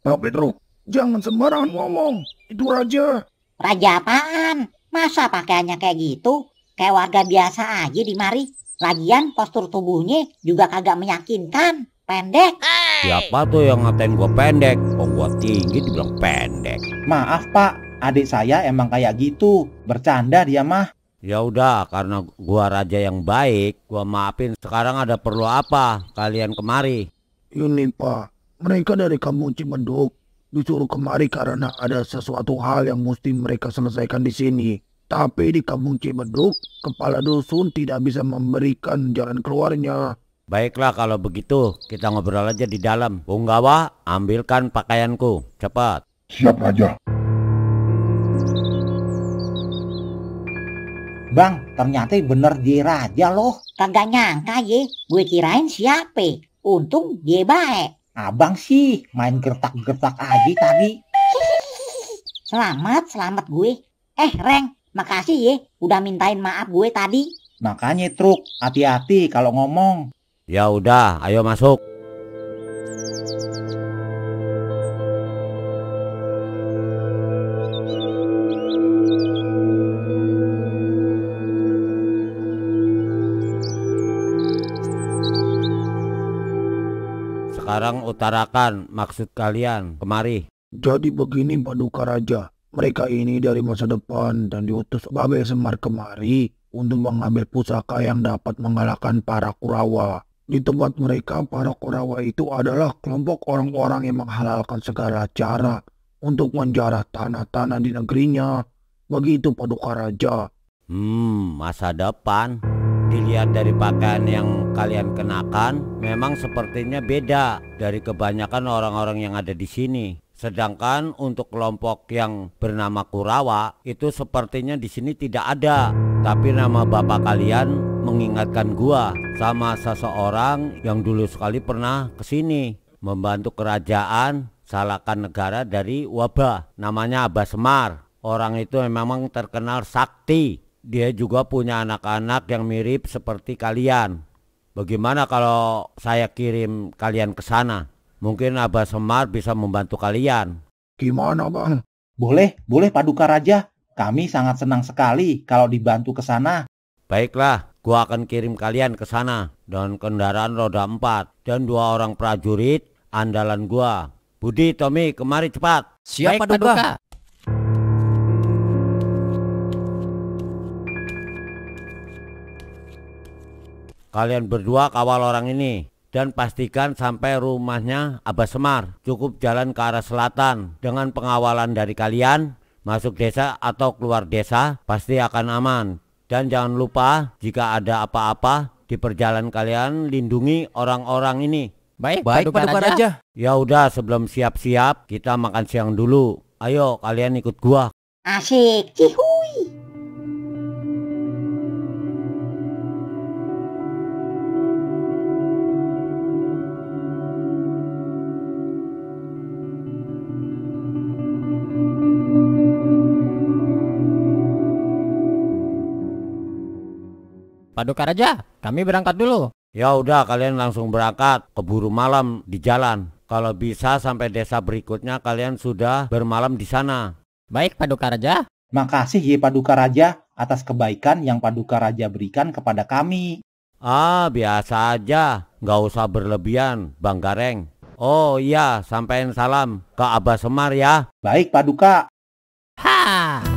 Pak Pedro, jangan sembarangan ngomong. Itu raja. Raja apaan? Masa pakaiannya kayak gitu? Kayak warga biasa aja di mari. Lagian postur tubuhnya juga kagak meyakinkan. Pendek. Siapa tuh yang ngatain gua pendek? Oh, gua tinggi dibilang pendek. Maaf Pak, adik saya emang kayak gitu. Bercanda dia mah. Ya udah, karena gua raja yang baik, gua maafin. Sekarang ada perlu apa kalian kemari? Ini Pak, mereka dari kampung Cimenduk disuruh kemari karena ada sesuatu hal yang mesti mereka selesaikan di sini. Tapi di kampung Cimenduk, kepala dusun tidak bisa memberikan jalan keluarnya. Baiklah kalau begitu, kita ngobrol aja di dalam. Punggawa, ambilkan pakaianku, cepat. Siap Raja. Bang, ternyata bener dia raja loh. Kagak nyangka ye, gue kirain siapa. Untung dia baik. Abang sih main gertak-gertak aja tadi. Selamat gue. Reng, makasih ye, udah mintain maaf gue tadi. Makanya Truk, hati-hati kalau ngomong. Ya udah, ayo masuk. Sekarang utarakan maksud kalian kemari. Jadi begini Paduka Raja, mereka ini dari masa depan dan diutus Babe Semar kemari untuk mengambil pusaka yang dapat mengalahkan para Kurawa. Di tempat mereka, para Kurawa itu adalah kelompok orang-orang yang menghalalkan segala cara untuk menjarah tanah-tanah di negerinya. Begitu Paduka Raja. Masa depan. Dilihat dari pakaian yang kalian kenakan, memang sepertinya beda dari kebanyakan orang-orang yang ada di sini. Sedangkan untuk kelompok yang bernama Kurawa itu sepertinya di sini tidak ada. Tapi nama bapak kalian mengingatkan gua sama seseorang yang dulu sekali pernah kesini membantu kerajaan Salakan Negara dari wabah. Namanya Abah Semar. Orang itu memang terkenal sakti. Dia juga punya anak-anak yang mirip seperti kalian. Bagaimana kalau saya kirim kalian ke sana? Mungkin Abah Semar bisa membantu kalian. Gimana Bang? Boleh Paduka Raja. Kami sangat senang sekali kalau dibantu ke sana. Baiklah, gua akan kirim kalian ke sana dengan kendaraan roda 4 dan 2 orang prajurit andalan gua. Budi, Tommy, kemari cepat. Siap Paduka. Kalian berdua kawal orang ini dan pastikan sampai rumahnya Abah Semar. Cukup jalan ke arah selatan. Dengan pengawalan dari kalian, masuk desa atau keluar desa pasti akan aman. Dan jangan lupa jika ada apa-apa di perjalanan kalian lindungi orang-orang ini. Baik Paduka Raja. Ya udah, sebelum siap-siap kita makan siang dulu. Ayo kalian ikut gua. Asik, cihuy. Paduka Raja, kami berangkat dulu. Ya udah, kalian langsung berangkat. Keburu malam di jalan. Kalau bisa sampai desa berikutnya kalian sudah bermalam di sana. Baik Paduka Raja. Makasih ya Paduka Raja atas kebaikan yang Paduka Raja berikan kepada kami. Biasa aja, nggak usah berlebihan, Bang Gareng. Oh iya, sampaikan salam ke Abah Semar ya. Baik Paduka. Ha!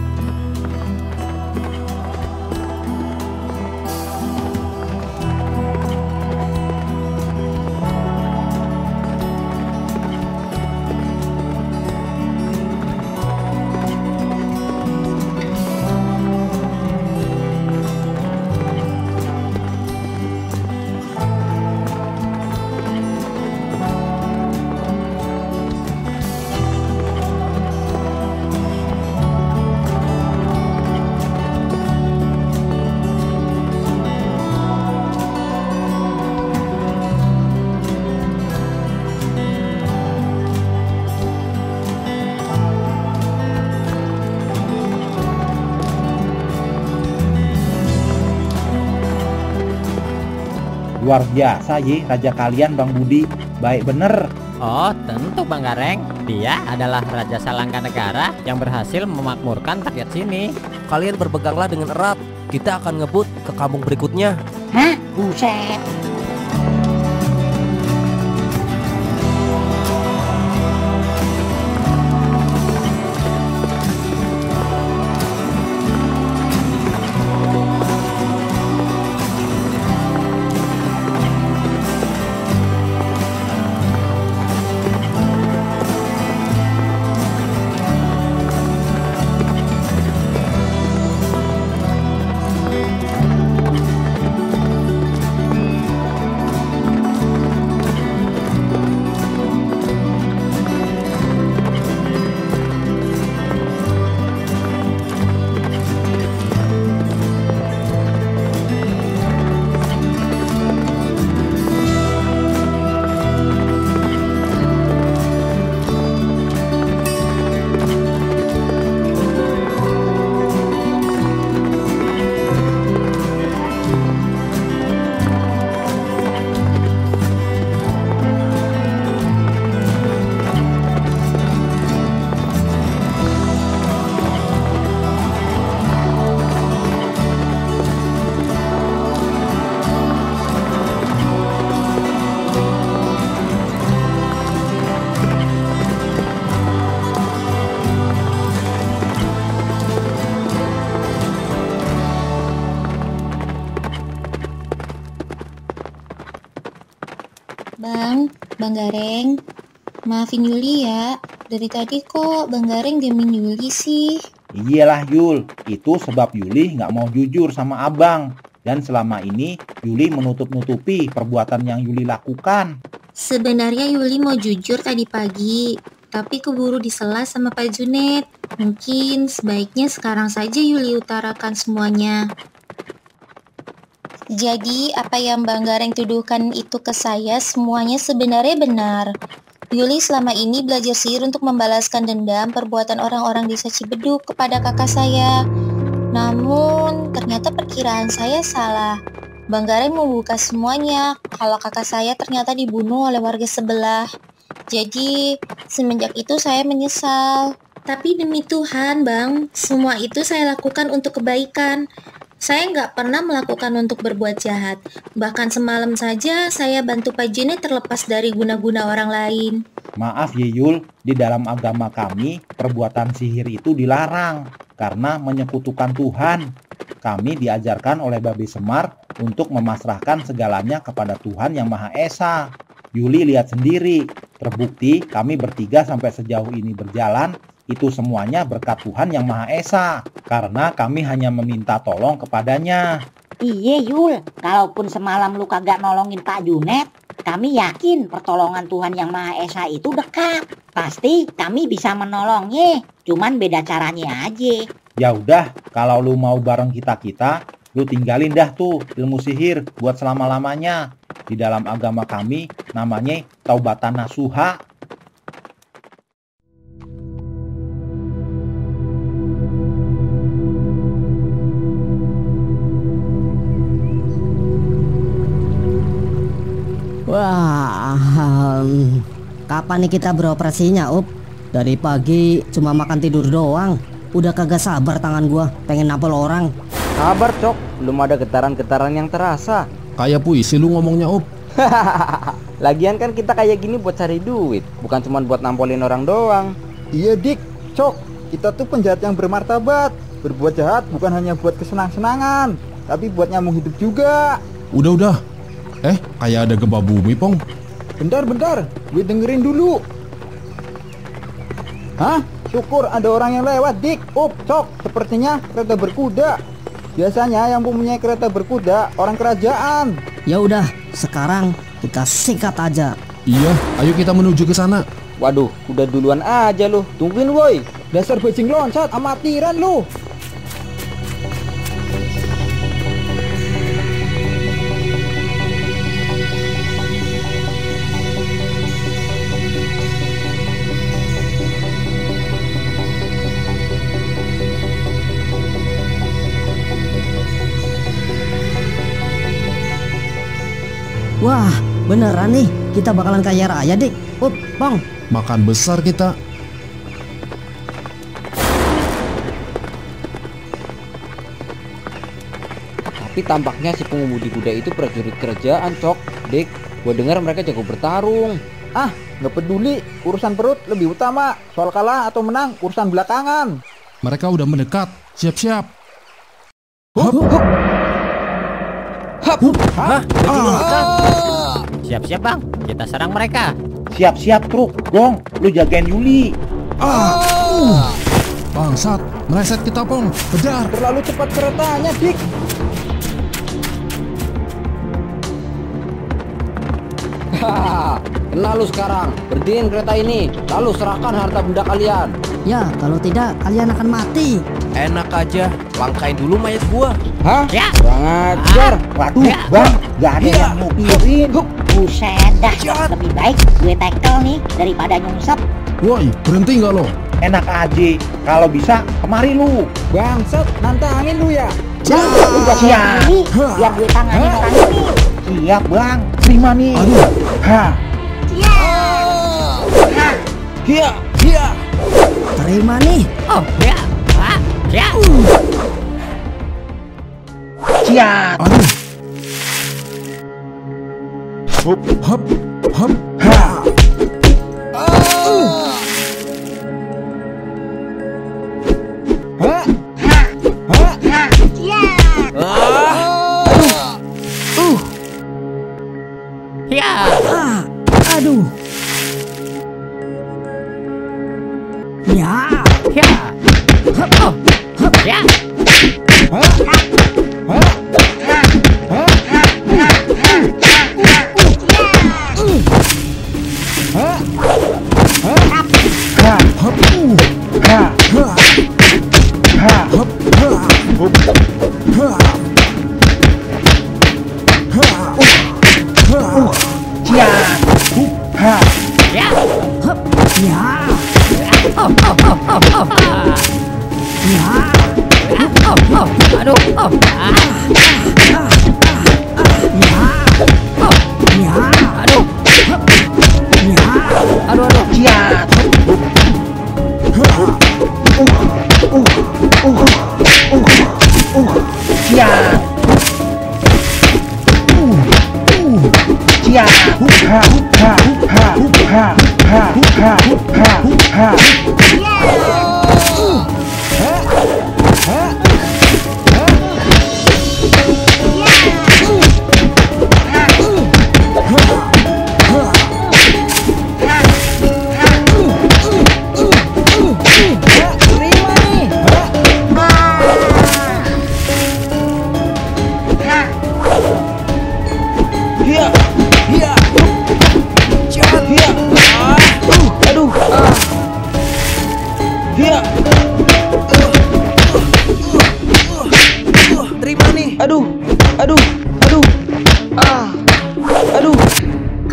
Luar biasa ye raja kalian Bang Budi. Baik bener. Oh tentu Bang Gareng. Dia adalah Raja Salangka Negara yang berhasil memakmurkan rakyat sini. Kalian berpeganglah dengan erat. Kita akan ngebut ke kampung berikutnya. Hah? Buset. Bang Gareng, maafin Yuli ya. Dari tadi kok Bang Gareng diemin Yuli sih? Iyalah Yul, itu sebab Yuli nggak mau jujur sama abang. Dan selama ini Yuli menutup-nutupi perbuatan yang Yuli lakukan. Sebenarnya Yuli mau jujur tadi pagi, tapi keburu disela sama Pak Junet. Mungkin sebaiknya sekarang saja Yuli utarakan semuanya. Jadi apa yang Bang Gareng tuduhkan itu ke saya semuanya sebenarnya benar. Yuli selama ini belajar sihir untuk membalaskan dendam perbuatan orang-orang desa Cibeduk kepada kakak saya. Namun ternyata perkiraan saya salah. Bang Gareng membuka semuanya kalau kakak saya ternyata dibunuh oleh warga sebelah. Jadi semenjak itu saya menyesal. Tapi demi Tuhan Bang, semua itu saya lakukan untuk kebaikan. Saya nggak pernah melakukan untuk berbuat jahat. Bahkan semalam saja saya bantu Pak Junet terlepas dari guna-guna orang lain. Maaf ya Yul, di dalam agama kami perbuatan sihir itu dilarang karena menyekutukan Tuhan. Kami diajarkan oleh Babe Semar untuk memasrahkan segalanya kepada Tuhan Yang Maha Esa. Yuli lihat sendiri, terbukti kami bertiga sampai sejauh ini berjalan, itu semuanya berkat Tuhan Yang Maha Esa, karena kami hanya meminta tolong kepadanya. Iya Yul, kalaupun semalam lu kagak nolongin Pak Junet, kami yakin pertolongan Tuhan Yang Maha Esa itu dekat. Pasti kami bisa menolongnya, cuman beda caranya aja. Ya udah, kalau lu mau bareng kita-kita, lu tinggalin dah tuh ilmu sihir buat selama-lamanya. Di dalam agama kami namanya taubatan nasuha. Wah, kapan nih kita beroperasinya, Up? Dari pagi cuma makan tidur doang. Udah kagak sabar tangan gua, pengen nampol orang. Sabar, Cok. Belum ada getaran-getaran yang terasa. Kayak puisi lu ngomongnya, Up. Lagian kan kita kayak gini buat cari duit, bukan cuma buat nampolin orang doang. Iya, Dik. Cok, kita tuh penjahat yang bermartabat. Berbuat jahat bukan hanya buat kesenang-senangan, tapi buat nyambung hidup juga. Udah. Kayak ada gempa bumi, Pong. Bentar, gue dengerin dulu. Hah? Syukur ada orang yang lewat, Dik. Cok, sepertinya kereta berkuda. Biasanya yang mempunyai kereta berkuda orang kerajaan. Ya udah, sekarang kita sikat aja. Iya, ayo kita menuju ke sana. Waduh, udah duluan aja lu. Tungguin, woi. Dasar bajing loncat, amatiran lu. Wah, beneran nih, kita bakalan kaya raya, Dik. Bang. Makan besar kita. Tapi tampaknya si pengemudi kuda itu prajurit kerajaan, Cok. Dik, gue dengar mereka jago bertarung. Ah, nggak peduli. Urusan perut lebih utama. Soal kalah atau menang, urusan belakangan. Mereka udah mendekat. Siap-siap. Siap-siap Bang, kita serang mereka. Siap-siap Truk, Gong, lu jagain Yuli. Bangsat, meleset kita, Pong. Kejar. Terlalu cepat keretanya, Dik. Kena lu sekarang. Berhentiin kereta ini, lalu serahkan harta benda kalian. Ya, kalau tidak kalian akan mati. Enak aja, langkain dulu mayat gua. Hah? Ya. Kurang ajar. Waduh, Bang, gak ada yang mau kirim. Buset dah, lebih baik gue tackle nih daripada nyungsep. Woi, berhenti nggak lo? Enak aja, kalau bisa kemari lu. Bangsat, nantangin lu ya. Udah siap nih, biar gue tanganin orang ini. Siap Bang, terima nih. Aduh. Iya. Terima nih. Oh, ya. Siap. Aduh. Hop. Ya. Aduh. Ya. Ya. Oh. Ya.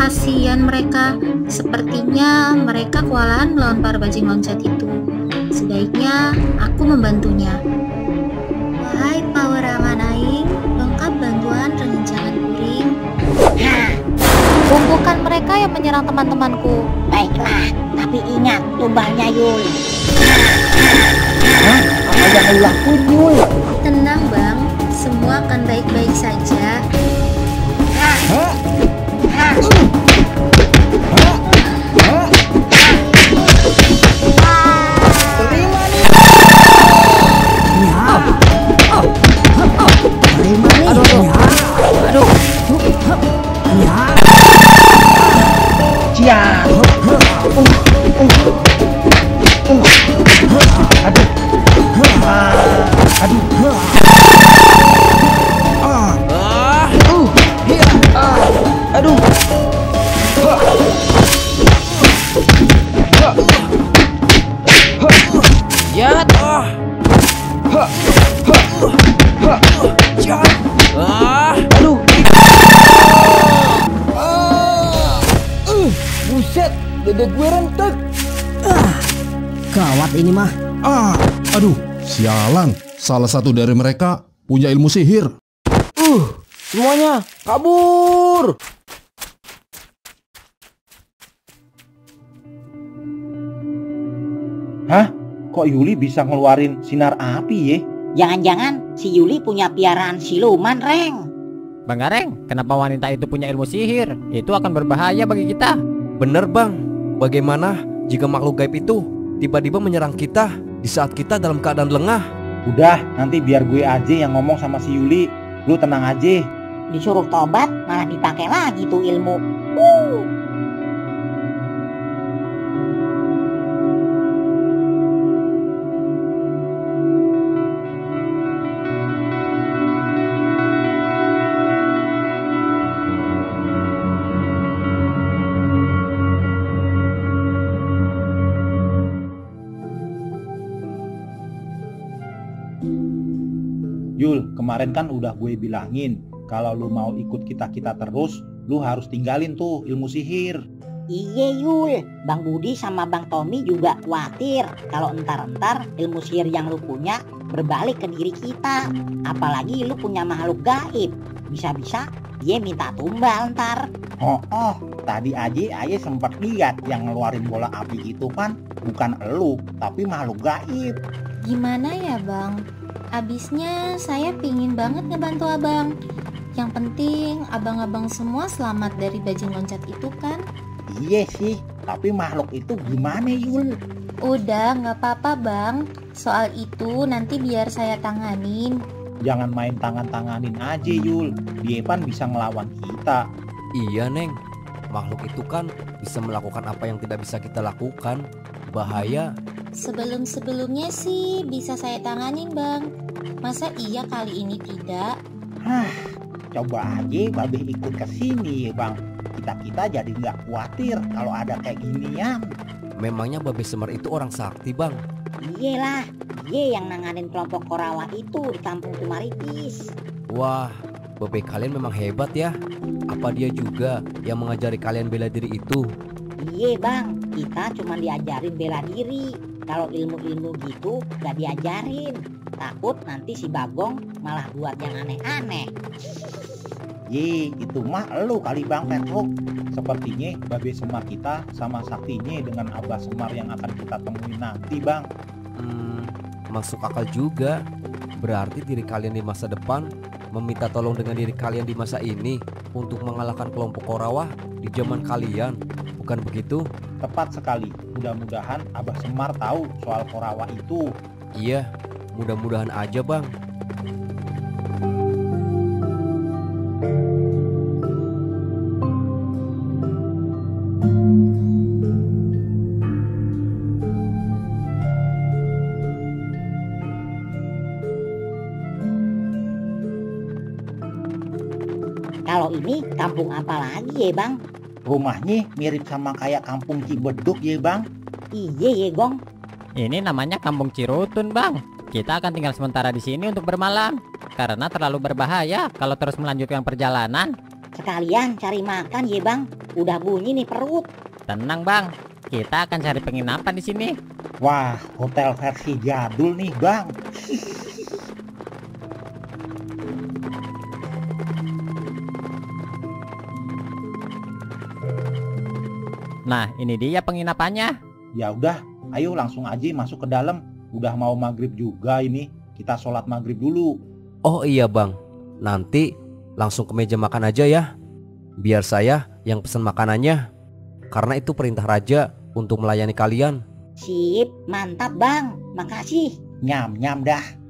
Kasihan mereka, sepertinya mereka kewalahan melawan para bajing loncat itu. Sebaiknya aku membantunya. Wahai pawarangan aing, lengkap bantuan rencangan kuring. Lumpuhkan mereka yang menyerang teman-temanku. Baiklah, tapi ingat tumbangnya Yul. Apa yang lu lakuin Yul? Tenang bang, semua akan baik-baik saja. Buset, dada gue rentek. Gawat ini mah. Aduh, sialan. Salah satu dari mereka punya ilmu sihir. Semuanya kabur. Hah? Kok Yuli bisa ngeluarin sinar api ya? Jangan-jangan si Yuli punya piaraan siluman, Reng. Bang Gareng, kenapa wanita itu punya ilmu sihir? Itu akan berbahaya bagi kita. Bener bang, bagaimana jika makhluk gaib itu tiba-tiba menyerang kita di saat kita dalam keadaan lengah? Udah, nanti biar gue aja yang ngomong sama si Yuli. Lu tenang aja. Disuruh tobat malah dipakai lagi tuh ilmu. Yul, kemarin kan udah gue bilangin kalau lu mau ikut kita-kita terus, lu harus tinggalin tuh ilmu sihir. Iya Yul, Bang Budi sama Bang Tommy juga khawatir kalau entar-entar ilmu sihir yang lu punya berbalik ke diri kita. Apalagi lu punya makhluk gaib, bisa-bisa dia minta tumbal ntar. Oh, tadi aja ayah sempat lihat yang ngeluarin bola api itu kan bukan elu, tapi makhluk gaib. Gimana ya bang? Abisnya saya pingin banget ngebantu abang. Yang penting abang-abang semua selamat dari bajing loncat itu kan? Iya sih, tapi makhluk itu gimana Yul? Udah gak apa-apa bang. Soal itu nanti biar saya tanganin. Jangan main tangan-tanganin aja Yul. Dia kan bisa ngelawan kita. Iya Neng, Makhluk itu kan bisa melakukan apa yang tidak bisa kita lakukan. Bahaya. Sebelum-sebelumnya sih bisa saya tanganin, Bang. Masa iya kali ini tidak? Coba aja Babe ikut ke sini, Bang. Kita jadi nggak khawatir kalau ada kayak ginian. Memangnya Babe Semar itu orang sakti, Bang? Iyalah, dia yang nanganin kelompok Korawa itu di kampung Tumaritis. Wah, Babe kalian memang hebat ya. Apa dia juga yang mengajari kalian bela diri itu? Iya Bang, kita cuma diajarin bela diri. Kalau ilmu-ilmu gitu gak diajarin. Takut nanti si Bagong malah buat yang aneh-aneh. Ye, itu mah elu kali Bang Petruk. Sepertinya Babe Semar kita sama saktinya dengan Abah Semar yang akan kita temuin nanti, Bang. Masuk akal juga. Berarti diri kalian di masa depan meminta tolong dengan diri kalian di masa ini untuk mengalahkan kelompok Korawa di zaman kalian, bukan begitu? Tepat sekali. Mudah-mudahan Abah Semar tahu soal Korawa itu. Iya, mudah-mudahan aja, Bang. Kalau ini kampung apa lagi ya Bang? Rumahnya mirip sama kayak kampung Cibeduk ya Bang? Iya ya Gong. Ini namanya kampung Cirutun Bang. Kita akan tinggal sementara di sini untuk bermalam. Karena terlalu berbahaya kalau terus melanjutkan perjalanan. Sekalian cari makan ya Bang. Udah bunyi nih perut. Tenang Bang, kita akan cari penginapan di sini. Wah, hotel versi jadul nih Bang. Nah, ini dia penginapannya. Ya udah, ayo langsung aja masuk ke dalam. Udah mau maghrib juga ini. Kita sholat maghrib dulu. Oh iya Bang, nanti langsung ke meja makan aja ya. Biar saya yang pesan makanannya. Karena itu perintah raja untuk melayani kalian. Sip, mantap Bang. Makasih. Nyam-nyam dah.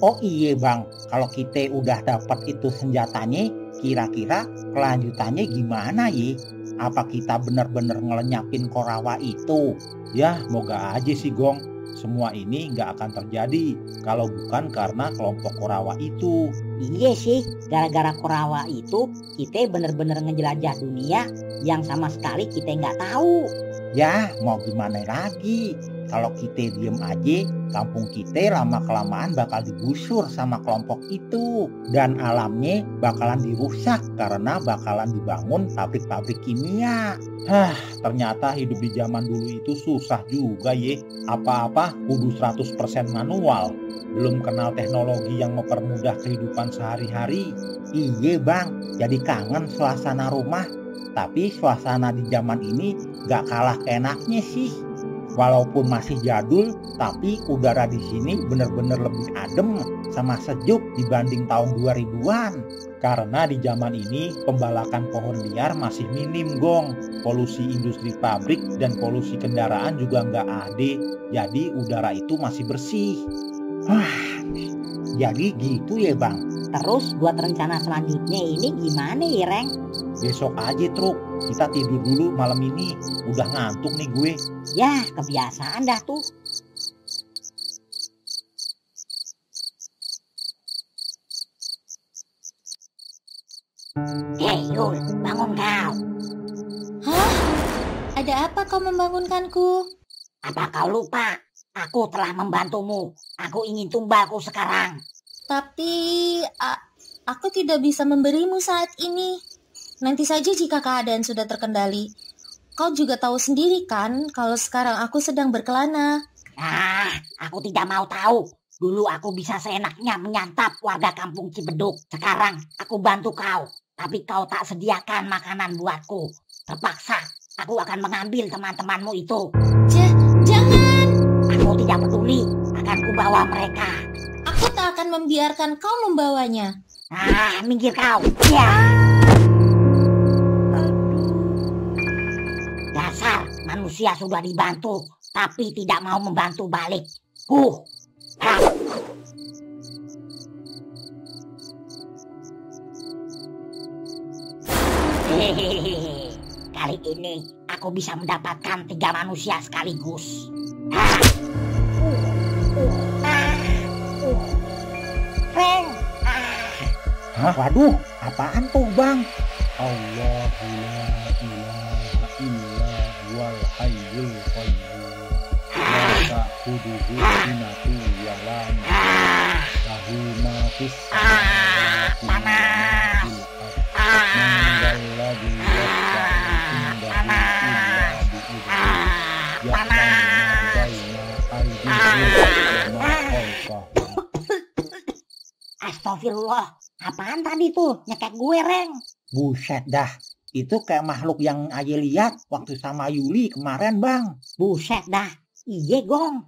Oh iya Bang, kalau kita udah dapat itu senjatanya, kira-kira kelanjutannya gimana ya? Apa kita bener-bener ngelenyapin Korawa itu? Ya, moga aja sih Gong. Semua ini nggak akan terjadi kalau bukan karena kelompok Korawa itu. Iya sih, gara-gara Korawa itu kita bener-bener ngejelajah dunia yang sama sekali kita nggak tahu. Ya, mau gimana lagi? Kalau kita diem aja, kampung kita lama-kelamaan bakal digusur sama kelompok itu. Dan alamnya bakalan dirusak karena bakalan dibangun pabrik-pabrik kimia. Ternyata hidup di zaman dulu itu susah juga ya. Apa-apa kudu 100% manual. Belum kenal teknologi yang mempermudah kehidupan sehari-hari. Iya Bang, jadi kangen suasana rumah. Tapi suasana di zaman ini gak kalah enaknya sih. Walaupun masih jadul, tapi udara di sini bener-bener lebih adem sama sejuk dibanding tahun 2000-an. Karena di zaman ini pembalakan pohon liar masih minim Gong. Polusi industri pabrik dan polusi kendaraan juga nggak ada. Jadi udara itu masih bersih. Jadi gitu ya Bang. Terus buat rencana selanjutnya ini gimana ya Reng? Besok aja Truk, kita tidur dulu malam ini. Udah ngantuk nih gue. Ya kebiasaan dah tuh. Hei Yul, bangun kau. Hah? Ada apa kau membangunkanku? Apa kau lupa? Aku telah membantumu. Aku ingin tumbalku sekarang. Tapi aku tidak bisa memberimu saat ini. Nanti saja jika keadaan sudah terkendali. Kau juga tahu sendiri kan kalau sekarang aku sedang berkelana. Aku tidak mau tahu. Dulu aku bisa seenaknya menyantap warga kampung Cibeduk. Sekarang aku bantu kau. Tapi kau tak sediakan makanan buatku. Terpaksa aku akan mengambil teman-temanmu itu. Jangan. Aku tidak peduli. Akan kubawa mereka. Aku tak akan membiarkan kau membawanya. Minggir kau. Ya. Manusia sudah dibantu, tapi tidak mau membantu balik. Hehehe. Kali ini aku bisa mendapatkan 3 manusia sekaligus. Reng. Waduh, apaan tuh bang? Allahu la ilaha illa huwal hayyul qayyum. La ta'khudhuhu sinatun wa la nawm. Lahu ma fis samawati wa ma fil ardi. Man dzalladzi yashfa'u indahu illa bi'idznihi. Ya'lamu ma baina aydihim wa ma khalfahum. Astagfirullah, apaan tadi tuh nyekek gue, Reng? Buset dah, itu kayak makhluk yang Aye lihat waktu sama Yuli kemarin bang. Buset dah, iye gong.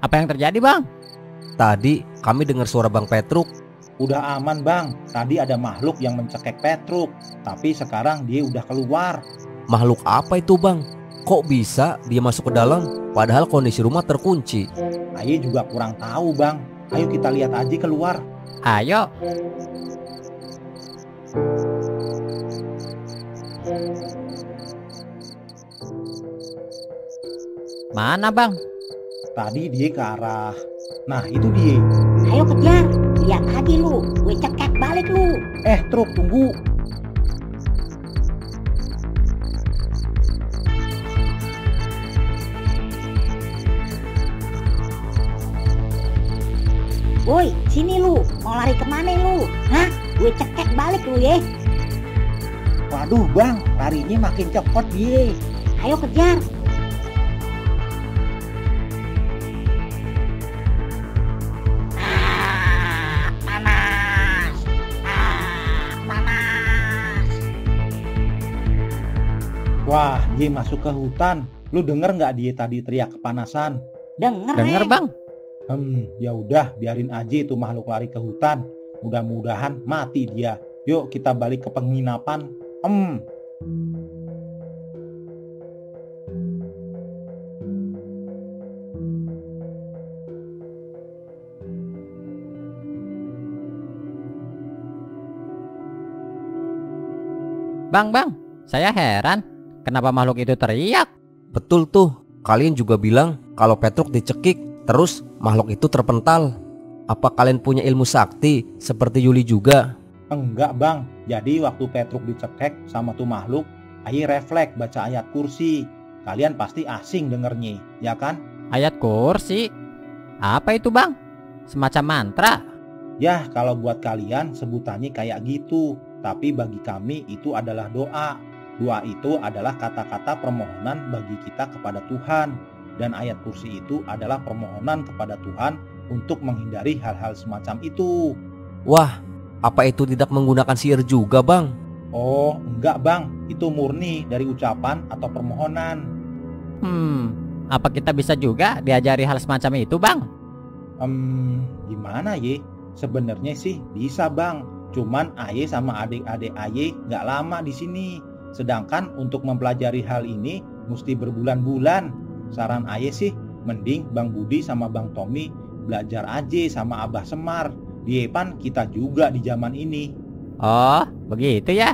Apa yang terjadi bang? Tadi kami dengar suara Bang Petruk. Udah aman bang, tadi ada makhluk yang mencekek Petruk, tapi sekarang dia udah keluar. Makhluk apa itu bang? Kok bisa dia masuk ke dalam padahal kondisi rumah terkunci? Aye juga kurang tahu bang. Ayo kita lihat aja keluar. Ayo. Mana bang? Tadi dia ke arah. Nah itu dia. Ayo kejar, lihat aja lu, gue cekek balik lu. Truk tunggu. Woi, sini lu, mau lari kemana lu? Hah? Gue cekek balik lu ya. Waduh bang, larinya makin cepet dia. Ayo kejar. Panas. Panas. Wah, dia masuk ke hutan. Lu denger nggak dia tadi teriak kepanasan? Denger bang. Ya udah, biarin aja itu makhluk lari ke hutan. Mudah-mudahan mati dia. Yuk kita balik ke penginapan. Bang, saya heran. Kenapa makhluk itu teriak? Betul tuh, kalian juga bilang kalau Petruk dicekik. Terus makhluk itu terpental. Apa kalian punya ilmu sakti seperti Yuli juga? Enggak bang, jadi waktu Petruk dicekek sama tuh makhluk, Aye refleks baca ayat kursi. Kalian pasti asing dengernya, ya kan? Ayat kursi? Apa itu bang? Semacam mantra? Ya kalau buat kalian sebutannya kayak gitu. Tapi bagi kami itu adalah doa. Doa itu adalah kata-kata permohonan bagi kita kepada Tuhan. Dan ayat kursi itu adalah permohonan kepada Tuhan untuk menghindari hal-hal semacam itu. Wah, apa itu tidak menggunakan sihir juga bang? Oh enggak bang, itu murni dari ucapan atau permohonan. Apa kita bisa juga diajari hal semacam itu bang? Gimana ye? Sebenarnya sih bisa bang. Cuman Aye sama adik-adik Aye nggak lama di sini. Sedangkan untuk mempelajari hal ini mesti berbulan-bulan. Saran Aye sih mending Bang Budi sama Bang Tommy belajar aja sama Abah Semar. Di Epan kita juga di zaman ini. Oh begitu ya.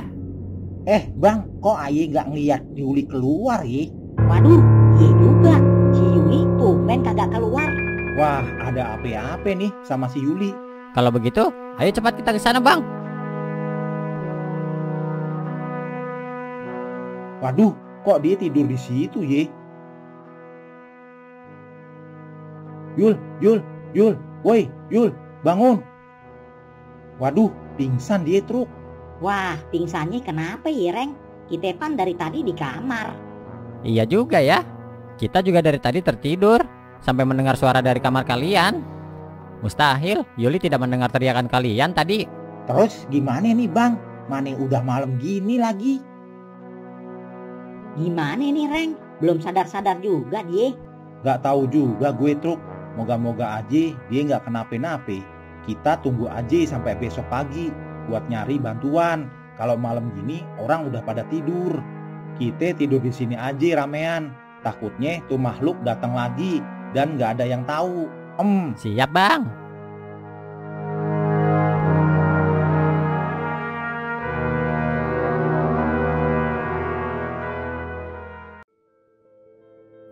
Bang, kok Aye nggak ngeliat Yuli keluar ya? Waduh, iya juga. Si Yuli tumben kagak keluar. Wah, ada apa-apa nih sama si Yuli. Kalau begitu, ayo cepat kita ke sana bang. Waduh, kok dia tidur di situ ye? Yul, woi, Yul, bangun. Waduh, pingsan dia truk. Wah, pingsannya kenapa ya, Reng? Kita kan dari tadi di kamar. Iya juga ya. Kita juga dari tadi tertidur sampai mendengar suara dari kamar kalian. Mustahil, Yuli tidak mendengar teriakan kalian tadi. Terus gimana nih bang? Mana udah malam gini lagi? Gimana nih, Reng? Belum sadar-sadar juga dia. Gak tahu juga gue truk. Moga-moga aja dia gak kenapa-napa. Kita tunggu aja sampai besok pagi buat nyari bantuan. Kalau malam gini orang udah pada tidur. Kita tidur di sini aja ramean. Takutnya tuh makhluk datang lagi dan nggak ada yang tahu. Siap bang.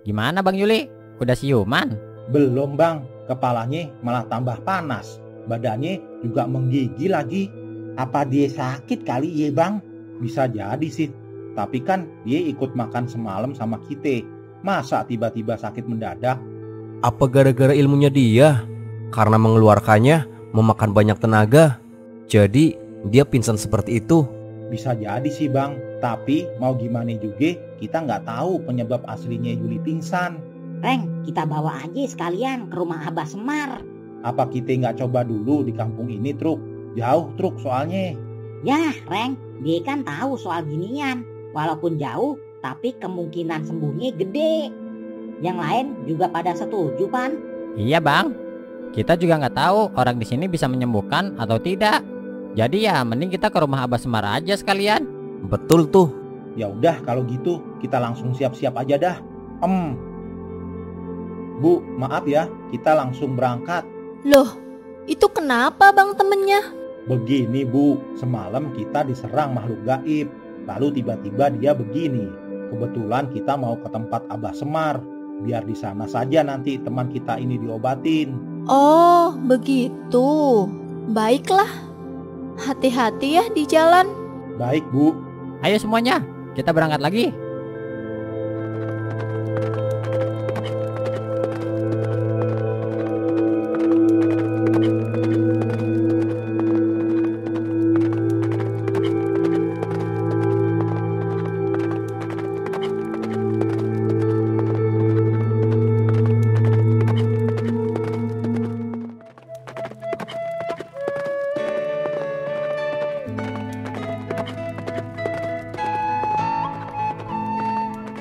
Gimana Bang Yuli? Udah siuman? Belum bang, kepalanya malah tambah panas. Badannya juga menggigil lagi. Apa dia sakit kali ya bang? Bisa jadi sih. Tapi kan dia ikut makan semalam sama kita. Masa tiba-tiba sakit mendadak? Apa gara-gara ilmunya dia? Karena mengeluarkannya memakan banyak tenaga. Jadi dia pingsan seperti itu. Bisa jadi sih bang. Tapi mau gimana juga kita nggak tahu penyebab aslinya Yuli pingsan. Reng, kita bawa aja sekalian ke rumah Abah Semar. Apa kita nggak coba dulu di kampung ini Truk? Jauh Truk soalnya. Ya Reng, dia kan tahu soal ginian. Walaupun jauh, tapi kemungkinan sembuhnya gede. Yang lain juga pada setuju Pan. Iya bang. Kita juga nggak tahu orang di sini bisa menyembuhkan atau tidak. Jadi ya mending kita ke rumah Abah Semar aja sekalian. Betul tuh. Ya udah kalau gitu kita langsung siap-siap aja dah. Bu, maaf ya, kita langsung berangkat. Loh, itu kenapa bang temennya? Begini Bu, semalam kita diserang makhluk gaib. Lalu tiba-tiba dia begini. Kebetulan kita mau ke tempat Abah Semar. Biar di sana saja nanti teman kita ini diobatin. Oh, begitu. Baiklah. Hati-hati ya di jalan. Baik Bu. Ayo semuanya, kita berangkat lagi.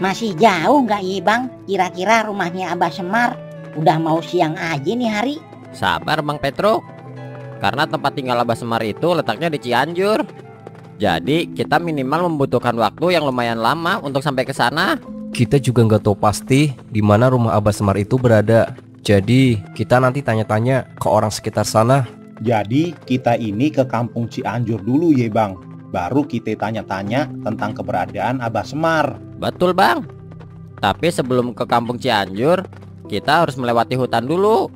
Masih jauh nggak ya bang? Kira-kira rumahnya Abah Semar? Udah mau siang aja nih hari. Sabar Bang Petro. Karena tempat tinggal Abah Semar itu letaknya di Cianjur. Jadi kita minimal membutuhkan waktu yang lumayan lama untuk sampai ke sana. Kita juga nggak tahu pasti di mana rumah Abah Semar itu berada. Jadi kita nanti tanya-tanya ke orang sekitar sana. Jadi kita ini ke kampung Cianjur dulu ya bang. Baru kita tanya-tanya tentang keberadaan Abah Semar. Betul bang. Tapi sebelum ke kampung Cianjur, kita harus melewati hutan dulu.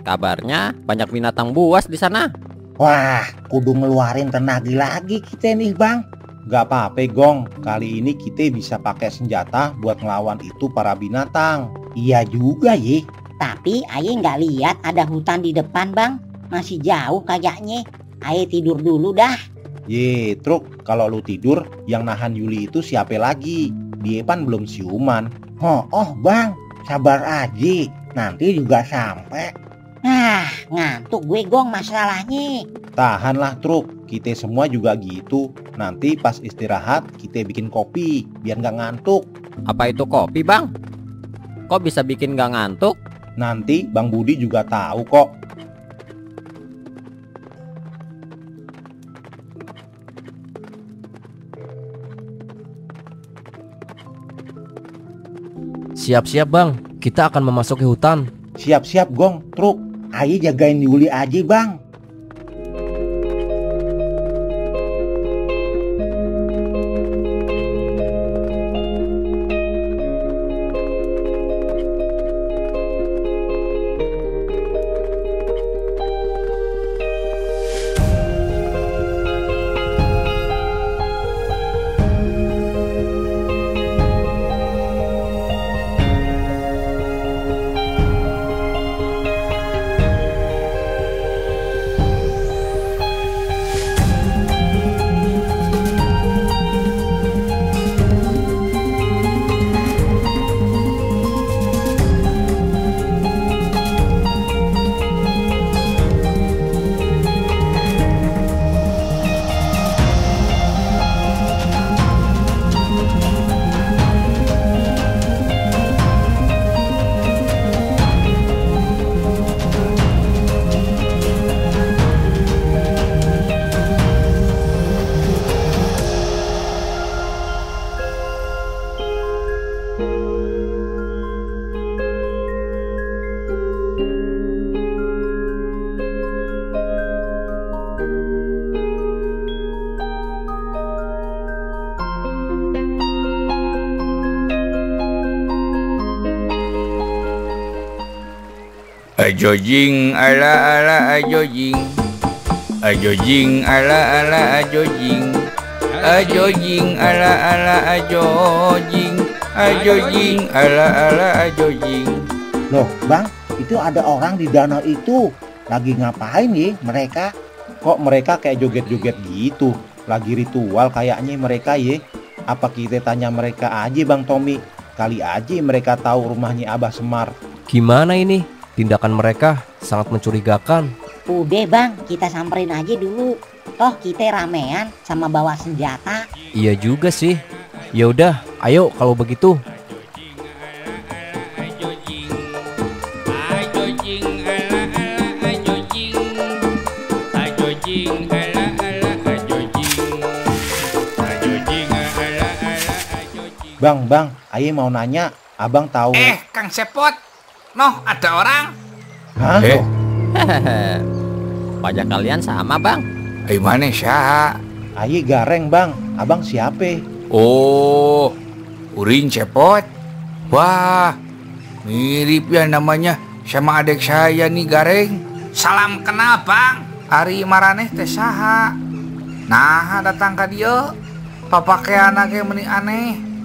Kabarnya banyak binatang buas di sana. Wah, kudu ngeluarin tenaga lagi kita nih bang. Gak apa-apa Gong, kali ini kita bisa pakai senjata buat ngelawan itu para binatang. Iya juga ya. Tapi Aye nggak lihat ada hutan di depan bang. Masih jauh kayaknya. Aye tidur dulu dah. Ye, Truk, kalau lu tidur, yang nahan Yuli itu siapa lagi? Dia kan belum siuman. Oh bang, sabar aja. Nanti juga sampai. Ngantuk gue Gong masalahnya. Tahanlah Truk, kita semua juga gitu. Nanti pas istirahat kita bikin kopi biar nggak ngantuk. Apa itu kopi bang? Kok bisa bikin nggak ngantuk? Nanti Bang Budi juga tahu kok. Siap-siap bang, kita akan memasuki hutan. Siap-siap Gong, Truk. Ayo jagain Yuli aja bang. Ajojing ala ala ajojing. Ajojing ala ala ajojing. Ajojing ala ala ajojing. Ajojing ala ala ajojing. Loh bang, itu ada orang di danau itu. Lagi ngapain nih mereka? Kok mereka kayak joget-joget gitu? Lagi ritual kayaknya mereka ya. Apa kita tanya mereka aja Bang Tommy? Kali aja mereka tahu rumahnya Abah Semar. Gimana ini? Tindakan mereka sangat mencurigakan. Udah bang, kita samperin aja dulu. Toh kita ramean sama bawa senjata. Iya juga sih. Ya udah, ayo kalau begitu. Bang, ayo mau nanya, abang tahu? Kang Sepot, noh ada orang? Hah? Wajah kalian sama bang. Ayo mana sya? Ayo Gareng bang, abang siapa? Oh, Urin Cepot. Wah, mirip ya namanya sama adik saya nih Gareng. Salam kenal bang. Ari maraneh teh saha? Nah datang ka dieu. Papakean ge meuni aneh.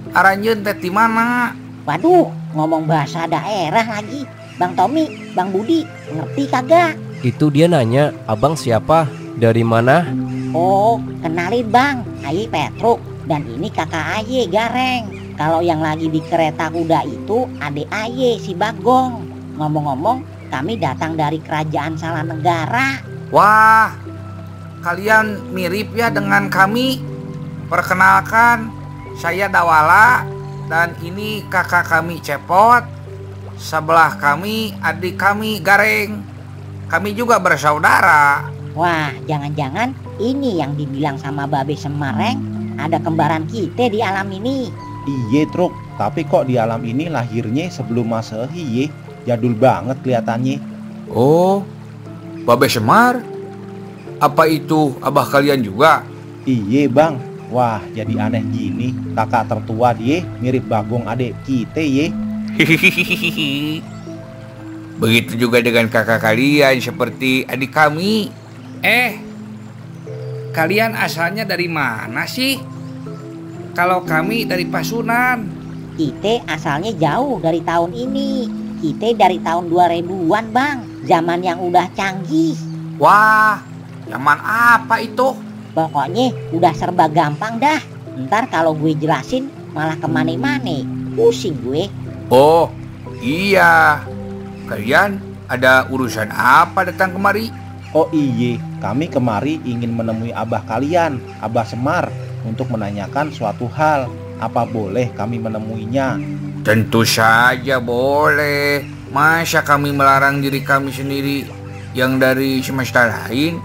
Aranjeun teh di mana? Waduh, ngomong bahasa daerah lagi. Bang Tommy, Bang Budi, ngerti kagak? Itu dia nanya, abang siapa? Dari mana? Oh, kenalin bang, Aye Petruk. Dan ini kakak Aye Gareng. Kalau yang lagi di kereta kuda itu adik Aye si Bagong. Ngomong-ngomong, kami datang dari kerajaan Salanegara. Wah, kalian mirip ya dengan kami. Perkenalkan, saya Dawala dan ini kakak kami Cepot. Sebelah kami adik kami Gareng. Kami juga bersaudara. Wah, jangan-jangan ini yang dibilang sama Babe Semareng. Ada kembaran kita di alam ini. Iye Truk, tapi kok di alam ini lahirnya sebelum Masehi ye? Jadul banget kelihatannya. Oh, Babe Semar? Apa itu abah kalian juga? Iye bang. Wah, jadi aneh gini. Kakak tertua dia mirip Bagong adik kita ye. Hihihi. Begitu juga dengan kakak kalian seperti adik kami. Kalian asalnya dari mana sih? Kalau kami dari Pasunan. Kita asalnya jauh dari tahun ini. Kita dari tahun 2000-an bang. Zaman yang udah canggih. Wah, zaman apa itu? Pokoknya udah serba gampang dah. Ntar kalau gue jelasin malah kemana-mana. Pusing gue. Oh, iya. Kalian ada urusan apa datang kemari? Oh iye, kami kemari ingin menemui abah kalian, Abah Semar, untuk menanyakan suatu hal. Apa boleh kami menemuinya? Tentu saja boleh. Masa kami melarang diri kami sendiri yang dari semesta lain?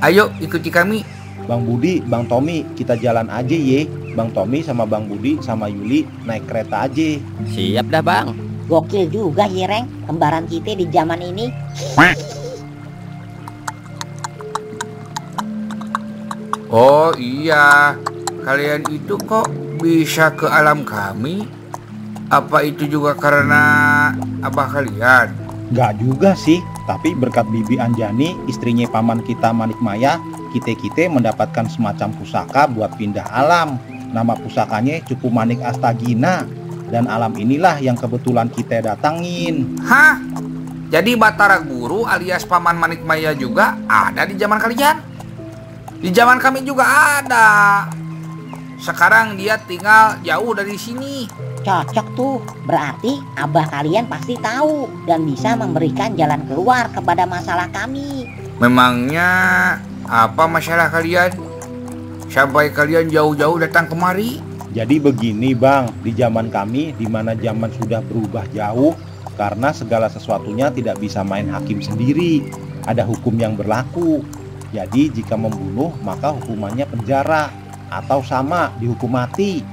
Ayo ikuti kami. Bang Budi, Bang Tommy, kita jalan aja ye. Bang Tommy sama Bang Budi sama Yuli naik kereta aja. Siap dah bang. Gokil juga ye Reng, kembaran kita di zaman ini. Oh iya, kalian itu kok bisa ke alam kami? Apa itu juga karena abah kalian? Gak juga sih, tapi berkat Bibi Anjani, istrinya paman kita Manikmaya, kita mendapatkan semacam pusaka buat pindah alam. Nama pusakanya Cupu Manik Astagina. Dan alam inilah yang kebetulan kita datangin. Hah? Jadi Batara Guru alias paman Manikmaya juga ada di zaman kalian? Di zaman kami juga ada. Sekarang dia tinggal jauh dari sini. Cocok tuh, berarti abah kalian pasti tahu dan bisa memberikan jalan keluar kepada masalah kami. Memangnya apa masalah kalian? Sampai kalian jauh-jauh datang kemari? Jadi begini bang, di zaman kami di mana zaman sudah berubah jauh, karena segala sesuatunya tidak bisa main hakim sendiri. Ada hukum yang berlaku. Jadi jika membunuh maka hukumannya penjara atau sama dihukum mati.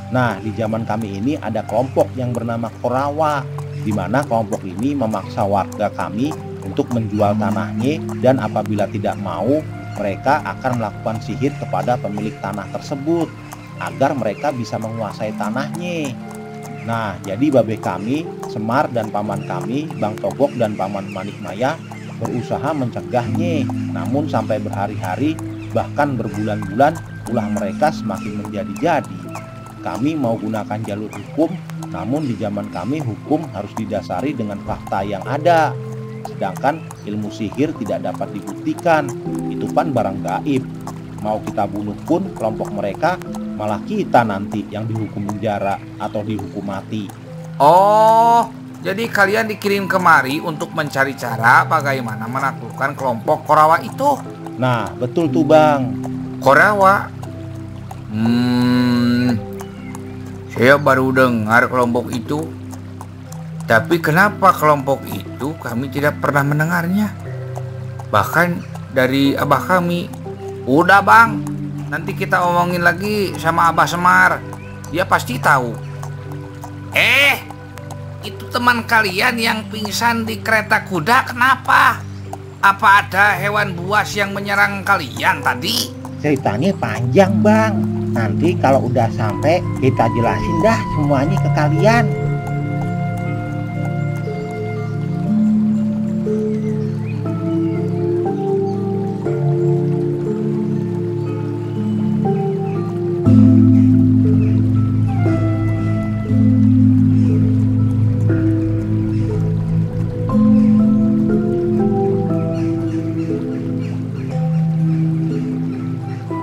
Nah, di zaman kami ini ada kelompok yang bernama Korawa, di mana kelompok ini memaksa warga kami untuk menjual tanahnya, dan apabila tidak mau, mereka akan melakukan sihir kepada pemilik tanah tersebut agar mereka bisa menguasai tanahnya. Nah, jadi babe kami, Semar dan paman kami, Bang Togok dan paman Manikmaya berusaha mencegahnya. Namun sampai berhari-hari, bahkan berbulan-bulan, ulah mereka semakin menjadi-jadi. Kami mau gunakan jalur hukum, namun di zaman kami hukum harus didasari dengan fakta yang ada. Sedangkan ilmu sihir tidak dapat dibuktikan, itu kan barang gaib. Mau kita bunuh pun kelompok mereka, malah kita nanti yang dihukum penjara atau dihukum mati. Oh, jadi kalian dikirim kemari untuk mencari cara bagaimana menaklukkan kelompok Korawa itu? Nah, betul tuh Bang. Korawa? Saya baru dengar kelompok itu. Tapi kenapa kelompok itu kami tidak pernah mendengarnya? Bahkan dari abah kami. Udah Bang, nanti kita omongin lagi sama Abah Semar. Dia pasti tahu. Itu teman kalian yang pingsan di kereta kuda kenapa? Apa ada hewan buas yang menyerang kalian tadi? Ceritanya panjang Bang. Nanti kalau udah sampai kita jelasin dah semuanya ke kalian.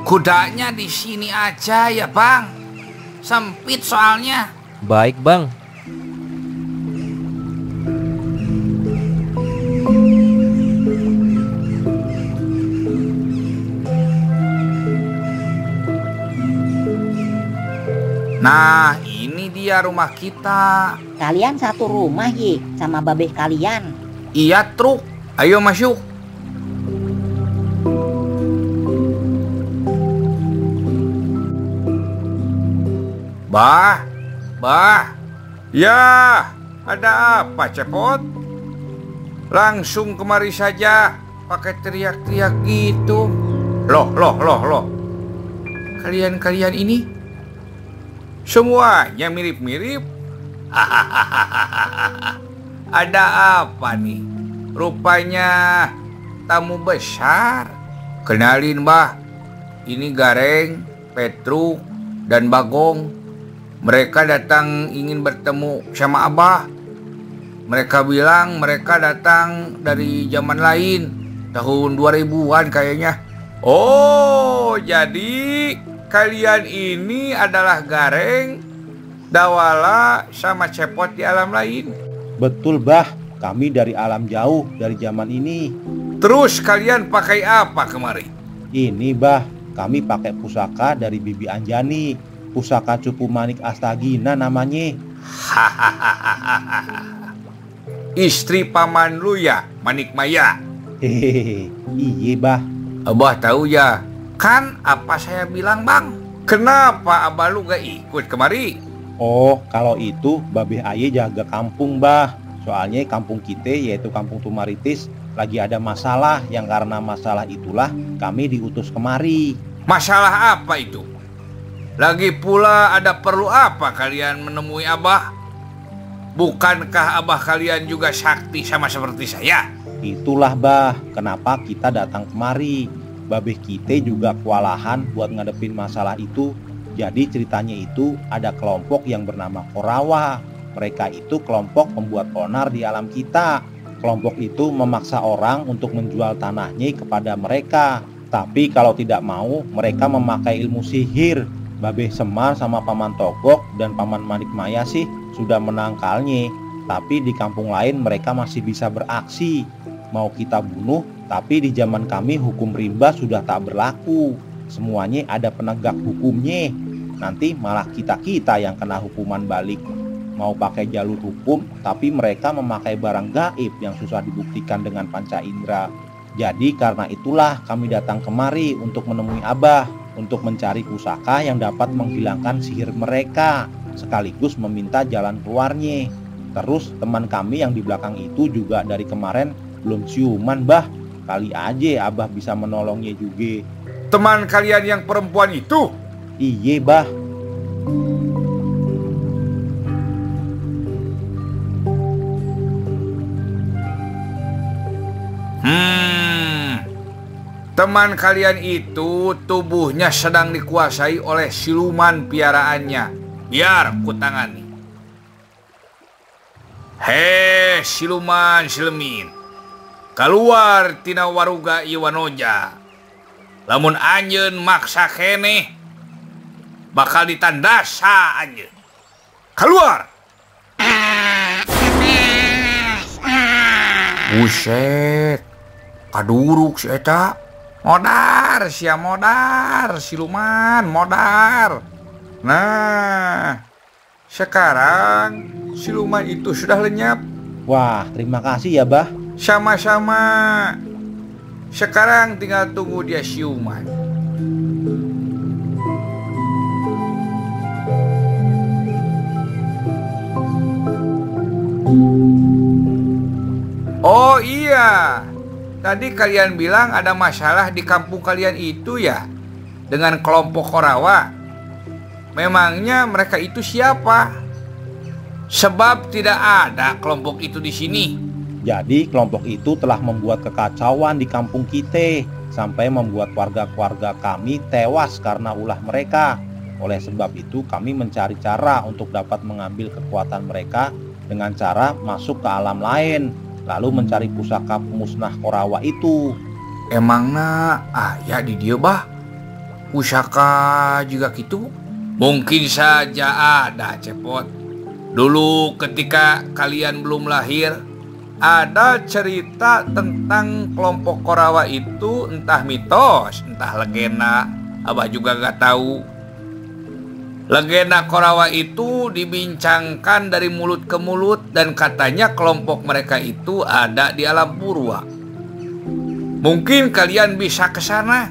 Kudanya di sini aja ya Bang. Sempit soalnya. Baik Bang. Nah, ini dia rumah kita. Kalian satu rumah Ye sama babeh kalian. Iya Truk, ayo masuk. Bah, ya, ada apa Cepot? Langsung kemari saja, pakai teriak-teriak gitu. Loh. Kalian ini semuanya mirip-mirip. Ada apa nih? Rupanya tamu besar. Kenalin Bah, ini Gareng, Petruk, dan Bagong. Mereka datang ingin bertemu sama Abah. Mereka bilang mereka datang dari zaman lain, tahun 2000-an kayaknya. Oh, jadi kalian ini adalah Gareng, Dawala, sama Cepot di alam lain? Betul Bah, kami dari alam jauh, dari zaman ini. Terus kalian pakai apa kemari? Ini Bah, kami pakai pusaka dari Bibi Anjani. Pusaka Cupu Manik Astagina namanya. Istri paman lu ya, Manikmaya? Hehehe, iya Bah. Abah tahu ya. Kan apa saya bilang Bang? Kenapa abah lu gak ikut kemari? Oh, kalau itu Babeh Aye jaga kampung Bah. Soalnya kampung kita yaitu Kampung Tumaritis lagi ada masalah, yang karena masalah itulah kami diutus kemari. Masalah apa itu? Lagi pula ada perlu apa kalian menemui Abah? Bukankah Abah kalian juga sakti sama seperti saya? Itulah Bah, kenapa kita datang kemari. Babeh kita juga kewalahan buat ngadepin masalah itu. Jadi ceritanya itu ada kelompok yang bernama Korawa. Mereka itu kelompok pembuat onar di alam kita. Kelompok itu memaksa orang untuk menjual tanahnya kepada mereka. Tapi kalau tidak mau, mereka memakai ilmu sihir. Babeh Semar sama Paman Togok dan Paman Manikmaya sih sudah menangkalnya. Tapi di kampung lain mereka masih bisa beraksi. Mau kita bunuh, tapi di zaman kami hukum rimba sudah tak berlaku. Semuanya ada penegak hukumnya. Nanti malah kita yang kena hukuman balik. Mau pakai jalur hukum, tapi mereka memakai barang gaib yang susah dibuktikan dengan panca indera. Jadi karena itulah kami datang kemari untuk menemui Abah, untuk mencari pusaka yang dapat menghilangkan sihir mereka, sekaligus meminta jalan keluarnya. Terus teman kami yang di belakang itu juga dari kemarin belum siuman Bah. Kali aja Abah bisa menolongnya juga. Teman kalian yang perempuan itu? Iye Bah. Teman kalian itu tubuhnya sedang dikuasai oleh siluman piaraannya. Biar ku tangani. Hei siluman silemin, keluar tina waruga Iwanoja. Lamun anjeun maksa keneh, bakal ditandasa anjeun. Keluar! Buset, kaduruk si eta. Modar, sia modar, siluman, modar. Nah, sekarang siluman itu sudah lenyap. Wah, terima kasih ya, Bah. Sama-sama. Sekarang tinggal tunggu dia siuman. Oh iya, tadi kalian bilang ada masalah di kampung kalian itu ya, dengan kelompok Korawa. Memangnya mereka itu siapa? Sebab tidak ada kelompok itu di sini. Jadi kelompok itu telah membuat kekacauan di kampung kita, sampai membuat warga-warga kami tewas karena ulah mereka. Oleh sebab itu kami mencari cara untuk dapat mengambil kekuatan mereka dengan cara masuk ke alam lain, lalu mencari pusaka pemusnah Korawa itu. Emangna aya di dieu bah? Pusaka juga gitu? Mungkin saja ada, Cepot. Dulu ketika kalian belum lahir, ada cerita tentang kelompok Korawa itu, entah mitos, entah legenda. Abah juga gak tahu. Legenda Korawa itu dibincangkan dari mulut ke mulut, dan katanya kelompok mereka itu ada di alam purwa. Mungkin kalian bisa ke sana.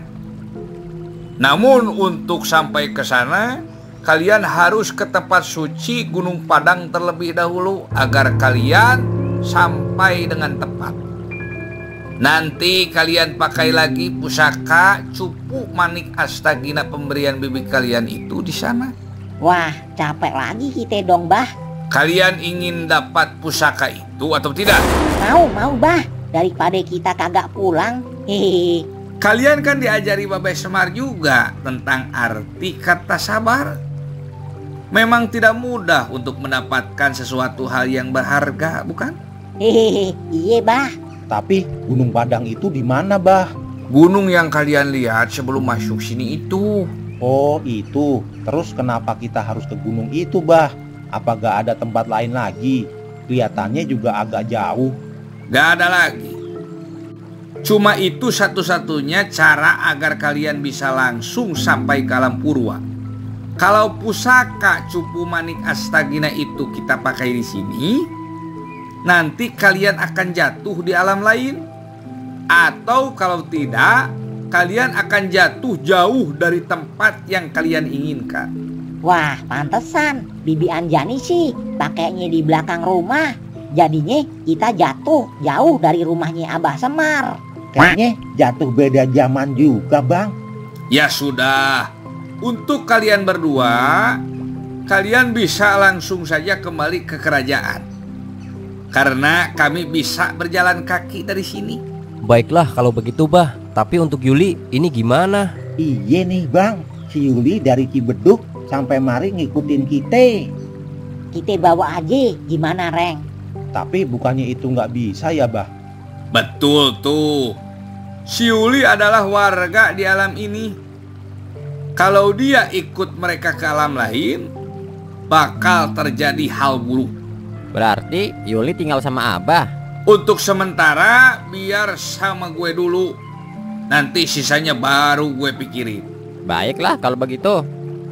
Namun untuk sampai ke sana, kalian harus ke tempat suci Gunung Padang terlebih dahulu agar kalian sampai dengan tepat. Nanti kalian pakai lagi pusaka Cupu Manik Astagina pemberian bibi kalian itu di sana. Wah, capek lagi kita dong, Bah. Kalian ingin dapat pusaka itu atau tidak? Mau, Bah. Daripada kita kagak pulang. Hehehe. Kalian kan diajari Babai Semar juga tentang arti kata sabar. Memang tidak mudah untuk mendapatkan sesuatu hal yang berharga, bukan? Hehehe, iya, Bah. Tapi Gunung Padang itu di mana, Bah? Gunung yang kalian lihat sebelum masuk sini itu. Oh, itu. Terus kenapa kita harus ke gunung itu, Bah? Apa gak ada tempat lain lagi? Kelihatannya juga agak jauh. Gak ada lagi. Cuma itu satu-satunya cara agar kalian bisa langsung sampai ke alam purwa. Kalau pusaka Cupu Manik Astagina itu kita pakai di sini, nanti kalian akan jatuh di alam lain. Atau kalau tidak, kalian akan jatuh jauh dari tempat yang kalian inginkan. Wah, pantesan Bibi Anjani sih pakainya di belakang rumah. Jadinya kita jatuh jauh dari rumahnya Abah Semar. Kayaknya jatuh beda zaman juga, Bang. Ya sudah, untuk kalian berdua, kalian bisa langsung saja kembali ke kerajaan. Karena kami bisa berjalan kaki dari sini. Baiklah kalau begitu, Bah. Tapi untuk Yuli, ini gimana? Iya nih, Bang. Si Yuli dari Cibeduk sampai mari ngikutin kita. Kita bawa aja, gimana, Reng? Tapi bukannya itu nggak bisa ya, Bah? Betul tuh. Si Yuli adalah warga di alam ini. Kalau dia ikut mereka ke alam lain, bakal terjadi hal buruk. Berarti Yuli tinggal sama Abah? Untuk sementara biar sama gue dulu. Nanti sisanya baru gue pikirin. Baiklah kalau begitu,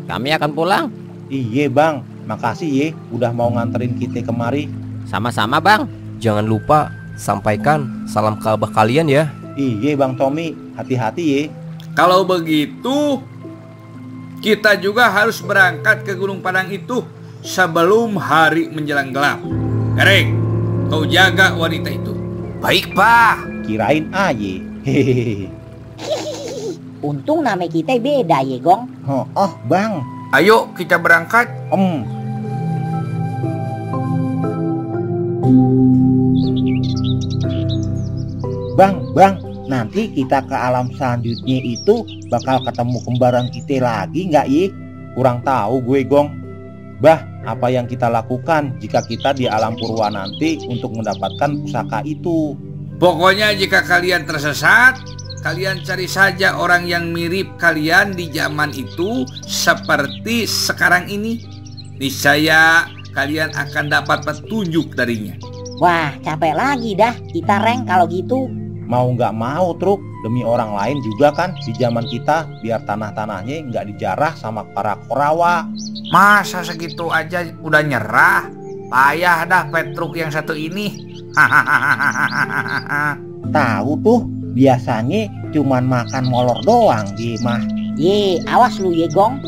kami akan pulang. Iya, Bang. Makasih ye udah mau nganterin kita kemari. Sama-sama, Bang. Jangan lupa sampaikan salam ke Abah kalian ya. Iya, Bang Tommy. Hati-hati ye. Kalau begitu, kita juga harus berangkat ke Gunung Padang itu sebelum hari menjelang gelap. Gareng, kau jaga wanita itu. Baik, Pak. Kirain aye. Hehehe. Untung nama kita beda ya, Gong. Oh, Bang. Ayo kita berangkat. Bang, nanti kita ke alam selanjutnya itu bakal ketemu kembaran kita lagi nggak ye? Kurang tahu gue Gong. Bah, apa yang kita lakukan jika kita di alam purwa nanti untuk mendapatkan pusaka itu? Pokoknya jika kalian tersesat, kalian cari saja orang yang mirip kalian di zaman itu seperti sekarang ini. Niscaya kalian akan dapat petunjuk darinya. Wah, capek lagi dah kita rank kalau gitu. Mau nggak mau Truk, demi orang lain juga kan di zaman kita, biar tanah-tanahnya nggak dijarah sama para Korawa. Masa segitu aja udah nyerah? Payah dah Petruk yang satu ini. Tahu tuh, biasanya cuman makan molor doang dia mah. Ye, awas lu ye Gong.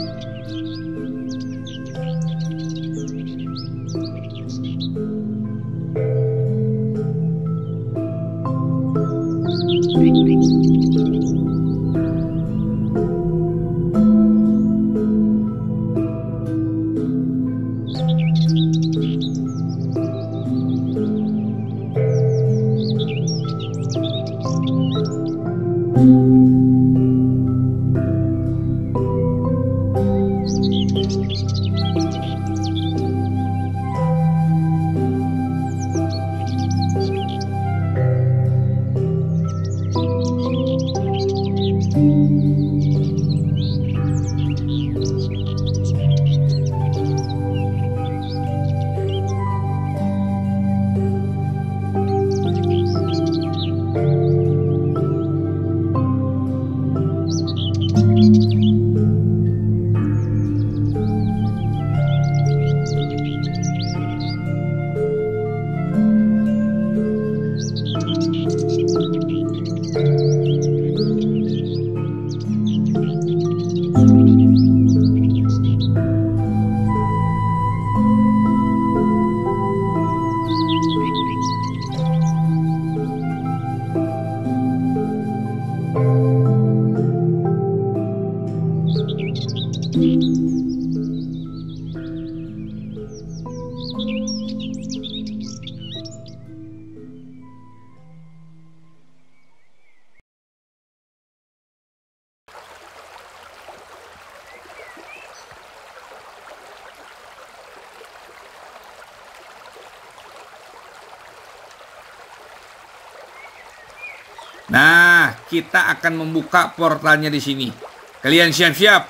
Nah, kita akan membuka portalnya di sini. Kalian siap-siap?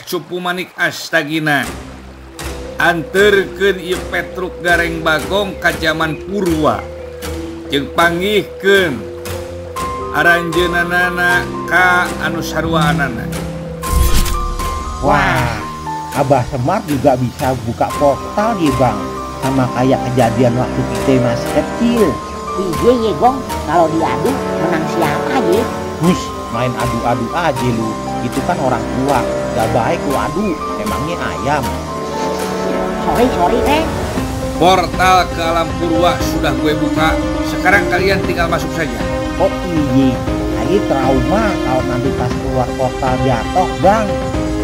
Cupu manik astagina. Anterkeun ieu Petruk Gareng Bagong ka zaman purwa. Jeung panggihkeun aranjeunana ka anu sarwaanana. Wah, Abah Semar juga bisa buka portal ya Bang. Sama kayak kejadian waktu kita masih kecil. Iya ye Gong, kalau diadu menang siapa ye? Hush, main adu-adu aja lu. Itu kan orang tua, gak baik lu adu. Emangnya ayam. Sorry Reng. Portal ke alam purwa sudah gue buka. Sekarang kalian tinggal masuk saja. Oh iya, saya trauma kalau nanti pas keluar portal jatuh Bang.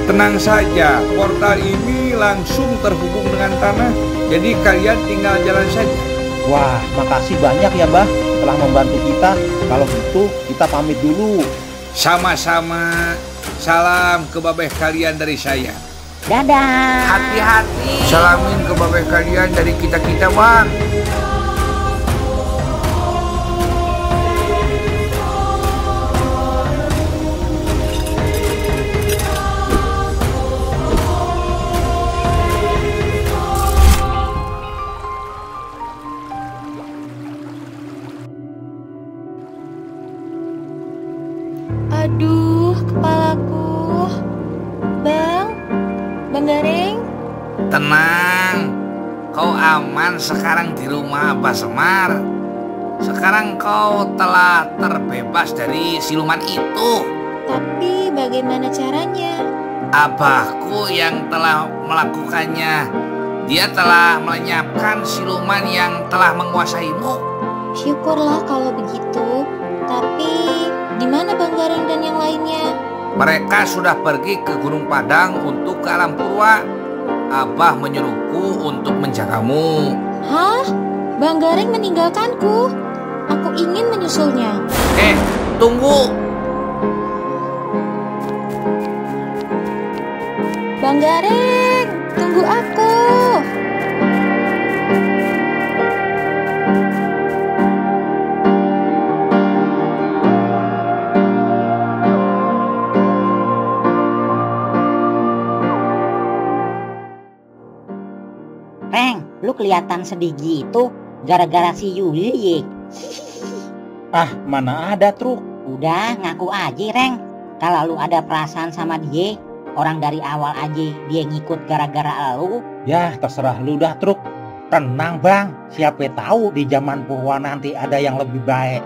Tenang saja, portal ini langsung terhubung dengan tanah. Jadi kalian tinggal jalan saja. Wah, makasih banyak ya Bah telah membantu kita. Kalau gitu kita pamit dulu. Sama-sama. Salam ke babeh kalian dari saya. Dadah. Hati-hati. Salamin ke babeh kalian dari kita-kita Bang. Aduh, kepalaku. Bang Gareng. Tenang, kau aman sekarang di rumah Abah Semar. Sekarang kau telah terbebas dari siluman itu. Tapi bagaimana caranya? Abahku yang telah melakukannya. Dia telah melenyapkan siluman yang telah menguasaimu. Syukurlah kalau begitu. Tapi di mana Bang Gareng dan yang lainnya? Mereka sudah pergi ke Gunung Padang untuk ke alam purwa. Abah menyuruhku untuk menjagamu. Hah? Bang Gareng meninggalkanku? Aku ingin menyusulnya. Tunggu. Bang Gareng, tunggu aku. Reng, lu kelihatan sedih gitu gara-gara si Yuli ye. Ah, mana ada Truk. Udah ngaku aja Reng. Kalau lu ada perasaan sama dia, orang dari awal aja dia ngikut gara-gara lu. Ya terserah lu dah Truk. Tenang Bang, siapa tahu di zaman Purwa nanti ada yang lebih baik.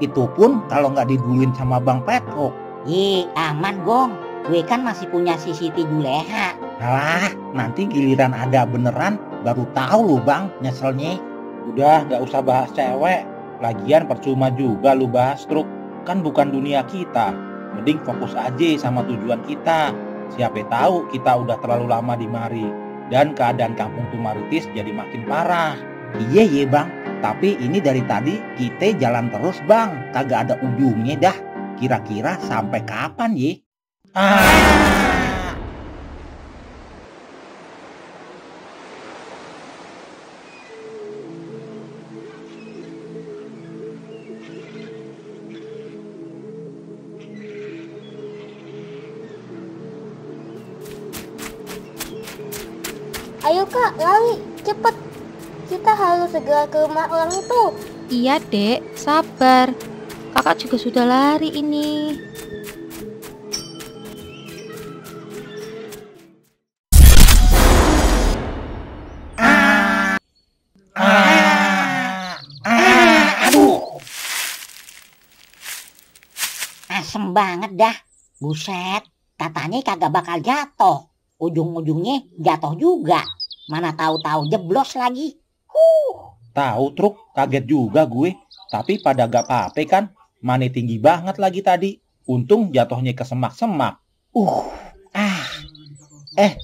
Itu pun kalau nggak diduluin sama Bang Petro. Aman Gong, gue kan masih punya si Siti Juleha. Alah, nanti giliran ada beneran baru tahu lu Bang nyeselnya. Udah nggak usah bahas cewek. Lagian percuma juga lu bahas Truk. Kan bukan dunia kita. Mending fokus aja sama tujuan kita. Siapa tahu kita udah terlalu lama di mari dan keadaan kampung Tumaritis jadi makin parah. Iya Bang, tapi ini dari tadi kita jalan terus Bang, kagak ada ujungnya dah. Kira-kira sampai kapan ye? Ayo Kak, lari, cepet. Kita harus segera ke rumah orang itu. Iya Dek, sabar. Kakak juga sudah lari ini. Asem banget dah. Buset, katanya kagak bakal jatuh. Ujung-ujungnya jatuh juga. Mana tahu-tahu jeblos lagi. Tahu Truk, kaget juga gue. Tapi pada gak apa-apa kan. Mane tinggi banget lagi tadi. Untung jatuhnya ke semak-semak.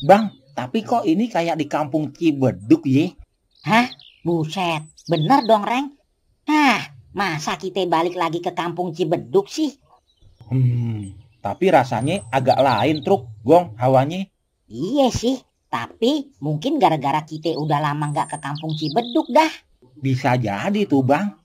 Bang, tapi kok ini kayak di kampung Cibeduk ye? Hah? Buset, bener dong Reng. Masa kita balik lagi ke kampung Cibeduk sih? Tapi rasanya agak lain Truk, Gong, hawanya. Iya sih, tapi mungkin gara-gara kita udah lama gak ke kampung Cibeduk dah. Bisa jadi tuh Bang.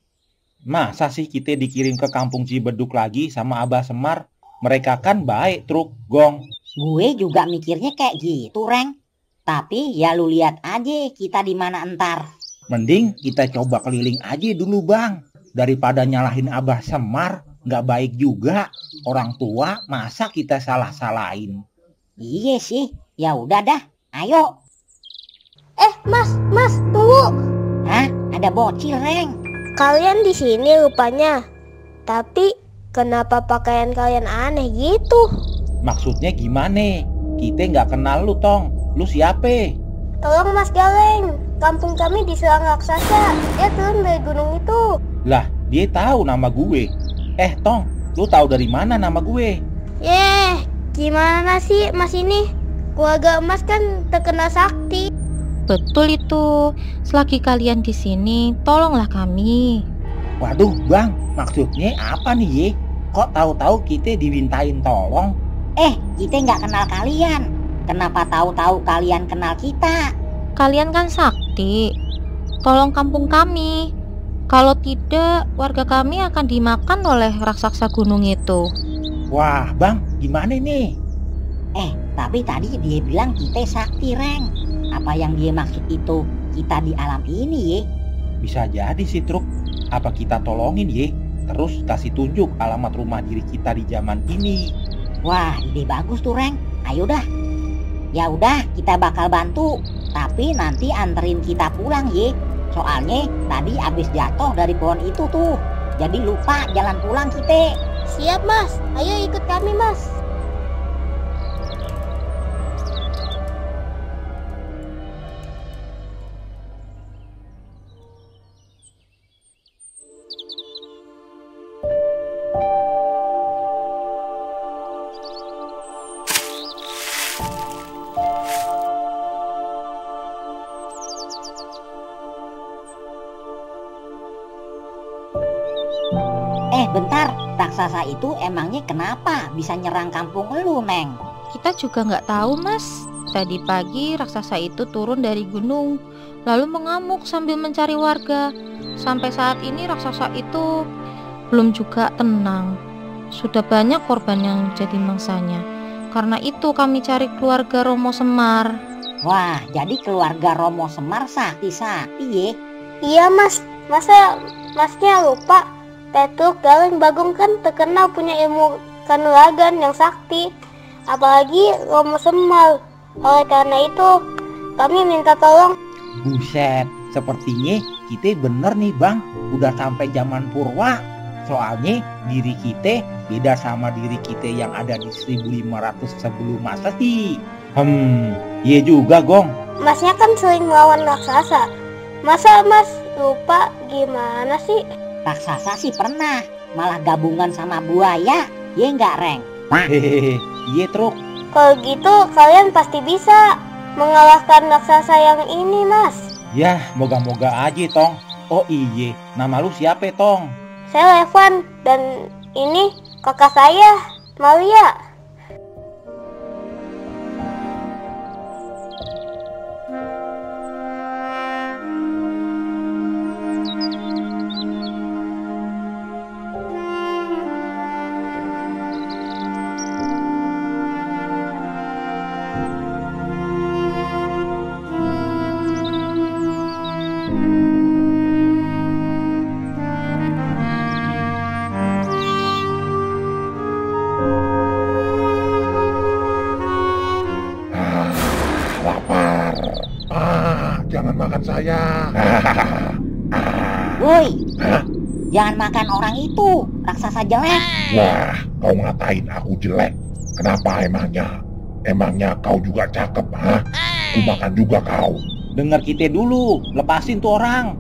Masa sih kita dikirim ke kampung Cibeduk lagi sama Abah Semar? Mereka kan baik Truk, Gong. Gue juga mikirnya kayak gitu Reng. Tapi ya lu lihat aja kita di mana entar. Mending kita coba keliling aja dulu Bang. Daripada nyalahin Abah Semar, nggak baik juga. Orang tua masa kita salah-salahin. Iya sih, ya udah dah, ayo. Mas, tunggu. Hah? Ada bocil Reng. Kalian di sini rupanya. Tapi kenapa pakaian kalian aneh gitu? Maksudnya gimana? Kita nggak kenal lu Tong. Lu siapa? Tolong Mas Galeng, kampung kami diserang raksasa. Dia turun dari gunung itu. Lah, dia tahu nama gue. Tong, lu tahu dari mana nama gue? Gimana sih Mas ini? Keluarga Mas kan terkenal sakti. Betul itu. Selagi kalian di sini, tolonglah kami. Waduh Bang, maksudnya apa nih ye? Kok tahu-tahu kita dimintain tolong? Kita nggak kenal kalian. Kenapa tahu-tahu kalian kenal kita? Kalian kan sakti. Tolong kampung kami. Kalau tidak, warga kami akan dimakan oleh raksasa gunung itu. Wah Bang, gimana nih? Tapi tadi dia bilang kita sakti Reng. Apa yang dia maksud itu kita di alam ini ye? Bisa jadi sih Truk. Apa kita tolongin ye? Terus kasih tunjuk alamat rumah diri kita di zaman ini. Wah, ide bagus tuh Reng. Ayo dah. Ya udah, kita bakal bantu. Tapi nanti anterin kita pulang ye. Soalnya tadi abis jatuh dari pohon itu tuh. Jadi lupa jalan pulang kita. Siap Mas, ayo ikut kami Mas. Bentar, raksasa itu emangnya kenapa bisa nyerang kampung lu, Neng? Kita juga nggak tahu, Mas. Tadi pagi raksasa itu turun dari gunung, lalu mengamuk sambil mencari warga. Sampai saat ini raksasa itu belum juga tenang. Sudah banyak korban yang jadi mangsanya. Karena itu kami cari keluarga Romo Semar. Wah, jadi keluarga Romo Semar sakti-sakti ye? Iya Mas, masa Masnya lupa? Petruk Galeng Bagong kan terkenal punya ilmu kanuragan yang sakti. Apalagi Romo Semar. Oleh karena itu, kami minta tolong. Buset, sepertinya kita bener nih Bang, udah sampai zaman purwa. Soalnya diri kita beda sama diri kita yang ada di 1500 sebelum Masehi. Iya juga Gong. Masnya kan sering melawan raksasa. Masa Mas lupa gimana sih? Raksasa sih pernah, malah gabungan sama buaya. Iya nggak, Reng? Hehehe, iya Truk. Kalau gitu kalian pasti bisa mengalahkan raksasa yang ini, Mas. Yah, moga-moga aja Tong. Oh iya, nama lu siapa Tong? Saya Levan, dan ini kakak saya, Malia. Jangan makan saya. Woi, jangan makan orang itu, raksasa jelek. Wah, kau ngatain aku jelek. Kenapa emangnya? Emangnya kau juga cakep, ha? Ku makan juga kau. Dengar kita dulu, lepasin tuh orang.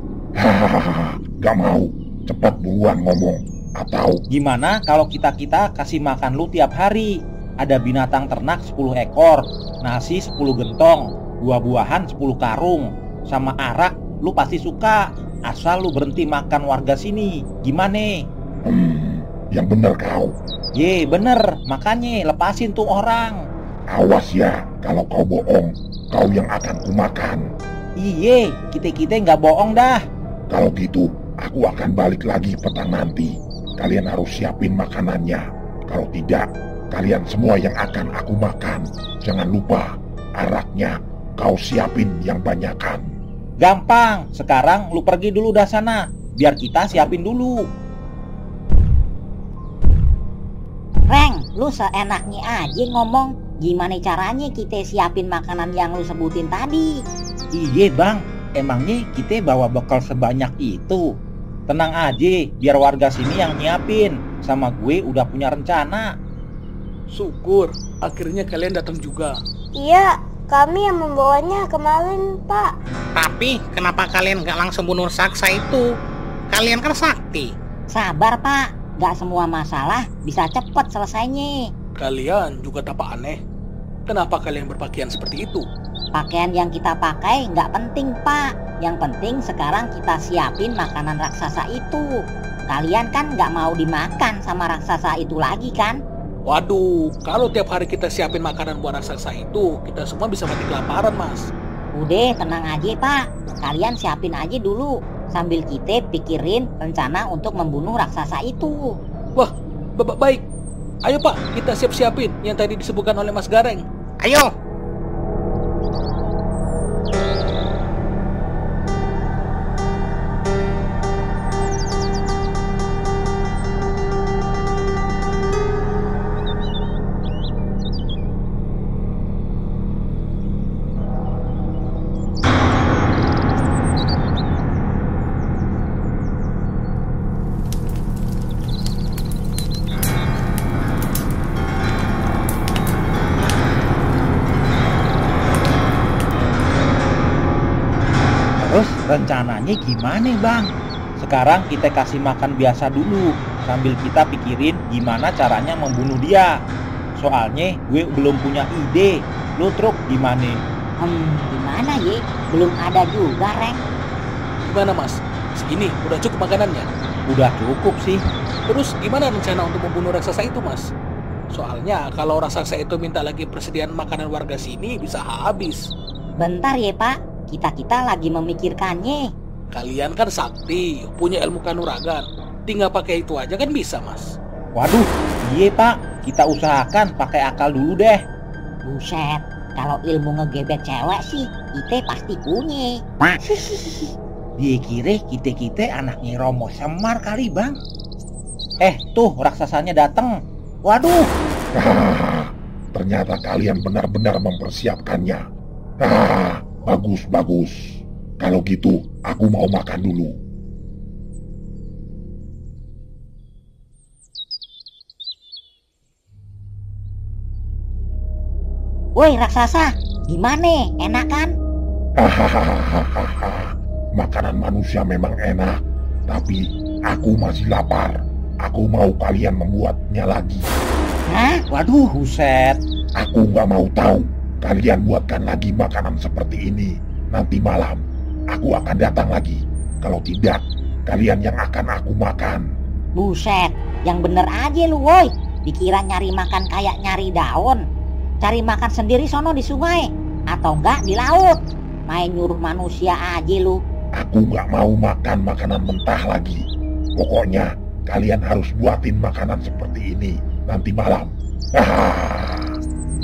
Gak mau, cepat buruan ngomong. Atau gimana kalau kita kasih makan lu tiap hari? Ada binatang ternak 10 ekor, nasi 10 gentong, buah-buahan 10 karung, sama arak lu pasti suka. Asal lu berhenti makan warga sini. Gimana? Yang bener kau. Ye, bener. Makanya lepasin tuh orang. Awas ya, kalau kau bohong, kau yang akan kumakan. Iye, kita nggak bohong dah. Kalau gitu, aku akan balik lagi petang nanti. Kalian harus siapin makanannya. Kalau tidak, kalian semua yang akan aku makan. Jangan lupa, araknya kau siapin yang banyakan. Gampang, sekarang lu pergi dulu dah sana, biar kita siapin dulu. Reng, lu seenaknya aja ngomong. Gimana caranya kita siapin makanan yang lu sebutin tadi? Iya Bang, emangnya kita bawa bekal sebanyak itu? Tenang aja, biar warga sini yang nyiapin. Sama gue udah punya rencana. Syukur, akhirnya kalian datang juga. Iya, kami yang membawanya kemarin, Pak. Tapi kenapa kalian gak langsung bunuh saksa itu? Kalian kan sakti. Sabar Pak, gak semua masalah bisa cepat selesainya. Kalian juga tampak aneh. Kenapa kalian berpakaian seperti itu? Pakaian yang kita pakai gak penting Pak. Yang penting sekarang kita siapin makanan raksasa itu. Kalian kan gak mau dimakan sama raksasa itu lagi kan? Waduh, kalau tiap hari kita siapin makanan buat raksasa itu, kita semua bisa mati kelaparan, Mas. Udah, tenang aja Pak. Kalian siapin aja dulu, sambil kita pikirin rencana untuk membunuh raksasa itu. Wah, baik. Ayo Pak, kita siap-siapin yang tadi disebutkan oleh Mas Gareng. Ayo. Terus rencananya gimana Bang? Sekarang kita kasih makan biasa dulu, sambil kita pikirin gimana caranya membunuh dia. Soalnya gue belum punya ide. Lu Truk gimana? Gimana ye? Belum ada juga Reng. Gimana Mas? Segini udah cukup makanannya? Udah cukup sih. Terus gimana rencana untuk membunuh raksasa itu, Mas? Soalnya kalau raksasa itu minta lagi persediaan makanan warga sini bisa habis. Bentar ya Pak, kita lagi memikirkannya. Kalian kan sakti, punya ilmu kanuragan. Tinggal pakai itu aja kan bisa, Mas. Waduh, iya Pak, kita usahakan pakai akal dulu deh. Buset, kalau ilmu ngegebet cewek sih, kita pasti punya. Dia kira kita anaknya Romo Semar kali bang. Tuh raksasanya datang. Waduh. Ternyata kalian benar-benar mempersiapkannya. Bagus. Kalau gitu, aku mau makan dulu. Woi raksasa, gimana? Enak kan? Makanan manusia memang enak, tapi aku masih lapar. Aku mau kalian membuatnya lagi. Hah? Waduh, buset. Aku nggak mau tahu. Kalian buatkan lagi makanan seperti ini. Nanti malam, aku akan datang lagi. Kalau tidak, kalian yang akan aku makan. Buset, yang bener aja lu woi. Dikira nyari makan kayak nyari daun. Cari makan sendiri sono di sungai. Atau enggak di laut. Main nyuruh manusia aja lu. Aku nggak mau makan makanan mentah lagi. Pokoknya, kalian harus buatin makanan seperti ini nanti malam.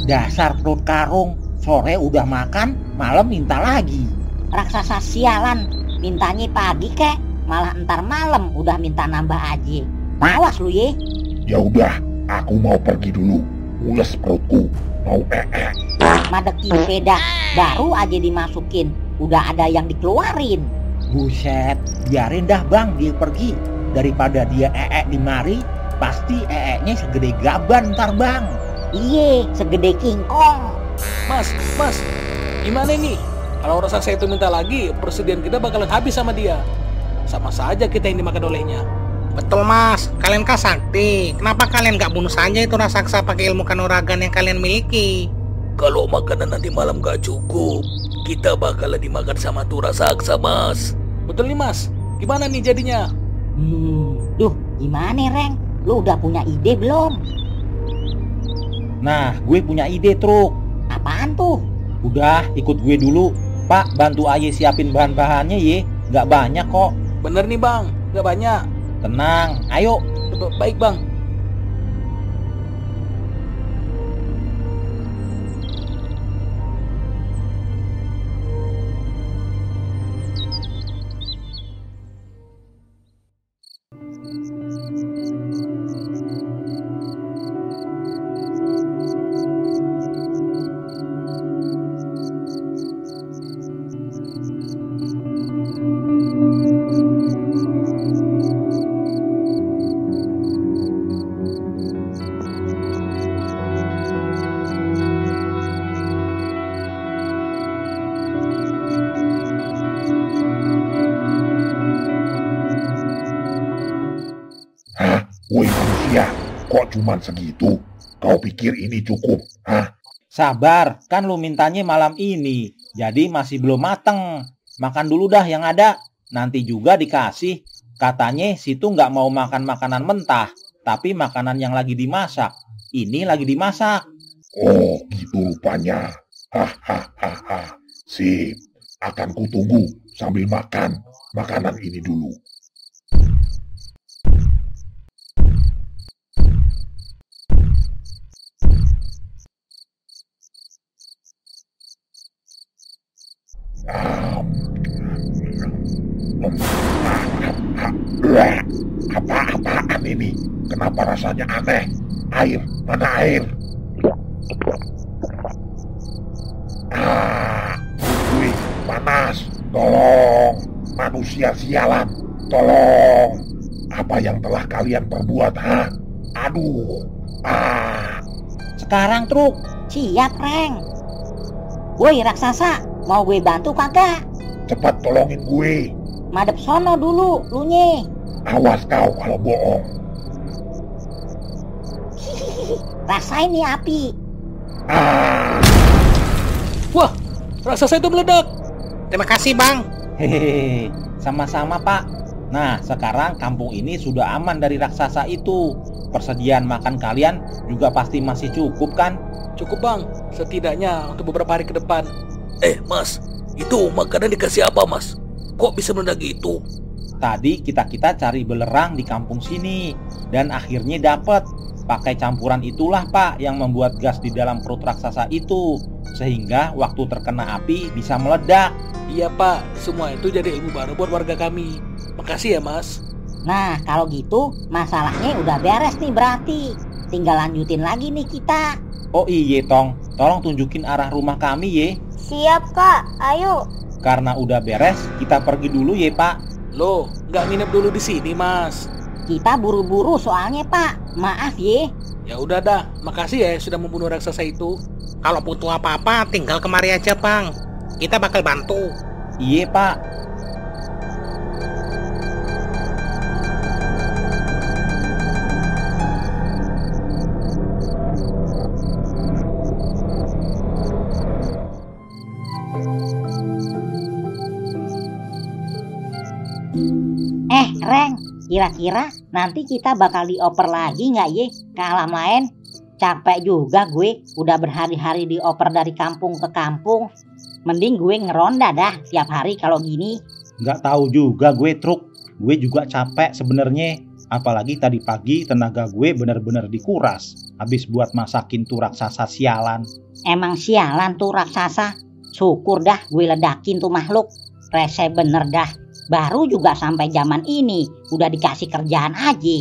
Dasar perut karung, sore udah makan, malam minta lagi. Raksasa sialan, mintanya pagi kek, malah entar malam udah minta nambah aja. Awas lu ye. Ya udah, aku mau pergi dulu. Mules perutku, mau Madeki sepeda, baru aja dimasukin, udah ada yang dikeluarin. Buset, biarin dah bang dia pergi. Daripada dia di mari, pasti nya segede gaban ntar bang. Iye, segede kingkong. Mas, gimana nih? Kalau raksasa itu minta lagi, persediaan kita bakalan habis sama dia. Sama saja kita yang dimakan olehnya. Betul Mas, kalian kan sakti. Kenapa kalian gak bunuh saja itu raksasa pakai ilmu kanuragan yang kalian miliki? Kalau makanan nanti malam gak cukup, kita bakalan dimakan sama tuh raksasa, Mas. Betul nih Mas, gimana nih jadinya? Duh, gimana Reng? Lu udah punya ide belum? Nah, gue punya ide Truk. Apaan tuh? Udah, ikut gue dulu. Pak, bantu aja siapin bahan-bahannya ye. Gak banyak kok. Bener nih bang, gak banyak. Tenang, ayo. Baik bang. Woi manusia, kok cuman segitu? Kau pikir ini cukup? Sabar, kan lu mintanya malam ini. Jadi masih belum mateng. Makan dulu dah yang ada. Nanti juga dikasih. Katanya situ nggak mau makan makanan mentah, tapi makanan yang lagi dimasak. Ini lagi dimasak. Oh, gitu rupanya. Sip, akan kutunggu sambil makan makanan ini dulu. Apa-apaan ini? Kenapa rasanya aneh? Air, mana air? Gue panas. Tolong, manusia sialan. Tolong. Apa yang telah kalian perbuat, Aduh. Sekarang Truk. Siap, Reng. Woi raksasa, mau gue bantu kagak? Cepat tolongin gue. Madep sono dulu, lu nye. Awas kau kalau bohong. Rasain nih api. Wah, raksasa itu meledak. Terima kasih bang. Hehehe, sama-sama Pak. Nah, sekarang kampung ini sudah aman dari raksasa itu. Persediaan makan kalian juga pasti masih cukup kan? Cukup bang, setidaknya untuk beberapa hari ke depan. Mas, itu makanan dikasih apa mas? Kok bisa meledak gitu? Tadi kita cari belerang di kampung sini dan akhirnya dapet. Pakai campuran itulah Pak yang membuat gas di dalam perut raksasa itu, sehingga waktu terkena api bisa meledak. Iya Pak, semua itu jadi ilmu baru buat warga kami. Makasih ya Mas. Nah kalau gitu masalahnya udah beres nih berarti. Tinggal lanjutin lagi nih kita. Oh iya Tong, tolong tunjukin arah rumah kami ye. Siap Kak, ayo. Karena udah beres, kita pergi dulu ye Pak. Loh, nggak nginep dulu di sini Mas? Kita buru-buru soalnya Pak, maaf ye. Ya udah dah, makasih ya sudah membunuh raksasa itu. Kalau butuh apa-apa tinggal kemari aja bang. Kita bakal bantu. Iya Pak. Reng, kira-kira nanti kita bakal dioper lagi nggak ye ke alam lain? Capek juga gue, udah berhari-hari dioper dari kampung ke kampung. Mending gue ngeronda dah tiap hari kalau gini. Nggak tahu juga gue Truk, gue juga capek sebenarnya. Apalagi tadi pagi tenaga gue bener-bener dikuras habis buat masakin tuh raksasa sialan. Emang sialan tuh raksasa. Syukur dah gue ledakin tuh makhluk. Rese bener dah. Baru juga sampai zaman ini udah dikasih kerjaan aja.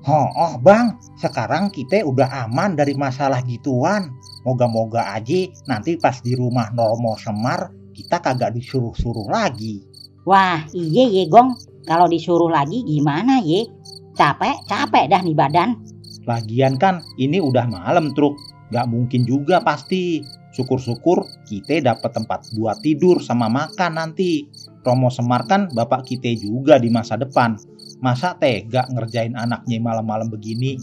Oh bang, sekarang kita udah aman dari masalah gituan. Moga-moga aja nanti pas di rumah Romo Semar kita kagak disuruh-suruh lagi. Wah iya ye Gong, kalau disuruh lagi gimana ye? Capek dah nih badan. Lagian kan ini udah malam Truk, gak mungkin juga pasti. Syukur-syukur kita dapat tempat buat tidur sama makan nanti. Romo Semar kan bapak kita juga di masa depan. Masa tega ngerjain anaknya malam-malam begini?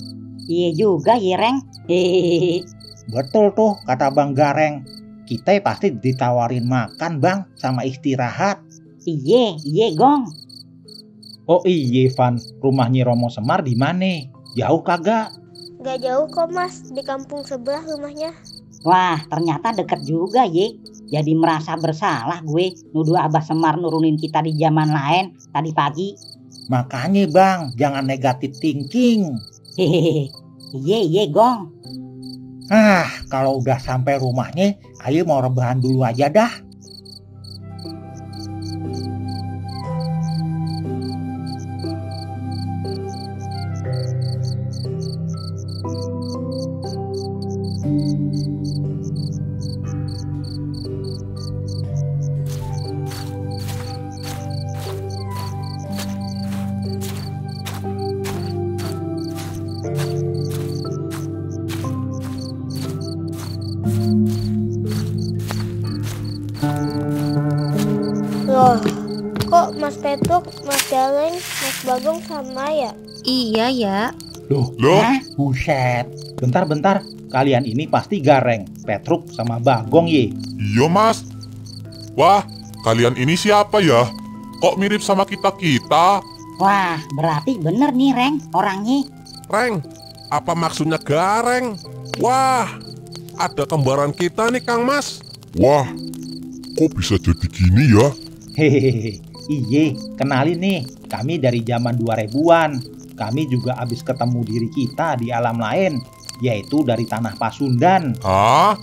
Iya juga ya Reng. Betul tuh kata Bang Gareng. Kita pasti ditawarin makan bang sama istirahat. Iya Gong. Oh iya Van, rumahnya Romo Semar di mana? Jauh kagak? Gak jauh kok mas, di kampung sebelah rumahnya. Wah ternyata deket juga ye. Jadi merasa bersalah gue nuduh Abah Semar nurunin kita di zaman lain tadi pagi. Makanya bang, jangan negatif thinking. Hehehe. Iya Gong. Kalau udah sampai rumahnya, ayo mau rebahan dulu aja dah. Loh, kok Mas Petruk, Mas Gareng, Mas Bagong sama ya? Iya ya. Loh? Buset. Bentar, kalian ini pasti Gareng, Petruk sama Bagong ye. Iya mas. Wah, kalian ini siapa ya? Kok mirip sama kita-kita? Wah, berarti bener nih Reng, orangnya. Reng, apa maksudnya Gareng? Wah, ada kembaran kita nih Kang Mas. Wah, kok bisa jadi gini ya? Hehehe, iye, kenalin nih, kami dari zaman 2000-an. Kami juga habis ketemu diri kita di alam lain, yaitu dari tanah Pasundan. Hah?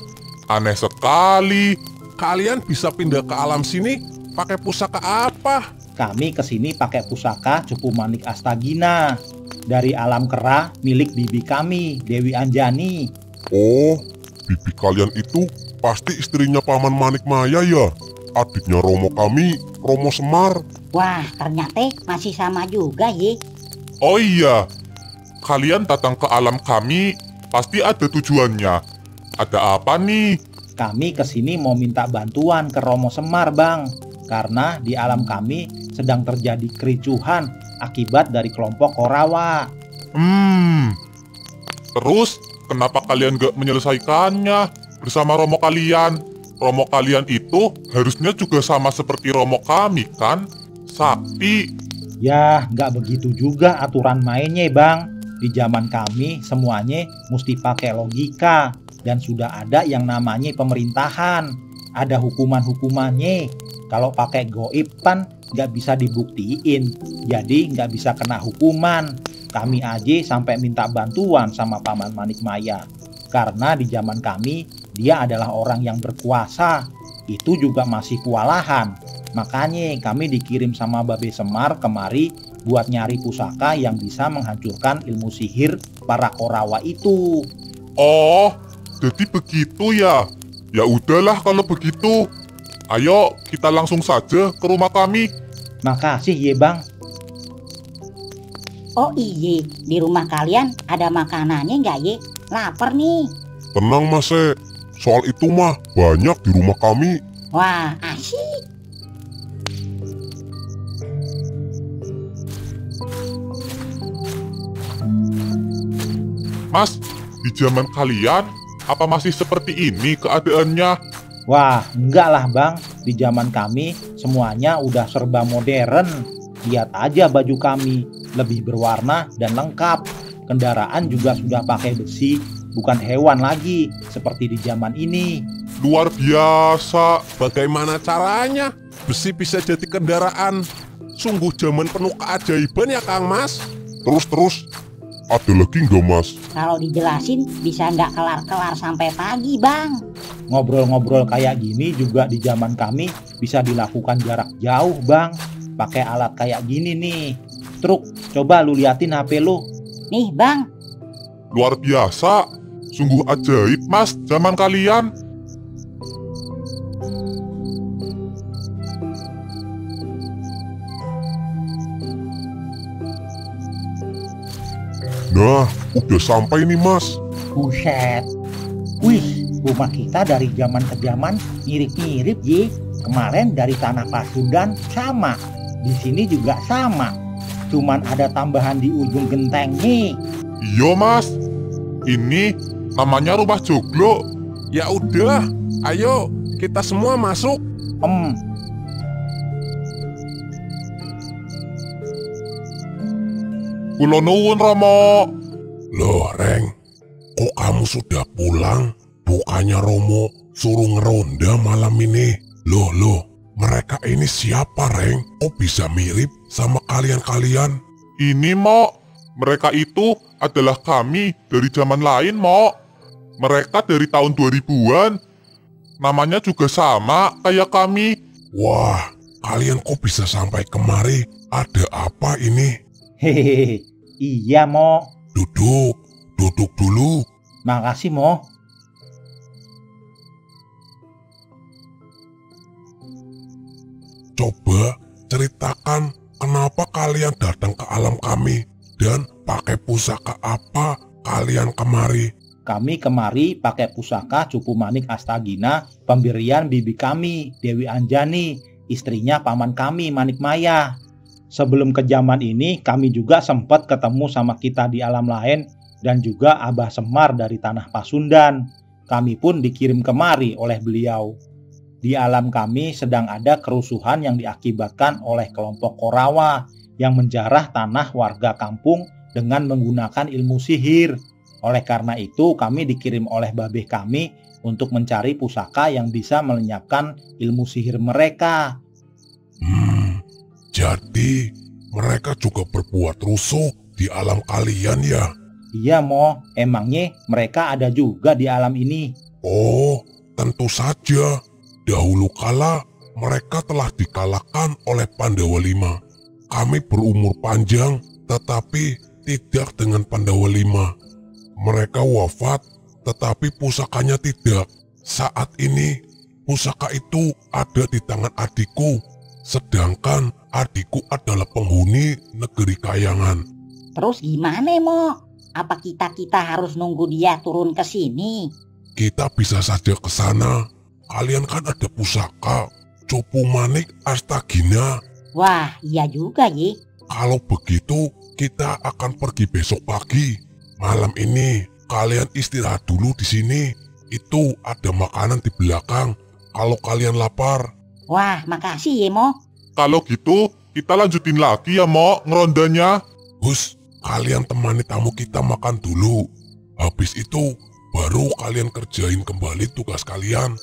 Aneh sekali. Kalian bisa pindah ke alam sini pakai pusaka apa? Kami kesini pakai pusaka Cupu Manik Astagina dari alam Kera milik bibi kami, Dewi Anjani. Oh, bibi kalian itu pasti istrinya Paman Manik Maya ya? Adiknya Romo kami, Romo Semar. Wah, ternyata masih sama juga ye. Oh iya, kalian datang ke alam kami pasti ada tujuannya. Ada apa nih? Kami kesini mau minta bantuan ke Romo Semar bang. Karena di alam kami sedang terjadi kericuhan akibat dari kelompok Korawa. Terus kenapa kalian gak menyelesaikannya bersama Romo kalian? Romo kalian itu harusnya juga sama seperti Romo kami kan? Sakti. Ya, nggak begitu juga aturan mainnya, Bang. Di zaman kami semuanya mesti pakai logika dan sudah ada yang namanya pemerintahan. Ada hukuman-hukumannya. Kalau pakai goib kan nggak bisa dibuktiin, jadi nggak bisa kena hukuman. Kami aja sampai minta bantuan sama Paman Manikmaya. Karena di zaman kami dia adalah orang yang berkuasa. Itu juga masih kewalahan. Makanya kami dikirim sama Babe Semar kemari buat nyari pusaka yang bisa menghancurkan ilmu sihir para Korawa itu. Oh, jadi begitu ya? Ya udahlah kalau begitu. Ayo kita langsung saja ke rumah kami. Makasih ya Bang. Oh iya, di rumah kalian ada makanannya nggak ye? Lapar nih. Tenang Mas, soal itu mah banyak di rumah kami. Wah, asyik. Mas, di zaman kalian apa masih seperti ini keadaannya? Wah, enggak lah Bang. Di zaman kami semuanya udah serba modern. Lihat aja baju kami, lebih berwarna dan lengkap. Kendaraan juga sudah pakai besi, bukan hewan lagi seperti di zaman ini. Luar biasa, bagaimana caranya? Besi bisa jadi kendaraan. Sungguh zaman penuh keajaiban ya Kang Mas. Terus, ada lagi nggak Mas? Kalau dijelasin bisa nggak kelar-kelar sampai pagi Bang. Ngobrol-ngobrol kayak gini juga di zaman kami bisa dilakukan jarak jauh Bang. Pakai alat kayak gini nih. Truk, coba lu liatin HP lu. Nih Bang. Luar biasa, sungguh ajaib Mas zaman kalian. Nah, udah sampai nih Mas. Buset. Wih, rumah kita dari zaman ke zaman mirip-mirip ye. Kemarin dari Tanah Pasundan sama. Di sini juga sama. Cuman ada tambahan di ujung gentengnya. Iya Mas. Ini namanya rumah joglo. Ya udah, ayo kita semua masuk. Kula nuwun Romo. Loh Reng, kok kamu sudah pulang? Bukannya Romo suruh ngeronda malam ini? Loh, mereka ini siapa Reng? Kok bisa mirip sama kalian-kalian? Ini Mo, mereka itu adalah kami dari zaman lain Mo. Mereka dari tahun 2000-an. Namanya juga sama kayak kami. Wah, kalian kok bisa sampai kemari? Ada apa ini? Hehehe, iya Mo. Duduk dulu. Makasih Mo. Coba ceritakan kenapa kalian datang ke alam kami dan pakai pusaka apa kalian kemari. Kami kemari pakai pusaka Cupu Manik Astagina, pemberian bibi kami, Dewi Anjani, istrinya paman kami Manikmaya. Sebelum ke zaman ini kami juga sempat ketemu sama kita di alam lain dan juga Abah Semar dari Tanah Pasundan. Kami pun dikirim kemari oleh beliau. Di alam kami sedang ada kerusuhan yang diakibatkan oleh kelompok Korawa yang menjarah tanah warga kampung dengan menggunakan ilmu sihir. Oleh karena itu kami dikirim oleh babeh kami untuk mencari pusaka yang bisa melenyapkan ilmu sihir mereka. Jadi mereka juga berbuat rusuh di alam kalian ya? Iya Mo, emangnya mereka ada juga di alam ini? Oh, tentu saja. Dahulu kala mereka telah dikalahkan oleh Pandawa 5. Kami berumur panjang tetapi tidak dengan Pandawa 5. Mereka wafat tetapi pusakanya tidak. Saat ini pusaka itu ada di tangan adikku. Sedangkan adikku adalah penghuni negeri Kayangan. Terus gimana Mo? Apa kita harus nunggu dia turun ke sini? Kita bisa saja ke sana. Kalian kan ada pusaka Cupu Manik Astagina. Wah, iya juga ye. Kalau begitu kita akan pergi besok pagi. Malam ini kalian istirahat dulu di sini. Itu ada makanan di belakang. Kalau kalian lapar. Wah, makasih ya Mo. Kalau gitu kita lanjutin lagi ya, Mo, ngerondanya. Hus, kalian temani tamu kita makan dulu. Habis itu, baru kalian kerjain kembali tugas kalian.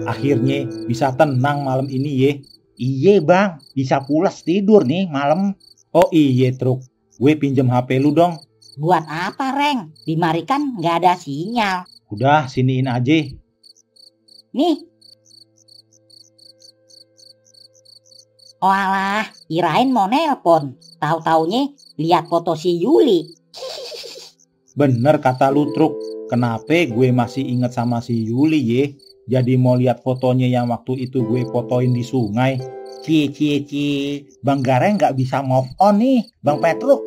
Akhirnya bisa tenang malam ini ye. Iye bang, bisa pulas tidur nih malam. Oh iye Truk, gue pinjem HP lu dong. Buat apa, Reng? Di mari kan nggak ada sinyal. Udah, siniin aja. Nih. Oh alah, kirain mau nelpon. Tahu-taunya lihat foto si Yuli. Bener kata lu Truk. Kenapa gue masih inget sama si Yuli ye? Jadi mau lihat fotonya yang waktu itu gue fotoin di sungai. Cie. Bang Gareng nggak bisa move on nih, Bang Petruk.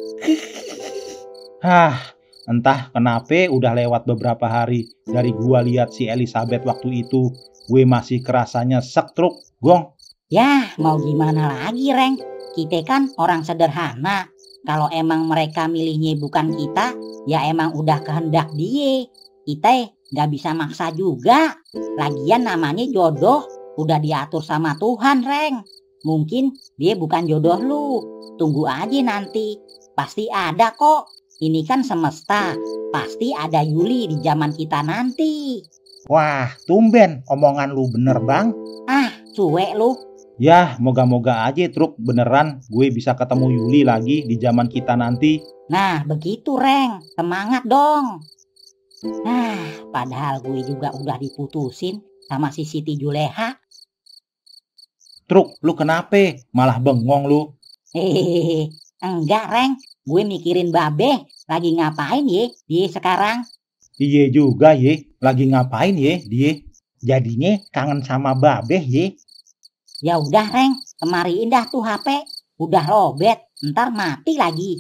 Entah kenapa udah lewat beberapa hari dari gua lihat si Elizabeth waktu itu, gue masih kerasanya sek Truk, Gong. Ya, mau gimana lagi, Reng? Kita kan orang sederhana. Kalau emang mereka milihnya bukan kita, ya emang udah kehendak dia. Kita nggak bisa maksa juga. Lagian namanya jodoh, udah diatur sama Tuhan, Reng. Mungkin dia bukan jodoh lu. Tunggu aja nanti. Pasti ada kok. Ini kan semesta. Pasti ada Yuli di zaman kita nanti. Wah, tumben omongan lu bener, Bang. Cuek lu. Ya, moga-moga aja Truk beneran gue bisa ketemu Yuli lagi di zaman kita nanti. Nah, begitu, Reng. Semangat dong. Padahal gue juga udah diputusin sama si Siti Juleha. Truk, lu kenapa? Malah bengong lu. Enggak, Reng. Gue mikirin Babe. Lagi ngapain ye dia sekarang? Iya juga ye. Lagi ngapain ye dia? Jadinya kangen sama Babe ye. Ya udah, Reng. Kemariin dah tuh HP. Udah lobet. Ntar mati lagi.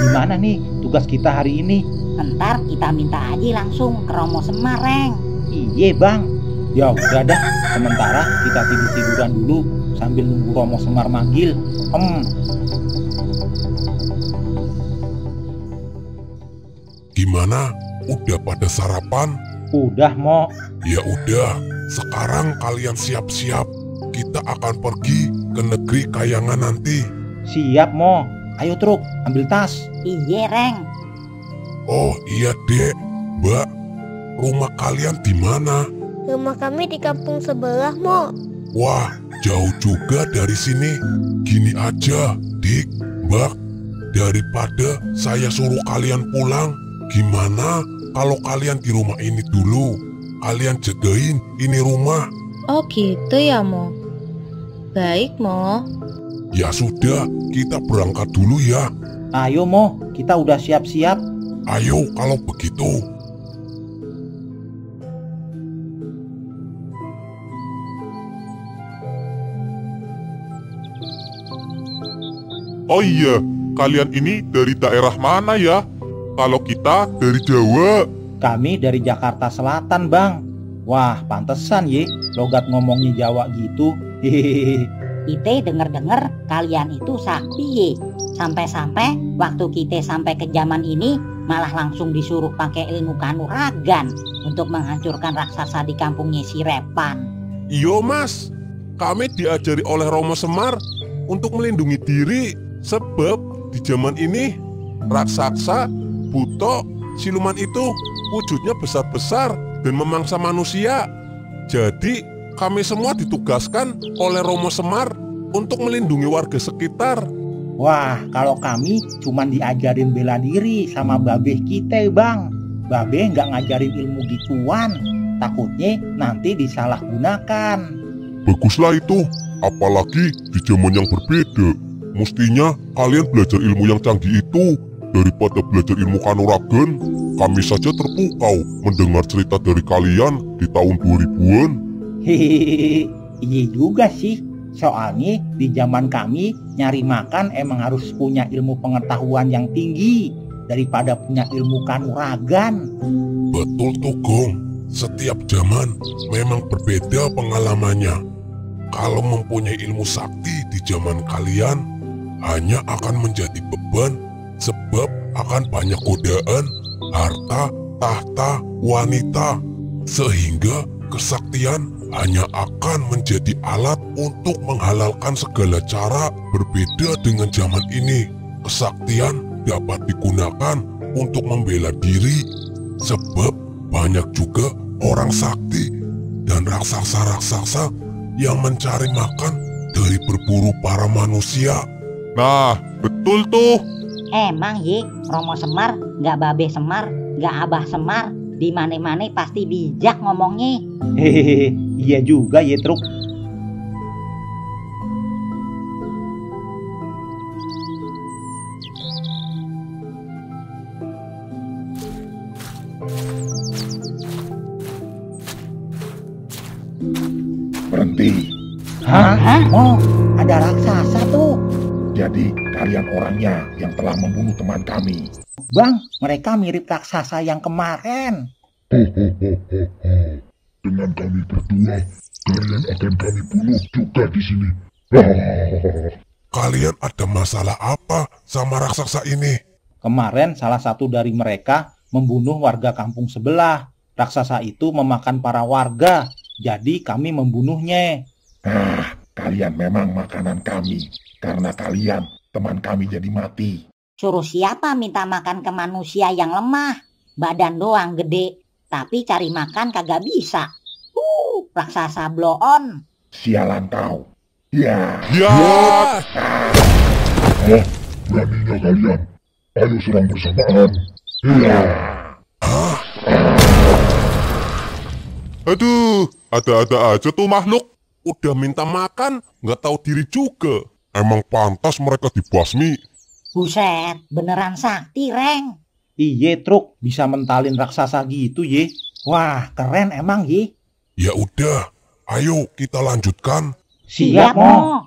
Gimana nih tugas kita hari ini? Ntar kita minta aja langsung ke Romo Semar, Reng. Iya bang. Ya udah dah, sementara kita tidur-tiduran dulu sambil nunggu Romo Semar manggil. Gimana? Udah pada sarapan? Udah, Mo. Ya udah, sekarang kalian siap-siap. Kita akan pergi ke negeri kayangan nanti. Siap, Mo. Ayo Truk, ambil tas. Iya, Reng. Oh iya, Dek. Mbak, rumah kalian di mana? Rumah kami di kampung sebelah, Mo. Wah, jauh juga dari sini. Gini aja, Dik, Mbak. Daripada saya suruh kalian pulang, gimana kalau kalian di rumah ini dulu? Kalian jagain ini rumah. Oh gitu ya, Mo. Baik, Mo. Ya sudah, kita berangkat dulu ya. Ayo, Mo. Kita udah siap-siap. Ayo kalau begitu. Oh iya, kalian ini dari daerah mana ya? Kalau kita dari Jawa. Kami dari Jakarta Selatan, Bang. Wah, pantesan ye, logat ngomongnya Jawa gitu. Hehehe. Kita denger-denger kalian itu sakti ye. Sampai-sampai waktu kita sampai ke zaman ini malah langsung disuruh pakai ilmu kanuragan untuk menghancurkan raksasa di kampungnya si Repan. Iyo mas, kami diajari oleh Romo Semar untuk melindungi diri. Sebab di zaman ini raksasa, buto, siluman itu wujudnya besar-besar dan memangsa manusia. Jadi kami semua ditugaskan oleh Romo Semar untuk melindungi warga sekitar. Wah, kalau kami cuma diajarin bela diri sama babeh kita, Bang. Babeh nggak ngajarin ilmu gituan. Takutnya nanti disalahgunakan. Baguslah itu, apalagi di zaman yang berbeda. Mestinya kalian belajar ilmu yang canggih itu daripada belajar ilmu kanuragan. Kami saja terpukau mendengar cerita dari kalian di tahun 2000-an. Hehehe, iya juga sih. Soalnya di zaman kami nyari makan emang harus punya ilmu pengetahuan yang tinggi daripada punya ilmu kanuragan. Betul tuh, Gong. Setiap zaman memang berbeda pengalamannya. Kalau mempunyai ilmu sakti di zaman kalian hanya akan menjadi beban sebab akan banyak godaan, harta, tahta, wanita, sehingga kesaktian hanya akan menjadi alat untuk menghalalkan segala cara. Berbeda dengan zaman ini, kesaktian dapat digunakan untuk membela diri, sebab banyak juga orang sakti dan raksasa-raksasa yang mencari makan dari berburu para manusia. Nah, betul tuh. Emang ye, Romo Semar, gak Babe Semar, gak Abah Semar, di mana-mana pasti bijak ngomongnya. Hehehe, iya juga ye Truk. Berhenti. Hah? Oh, ada raksasa tuh. Jadi kalian orangnya yang telah membunuh teman kami. Bang, mereka mirip raksasa yang kemarin. Dengan kami berdua, kalian akan kami bunuh juga di sini. Kalian ada masalah apa sama raksasa ini? Kemarin salah satu dari mereka membunuh warga kampung sebelah. Raksasa itu memakan para warga, jadi kami membunuhnya. Kalian memang makanan kami. Karena kalian, teman kami jadi mati. Suruh siapa minta makan ke manusia yang lemah? Badan doang gede, tapi cari makan kagak bisa. Raksasa blow on. Sialan kau. Ya. Beraninya kalian. Ayo serang bersamaan. Ya. Aduh, ada-ada aja tuh makhluk. Udah minta makan, nggak tahu diri juga. Emang pantas mereka dibasmi. Buset, beneran sakti, Reng. Iye Truk, bisa mentalin raksasa gitu ye. Wah, keren emang ye. Ya udah, ayo kita lanjutkan. Siap, Mo.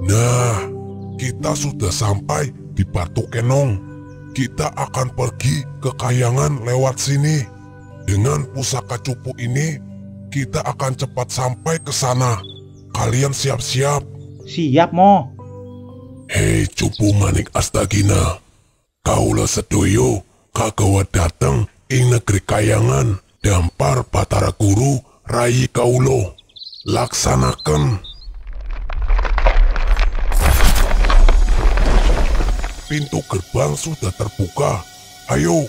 Nah, kita sudah sampai di Batu Kenong. Kita akan pergi ke Kayangan lewat sini. Dengan pusaka cupu ini, kita akan cepat sampai ke sana. Kalian siap-siap? Siap, Mo. Hei cupu manik astagina. Kaula sedoyo kagawa dateng ing negeri Kayangan. Dampar Batara Guru rayi kaulo. Laksanaken. Pintu gerbang sudah terbuka. Ayo.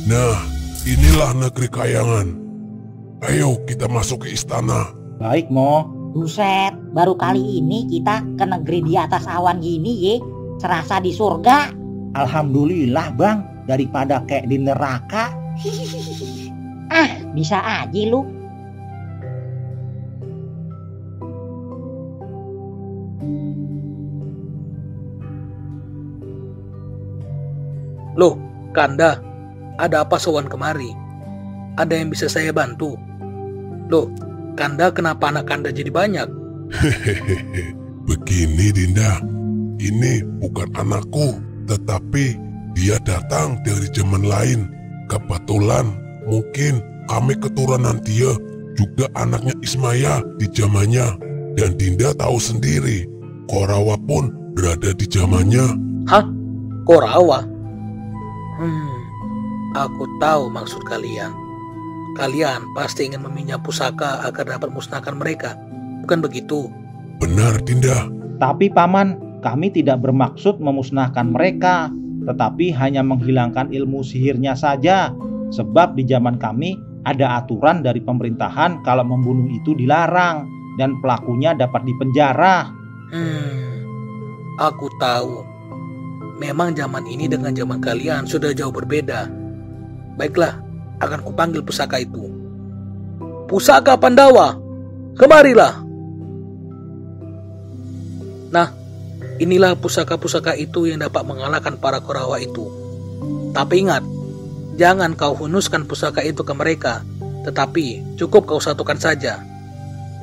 Nah, inilah negeri Kayangan. Ayo kita masuk ke istana. Baik, Mo. Buset, baru kali ini kita ke negeri di atas awan gini ye. Serasa di surga. Alhamdulillah bang, daripada kayak di neraka. Bisa aja lu. Loh, Kanda, ada apa sowan kemari? Ada yang bisa saya bantu? Loh, Kanda, kenapa anak Kanda jadi banyak? Hehehe, begini Dinda. Ini bukan anakku, tetapi dia datang dari zaman lain. Kebetulan, mungkin kami keturunan dia, juga anaknya Ismaya di zamannya. Dan Dinda tahu sendiri, Korawa pun berada di zamannya. Hah? Korawa? Aku tahu maksud kalian. Kalian pasti ingin meminjam pusaka agar dapat musnahkan mereka. Bukan begitu? Benar, Dinda. Tapi Paman, kami tidak bermaksud memusnahkan mereka. tetapi hanya menghilangkan ilmu sihirnya saja. Sebab di zaman kami ada aturan dari pemerintahan kalau membunuh itu dilarang dan pelakunya dapat dipenjara. Aku tahu. Memang zaman ini dengan zaman kalian sudah jauh berbeda. Baiklah, akan kupanggil pusaka itu. Pusaka Pandawa, kemarilah. Nah, inilah pusaka-pusaka itu yang dapat mengalahkan para Korawa itu. Tapi ingat, jangan kau hunuskan pusaka itu ke mereka, tetapi cukup kau satukan saja.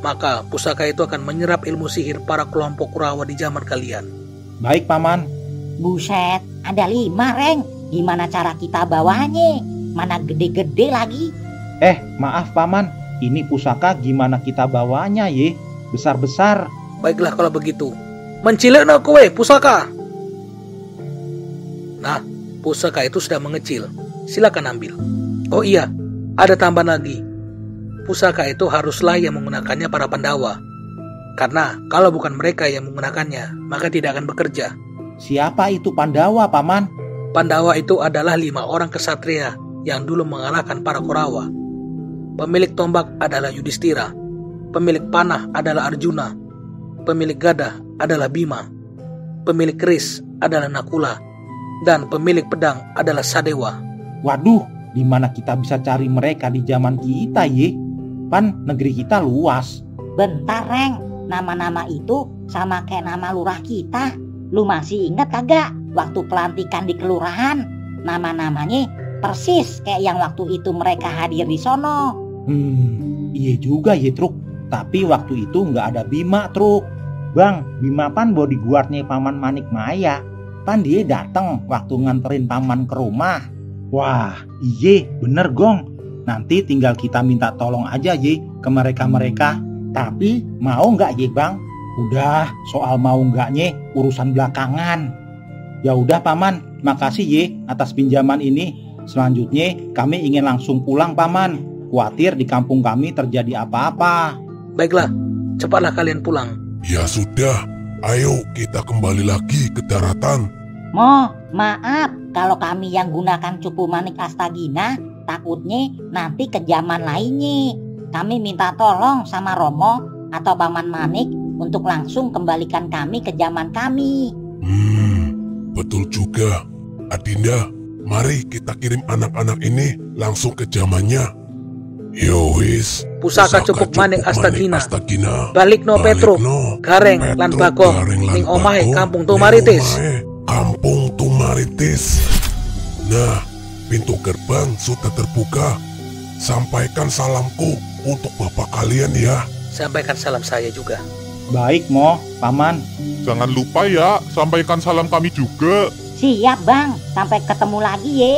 Maka pusaka itu akan menyerap ilmu sihir para kelompok Korawa di zaman kalian. Baik, Paman. Buset, ada 5, Reng. Gimana cara kita bawanya? Mana gede-gede lagi. Maaf, Paman. Ini pusaka gimana kita bawanya, ye? Besar-besar. Baiklah kalau begitu. Mencilik no kowe pusaka. Nah, pusaka itu sudah mengecil. Silakan ambil. Oh iya, ada tambahan lagi. Pusaka itu haruslah yang menggunakannya para Pandawa. Karena kalau bukan mereka yang menggunakannya, maka tidak akan bekerja. Siapa itu Pandawa, Paman? Pandawa itu adalah 5 orang kesatria yang dulu mengalahkan para Korawa. Pemilik tombak adalah Yudhistira. Pemilik panah adalah Arjuna. Pemilik gada adalah Bima. Pemilik keris adalah Nakula. Dan pemilik pedang adalah Sadewa. Waduh, di mana kita bisa cari mereka di zaman kita, ye? Pan negeri kita luas. Bentar, Reng. Nama-nama itu sama kayak nama lurah kita. Lu masih ingat kagak waktu pelantikan di kelurahan? Nama-namanya persis kayak yang waktu itu mereka hadir di sono. Iya juga ya, Truk. Tapi waktu itu nggak ada Bima, Truk. Bang, Bima pan bodyguardnya Paman Manik Maya. Pan dia datang waktu nganterin Paman ke rumah. Wah, iye, bener Gong. Nanti tinggal kita minta tolong aja ye ke mereka-mereka. Tapi mau nggak ye, Bang? Udah, soal mau nggaknya urusan belakangan. Ya udah, Paman, makasih ye atas pinjaman ini. Selanjutnya kami ingin langsung pulang, Paman. Khawatir di kampung kami terjadi apa-apa. Baiklah, cepatlah kalian pulang. Ya sudah, ayo kita kembali lagi ke daratan. Maaf kalau kami yang gunakan Cupu Manik Astagina, takutnya nanti ke zaman lainnya. Kami minta tolong sama Romo atau Paman Manik untuk langsung kembalikan kami ke zaman kami. Betul juga. Adinda, mari kita kirim anak-anak ini langsung ke zamannya. Yowis, pusaka Cukup Manik Astagina. Balik no Petro, Gareng lan Bagong ning omahe Kampung Tumaritis. Kampung Tumaritis. Nah, pintu gerbang sudah terbuka. Sampaikan salamku untuk bapak kalian ya. Sampaikan salam saya juga. Baik, Mo, Paman. Jangan lupa ya, sampaikan salam kami juga. Siap, Bang. Sampai ketemu lagi ye.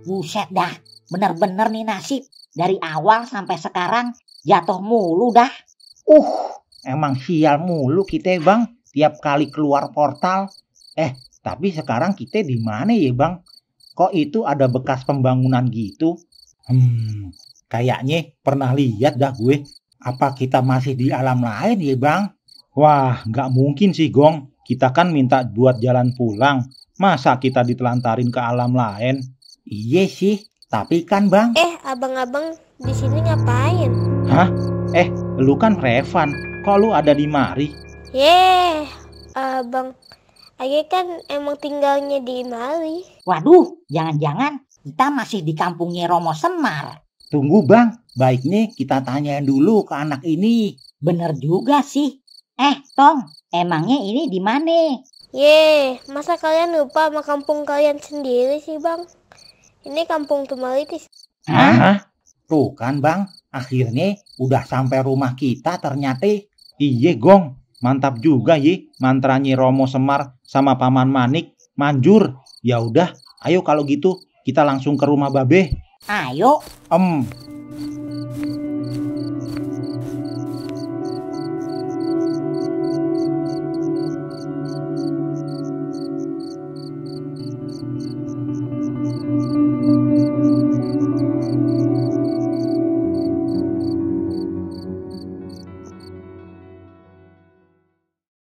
Buset dah, bener-bener nih nasib. Dari awal sampai sekarang jatuh mulu dah. Emang sial mulu kita, Bang. Tiap kali keluar portal. Tapi sekarang kita di mana ya, Bang? Kok itu ada bekas pembangunan gitu? Kayaknya pernah lihat dah gue. Apa kita masih di alam lain ya, Bang? Wah, nggak mungkin sih, Gong. Kita kan minta buat jalan pulang. Masa kita ditelantarin ke alam lain? Iya sih, tapi kan Bang. Abang-abang di sini ngapain? Hah? Lu kan Revan. Kok lu ada di mari? Abang Age kan emang tinggalnya di mari. Waduh, jangan-jangan kita masih di kampungnya Romo Semar. Tunggu Bang, baiknya kita tanyain dulu ke anak ini. Bener juga sih. Tong, emangnya ini di mana? Masa kalian lupa sama kampung kalian sendiri sih, Bang? Ini kampung Tumaritis. Hah? Tuh kan Bang, akhirnya udah sampai rumah kita ternyata. Iya Gong, Mantap juga Yi, mantranya Romo Semar sama Paman Manik manjur. Ya udah, ayo kalau gitu kita langsung ke rumah Babe. Ayo.